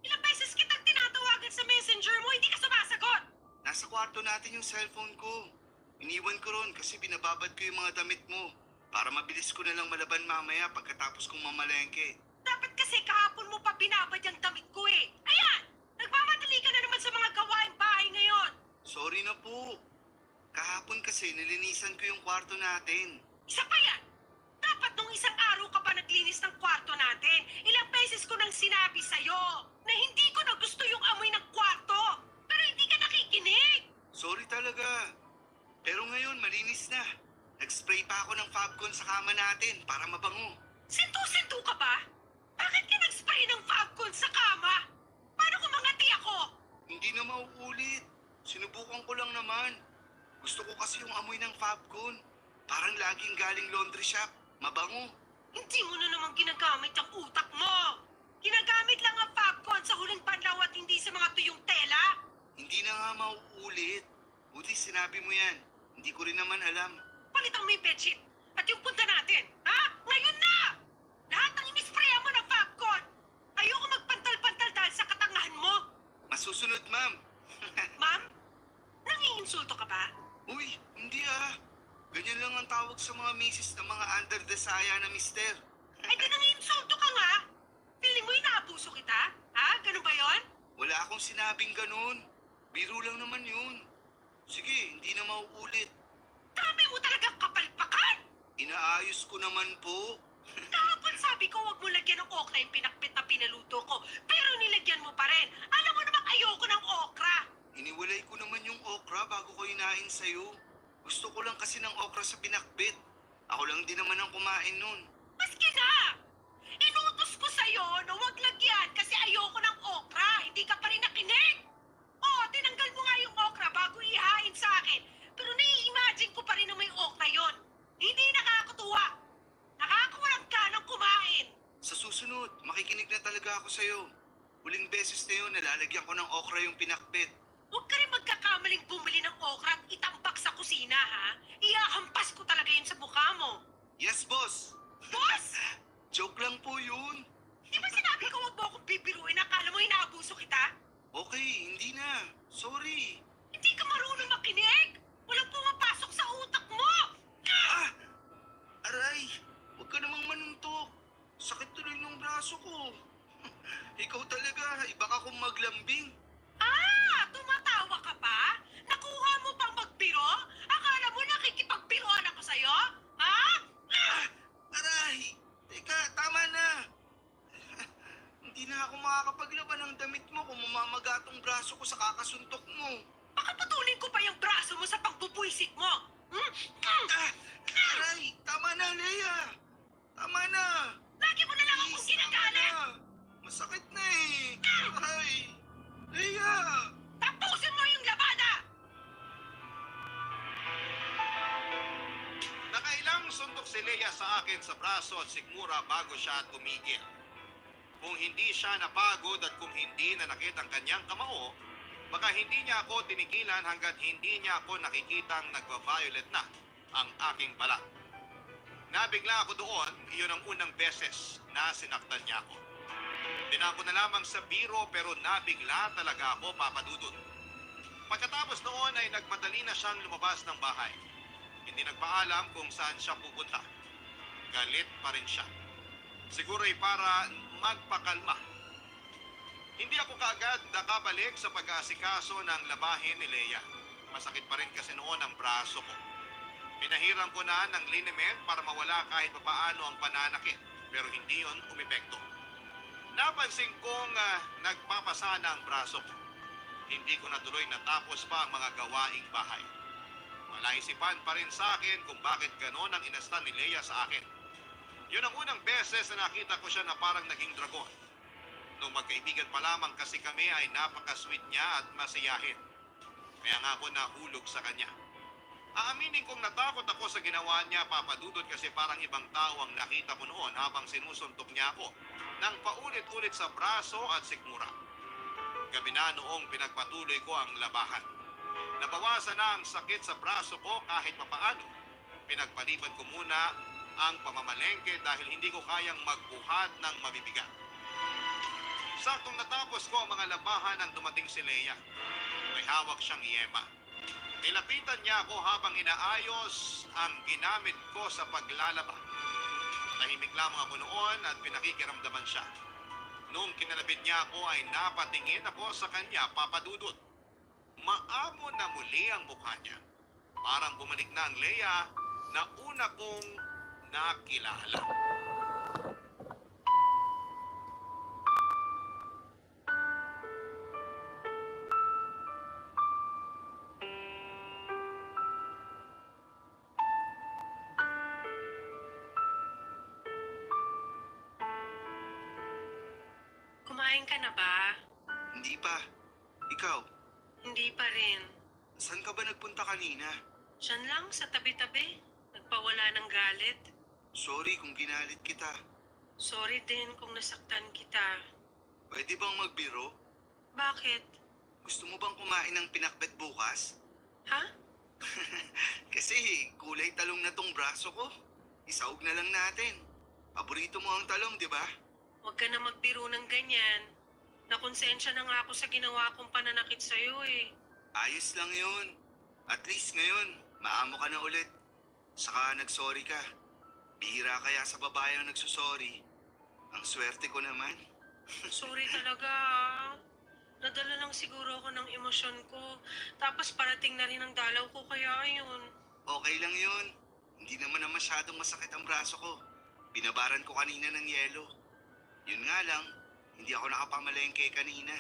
Ilang beses kitang tinatawagan sa messenger mo, hindi ka sumasagot! Nasa kwarto natin yung cellphone ko. Iniwan ko ron kasi binababad ko yung mga damit mo. Para mabilis ko na lang malaban mamaya pagkatapos kong mamalengke. Dapat kasi kahapon mo pa binabad yung damit ko eh. Ayan! Nagmamadali ka na naman sa mga gawaing bahay ngayon. Sorry na po. Kahapon kasi nilinisan ko yung kwarto natin. Isa pa yan! Dapat nung isang araw ka pa naglinis ng kwarto natin. Ilang beses ko nang sinabi sa'yo na hindi ko na gusto yung amoy ng kwarto. Pero hindi ka nakikinig. Sorry talaga. Pero ngayon malinis na. Nag-spray pa ako ng Fabcon sa kama natin para mabango. Sintu-sintu ka ba? Bakit ka nag-spray ng Fabcon sa kama? Paano kung mangati ako? Hindi na mauulit. Sinubukan ko lang naman. Gusto ko kasi yung amoy ng Fabcon. Parang laging galing laundry shop. Mabango. Hindi mo na naman ginagamit ang utak mo. Ginagamit lang ang Fabcon sa huling panlaw at hindi sa mga tuyong tela. Hindi na nga mauulit. Buti sinabi mo yan. Hindi ko rin naman alam. Palitan mo yung bedsheet at yung punta natin. Ha? Ngayon na! Lahat ng inisprayan mo ng Fabcon. Ayoko magpantal-pantal dahil sa katangahan mo. Masusunod, ma'am. Ma'am, nangiinsulto ka ba? Uy, hindi ah. Ganyan lang ang tawag sa mga misis ng mga under the saya na mister. Ay di nangiinsulto ka nga. Feeling mo inaabuso kita? Ha? Ganun ba yon? Wala akong sinabing ganun. Biro lang naman yun. Sige, hindi na mauulit. Dami mo talagang kapalpakan! Inaayos ko naman po. Kahapon sabi ko huwag mo lagyan ng okra yung pinakbit na pinaluto ko. Pero nilagyan mo pa rin. Alam mo namang ayoko ng okra. Iniwalay ko naman yung okra bago ko hinain sa'yo. Gusto ko lang kasi ng okra sa pinakbit. Ako lang din naman ang kumain nun. Maski na! Inutos ko sa'yo na huwag lagyan kasi ayoko ng okra. Hindi ka pa rin nakinig. Oo, tinanggal mo nga yung okra bago ihain sa akin. Pero nai-imagine ko pa rin na may okra yon. Hindi nakakatuwa. Nakakawalang ganang kumain. Sa susunod, makikinig na talaga ako sa'yo. Huling beses na yun, nalalagyan ko ng okra yung pinakbit. Huwag ka rin magkakamaling bumili ng okra at itambak sa kusina, ha? Iyahampas ko talaga yun sa mukha mo. Yes, boss! Boss! Joke lang po yun. Di ba sinabi ko huwag mo akong bibiruin? Akala mo inaabuso kita? Okay, hindi na. Sorry. Hindi ka marunong makinig! Walang pumapasok sa utak mo! Ah! Aray! Huwag ka namang manuntok. Sakit tuloy ng braso ko. Ikaw talaga, iba ka kung maglambing. Ah! Tumatawa ka pa? Nakuha mo pang magbiro? Akala mo nakikipagbiroan ako sa'yo? Ha? Ah! Aray! Teka, tama na. Hindi na ako makakapaglaban ng damit mo kung mamamaga tong braso ko sa kakasuntok mo. Baka putulin ko pa yung braso mo sa pagbubuisit mo. Hmm? Ah! Aray! Tama na, Leia! Tama na! Lagi mo na lang akong Please, tama ginagalit! na. Masakit na eh! Aray! Leia! Tapusin mo yung labada! Nakailang suntok si Leia sa akin sa braso at sigmura bago siya tumigil. Kung hindi siya napagod at kung hindi nanakit ang kanyang kamao, baka hindi niya ako tinigilan hanggat hindi niya ako nakikitang nagva-violet na ang aking balat. Nabigla ako doon, iyon ang unang beses na sinaktan niya ako. Dinako na lamang sa biro pero nabigla talaga ako, Papa Dudut. Pagkatapos noon ay nagmadali na siyang lumabas ng bahay. Hindi nagpaalam kung saan siya pupunta. Galit pa rin siya. Siguro ay para magpakalma. Hindi ako kaagad nakabalik sa pag-aasikaso ng labahin ni Leia. Masakit pa rin kasi noon ang braso ko. Pinahiram ko na ng liniment para mawala kahit papaano ang pananakit, pero hindi yon umepekto. Napansin kong nagpapasana ang braso ko. Hindi ko natuloy natapos pa ang mga gawaing bahay. Wala isipan pa rin sa akin kung bakit ganon ang inastan ni Leia sa akin. Yun ang unang beses na nakita ko siya na parang naging dragon. Nung magkaibigan pa lamang kasi kami ay napaka-sweet niya at masiyahin. Kaya nga ako nahulog sa kanya. Aaminin kong natakot ako sa ginawa niya, Papa Dudut, kasi parang ibang tao ang nakita ko noon habang sinusuntok niya ako nang paulit-ulit sa braso at sikmura. Gabi na noong pinagpatuloy ko ang labahan. Nabawasan na ang sakit sa braso ko kahit papaano. Pinagpaliban ko muna ang pamamalengke dahil hindi ko kayang magbuhat ng mabibigat. Saktong natapos ko ang mga labahan nang dumating si Leia. May hawak siyang yema. Nilapitan niya ako habang inaayos ang ginamit ko sa paglalaba. Tahimik lamang ako noon at pinakikiramdaman siya. Noong kinalabit niya ako ay napatingin ako sa kanya, Papa Dudut. Maamo na muli ang mukha niya. Parang bumalik na ang Leia na una kong nakilala. Kumain ka na ba? Hindi pa. Ikaw, Hindi pa rin. saan ka ba nagpunta kanina? Diyan lang sa tabi-tabi. Nagpawala ng galit. Sorry kung ginalit kita. Sorry din kung nasaktan kita. Pwede bang magbiro? Bakit? Gusto mo bang kumain ng pinakbet bukas? Ha? Kasi kulay talong na tong braso ko. Isaog na lang natin. Paborito mo ang talong, di ba? Huwag ka na magbiro ng ganyan. Nakonsensya na nga ako sa ginawa kong pananakit sa'yo eh. Ayos lang yun. At least ngayon, maamo ka na ulit. Saka nagsorry ka. Bihira kaya sa babae ang nagsusorry. Ang swerte ko naman. Sorry talaga ah. Nadala lang siguro ako ng emosyon ko. Tapos parating na rin ang dalaw ko kaya ayun. Okay lang yun. Hindi naman na masyadong masakit ang braso ko. Binabaran ko kanina ng yelo. Yun nga lang, hindi ako nakapamalengke kanina.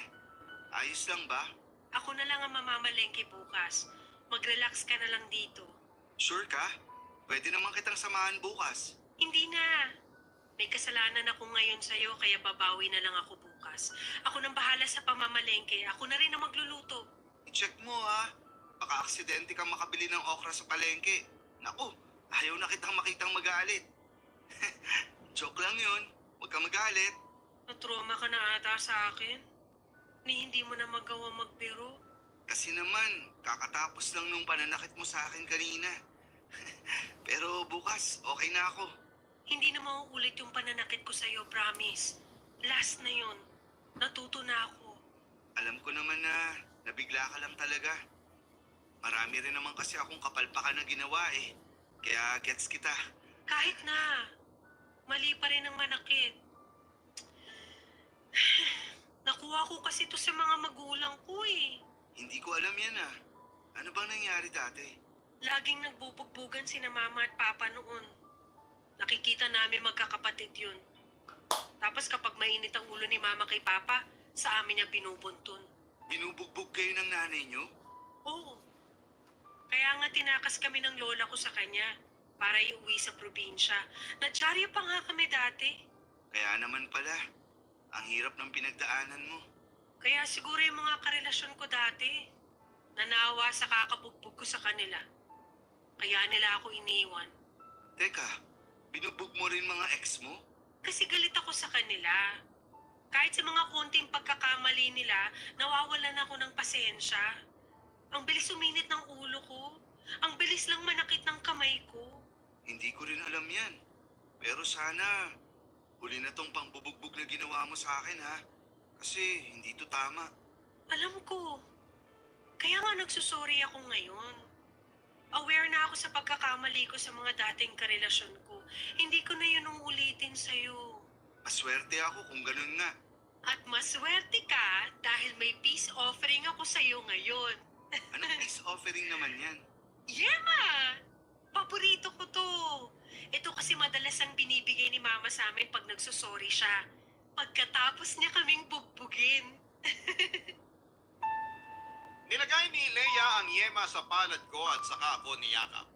Ayos lang ba? Ako na lang ang mamamalengke bukas. Mag-relax ka na lang dito. Sure ka? Pwede naman kitang samahan bukas. Hindi na. May kasalanan ako ngayon sa'yo kaya babawi na lang ako bukas. Ako nang bahala sa pamamalengke. Ako na rin ang magluluto. I-check mo ha. Baka aksidente kang makabili ng okra sa palengke. Naku, ayaw na kitang makitang magalit. Joke lang yun. Huwag kang magalit. Natroma ka na ata sa akin. Ni hindi mo na magawa magbiro. Kasi naman, kakatapos lang nung pananakit mo sa akin kanina. Pero bukas, okay na ako. Hindi na mauulit yung pananakit ko sa'yo, promise. Last na yun. Natuto na ako. Alam ko naman na nabigla ka lang talaga. Marami rin naman kasi akong kapalpakan na ginawa eh. Kaya gets kita. Kahit na. Mali pa rin ang manakit. Nakuha ko kasi to sa mga magulang ko eh. Hindi ko alam yan ah. Ano bang nangyari dati? Laging nagbubugbugan sina mama at papa noon. Nakikita namin magkakapatid yun. Tapos kapag mainit ang ulo ni mama kay papa, sa amin niya binubuntun. Binubugbog kayo ng nanay niyo? Oo. Kaya nga tinakas kami ng lola ko sa kanya para iuwi sa probinsya. Nadyaryo pa nga kami dati. Kaya naman pala, ang hirap ng pinagdaanan mo. Kaya siguro yung mga karelasyon ko dati, nanawa sa kakabugbog ko sa kanila. Kaya nila ako iniwan. Teka, binugbog mo rin mga ex mo? Kasi galit ako sa kanila. Kahit sa mga konting pagkakamali nila, nawawalan ako ng pasensya. Ang bilis uminit ng ulo ko. Ang bilis lang manakit ng kamay ko. Hindi ko rin alam yan. Pero sana, huli na tong pangbubugbog na ginawa mo sa akin ha. Kasi hindi to tama. Alam ko. Kaya nga nagsusorry ako ngayon. Aware na ako sa pagkakamali ko sa mga dating karelasyon ko. Hindi ko na yun uulitin sa'yo. Maswerte ako kung ganun nga. At maswerte ka dahil may peace offering ako sa'yo ngayon. Anong peace offering naman yan? Yema! Paborito ko to. Ito kasi madalas ang binibigay ni mama sa amin pag nagsusorry siya. pagkatapos niya kaming bugbugin. Nilagay ni Leia ang yema sa palad ko at saka ako niyakap.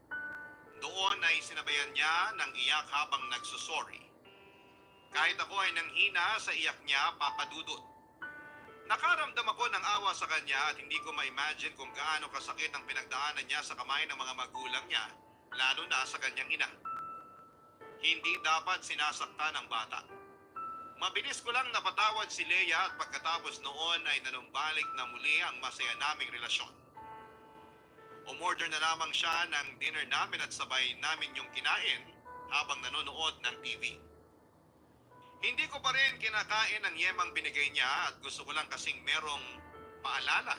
Doon ay sinabayan niya ng iyak habang nagsusorry. Kahit ako ay nanghina sa iyak niya, papadudot. Nakaramdam ako ng awa sa kanya at hindi ko ma-imagine kung gaano kasakit ang pinagdaanan niya sa kamay ng mga magulang niya, lalo na sa kanyang ina. Hindi dapat sinasaktan ang bata. Mabilis ko lang napatawad si Leia at pagkatapos noon ay nanumbalik na muli ang masaya naming relasyon. Umorder na lamang siya ng dinner namin at sabay namin yung kinain habang nanonood ng TV. Hindi ko pa rin kinakain ang yemang binigay niya at gusto ko lang kasing merong paalala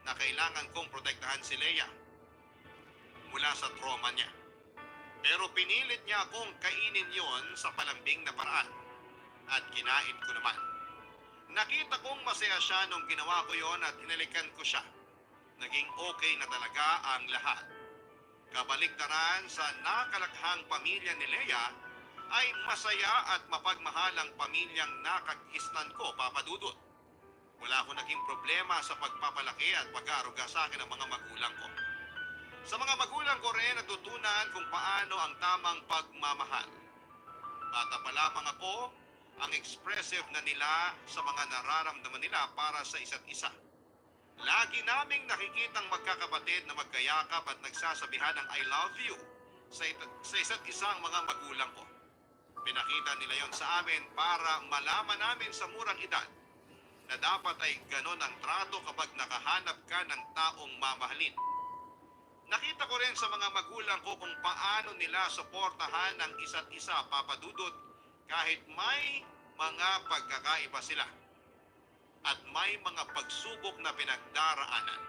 na kailangan kong protektahan si Leia mula sa trauma niya. Pero pinilit niya akong kainin yon sa palambing na paraan at kinain ko naman. Nakita kong masaya siya nung ginawa ko yon at hinalikan ko siya. Naging okay na talaga ang lahat. Kabaligtaran sa nakalakhang pamilya ni Leia ay masaya at mapagmahalang pamilyang nakag-isnan ko, Papa Dudut. Wala akong naging problema sa pagpapalaki at pag-aaruga sa akin ng mga magulang ko. Sa mga magulang ko rin natutunan kung paano ang tamang pagmamahal. Bata pa lamang ako, ang expressive na nila sa mga nararamdaman nila para sa isa't isa. Lagi naming nakikitang magkakapatid na magkayakap at nagsasabihan ng I love you sa isa't isang mga magulang ko. Pinakita nila yon sa amin para malaman namin sa murang edad na dapat ay ganon ang trato kapag nakahanap ka ng taong mamahalin. Nakita ko rin sa mga magulang ko kung paano nila suportahan ang isa't isa, Papa Dudut, kahit may mga pagkakaiba sila at may mga pagsubok na pinagdaraanan.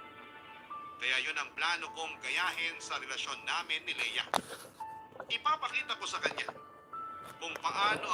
Kaya yun ang plano kong gayahin sa relasyon namin ni Leia. Ipapakita ko sa kanya kung paano ang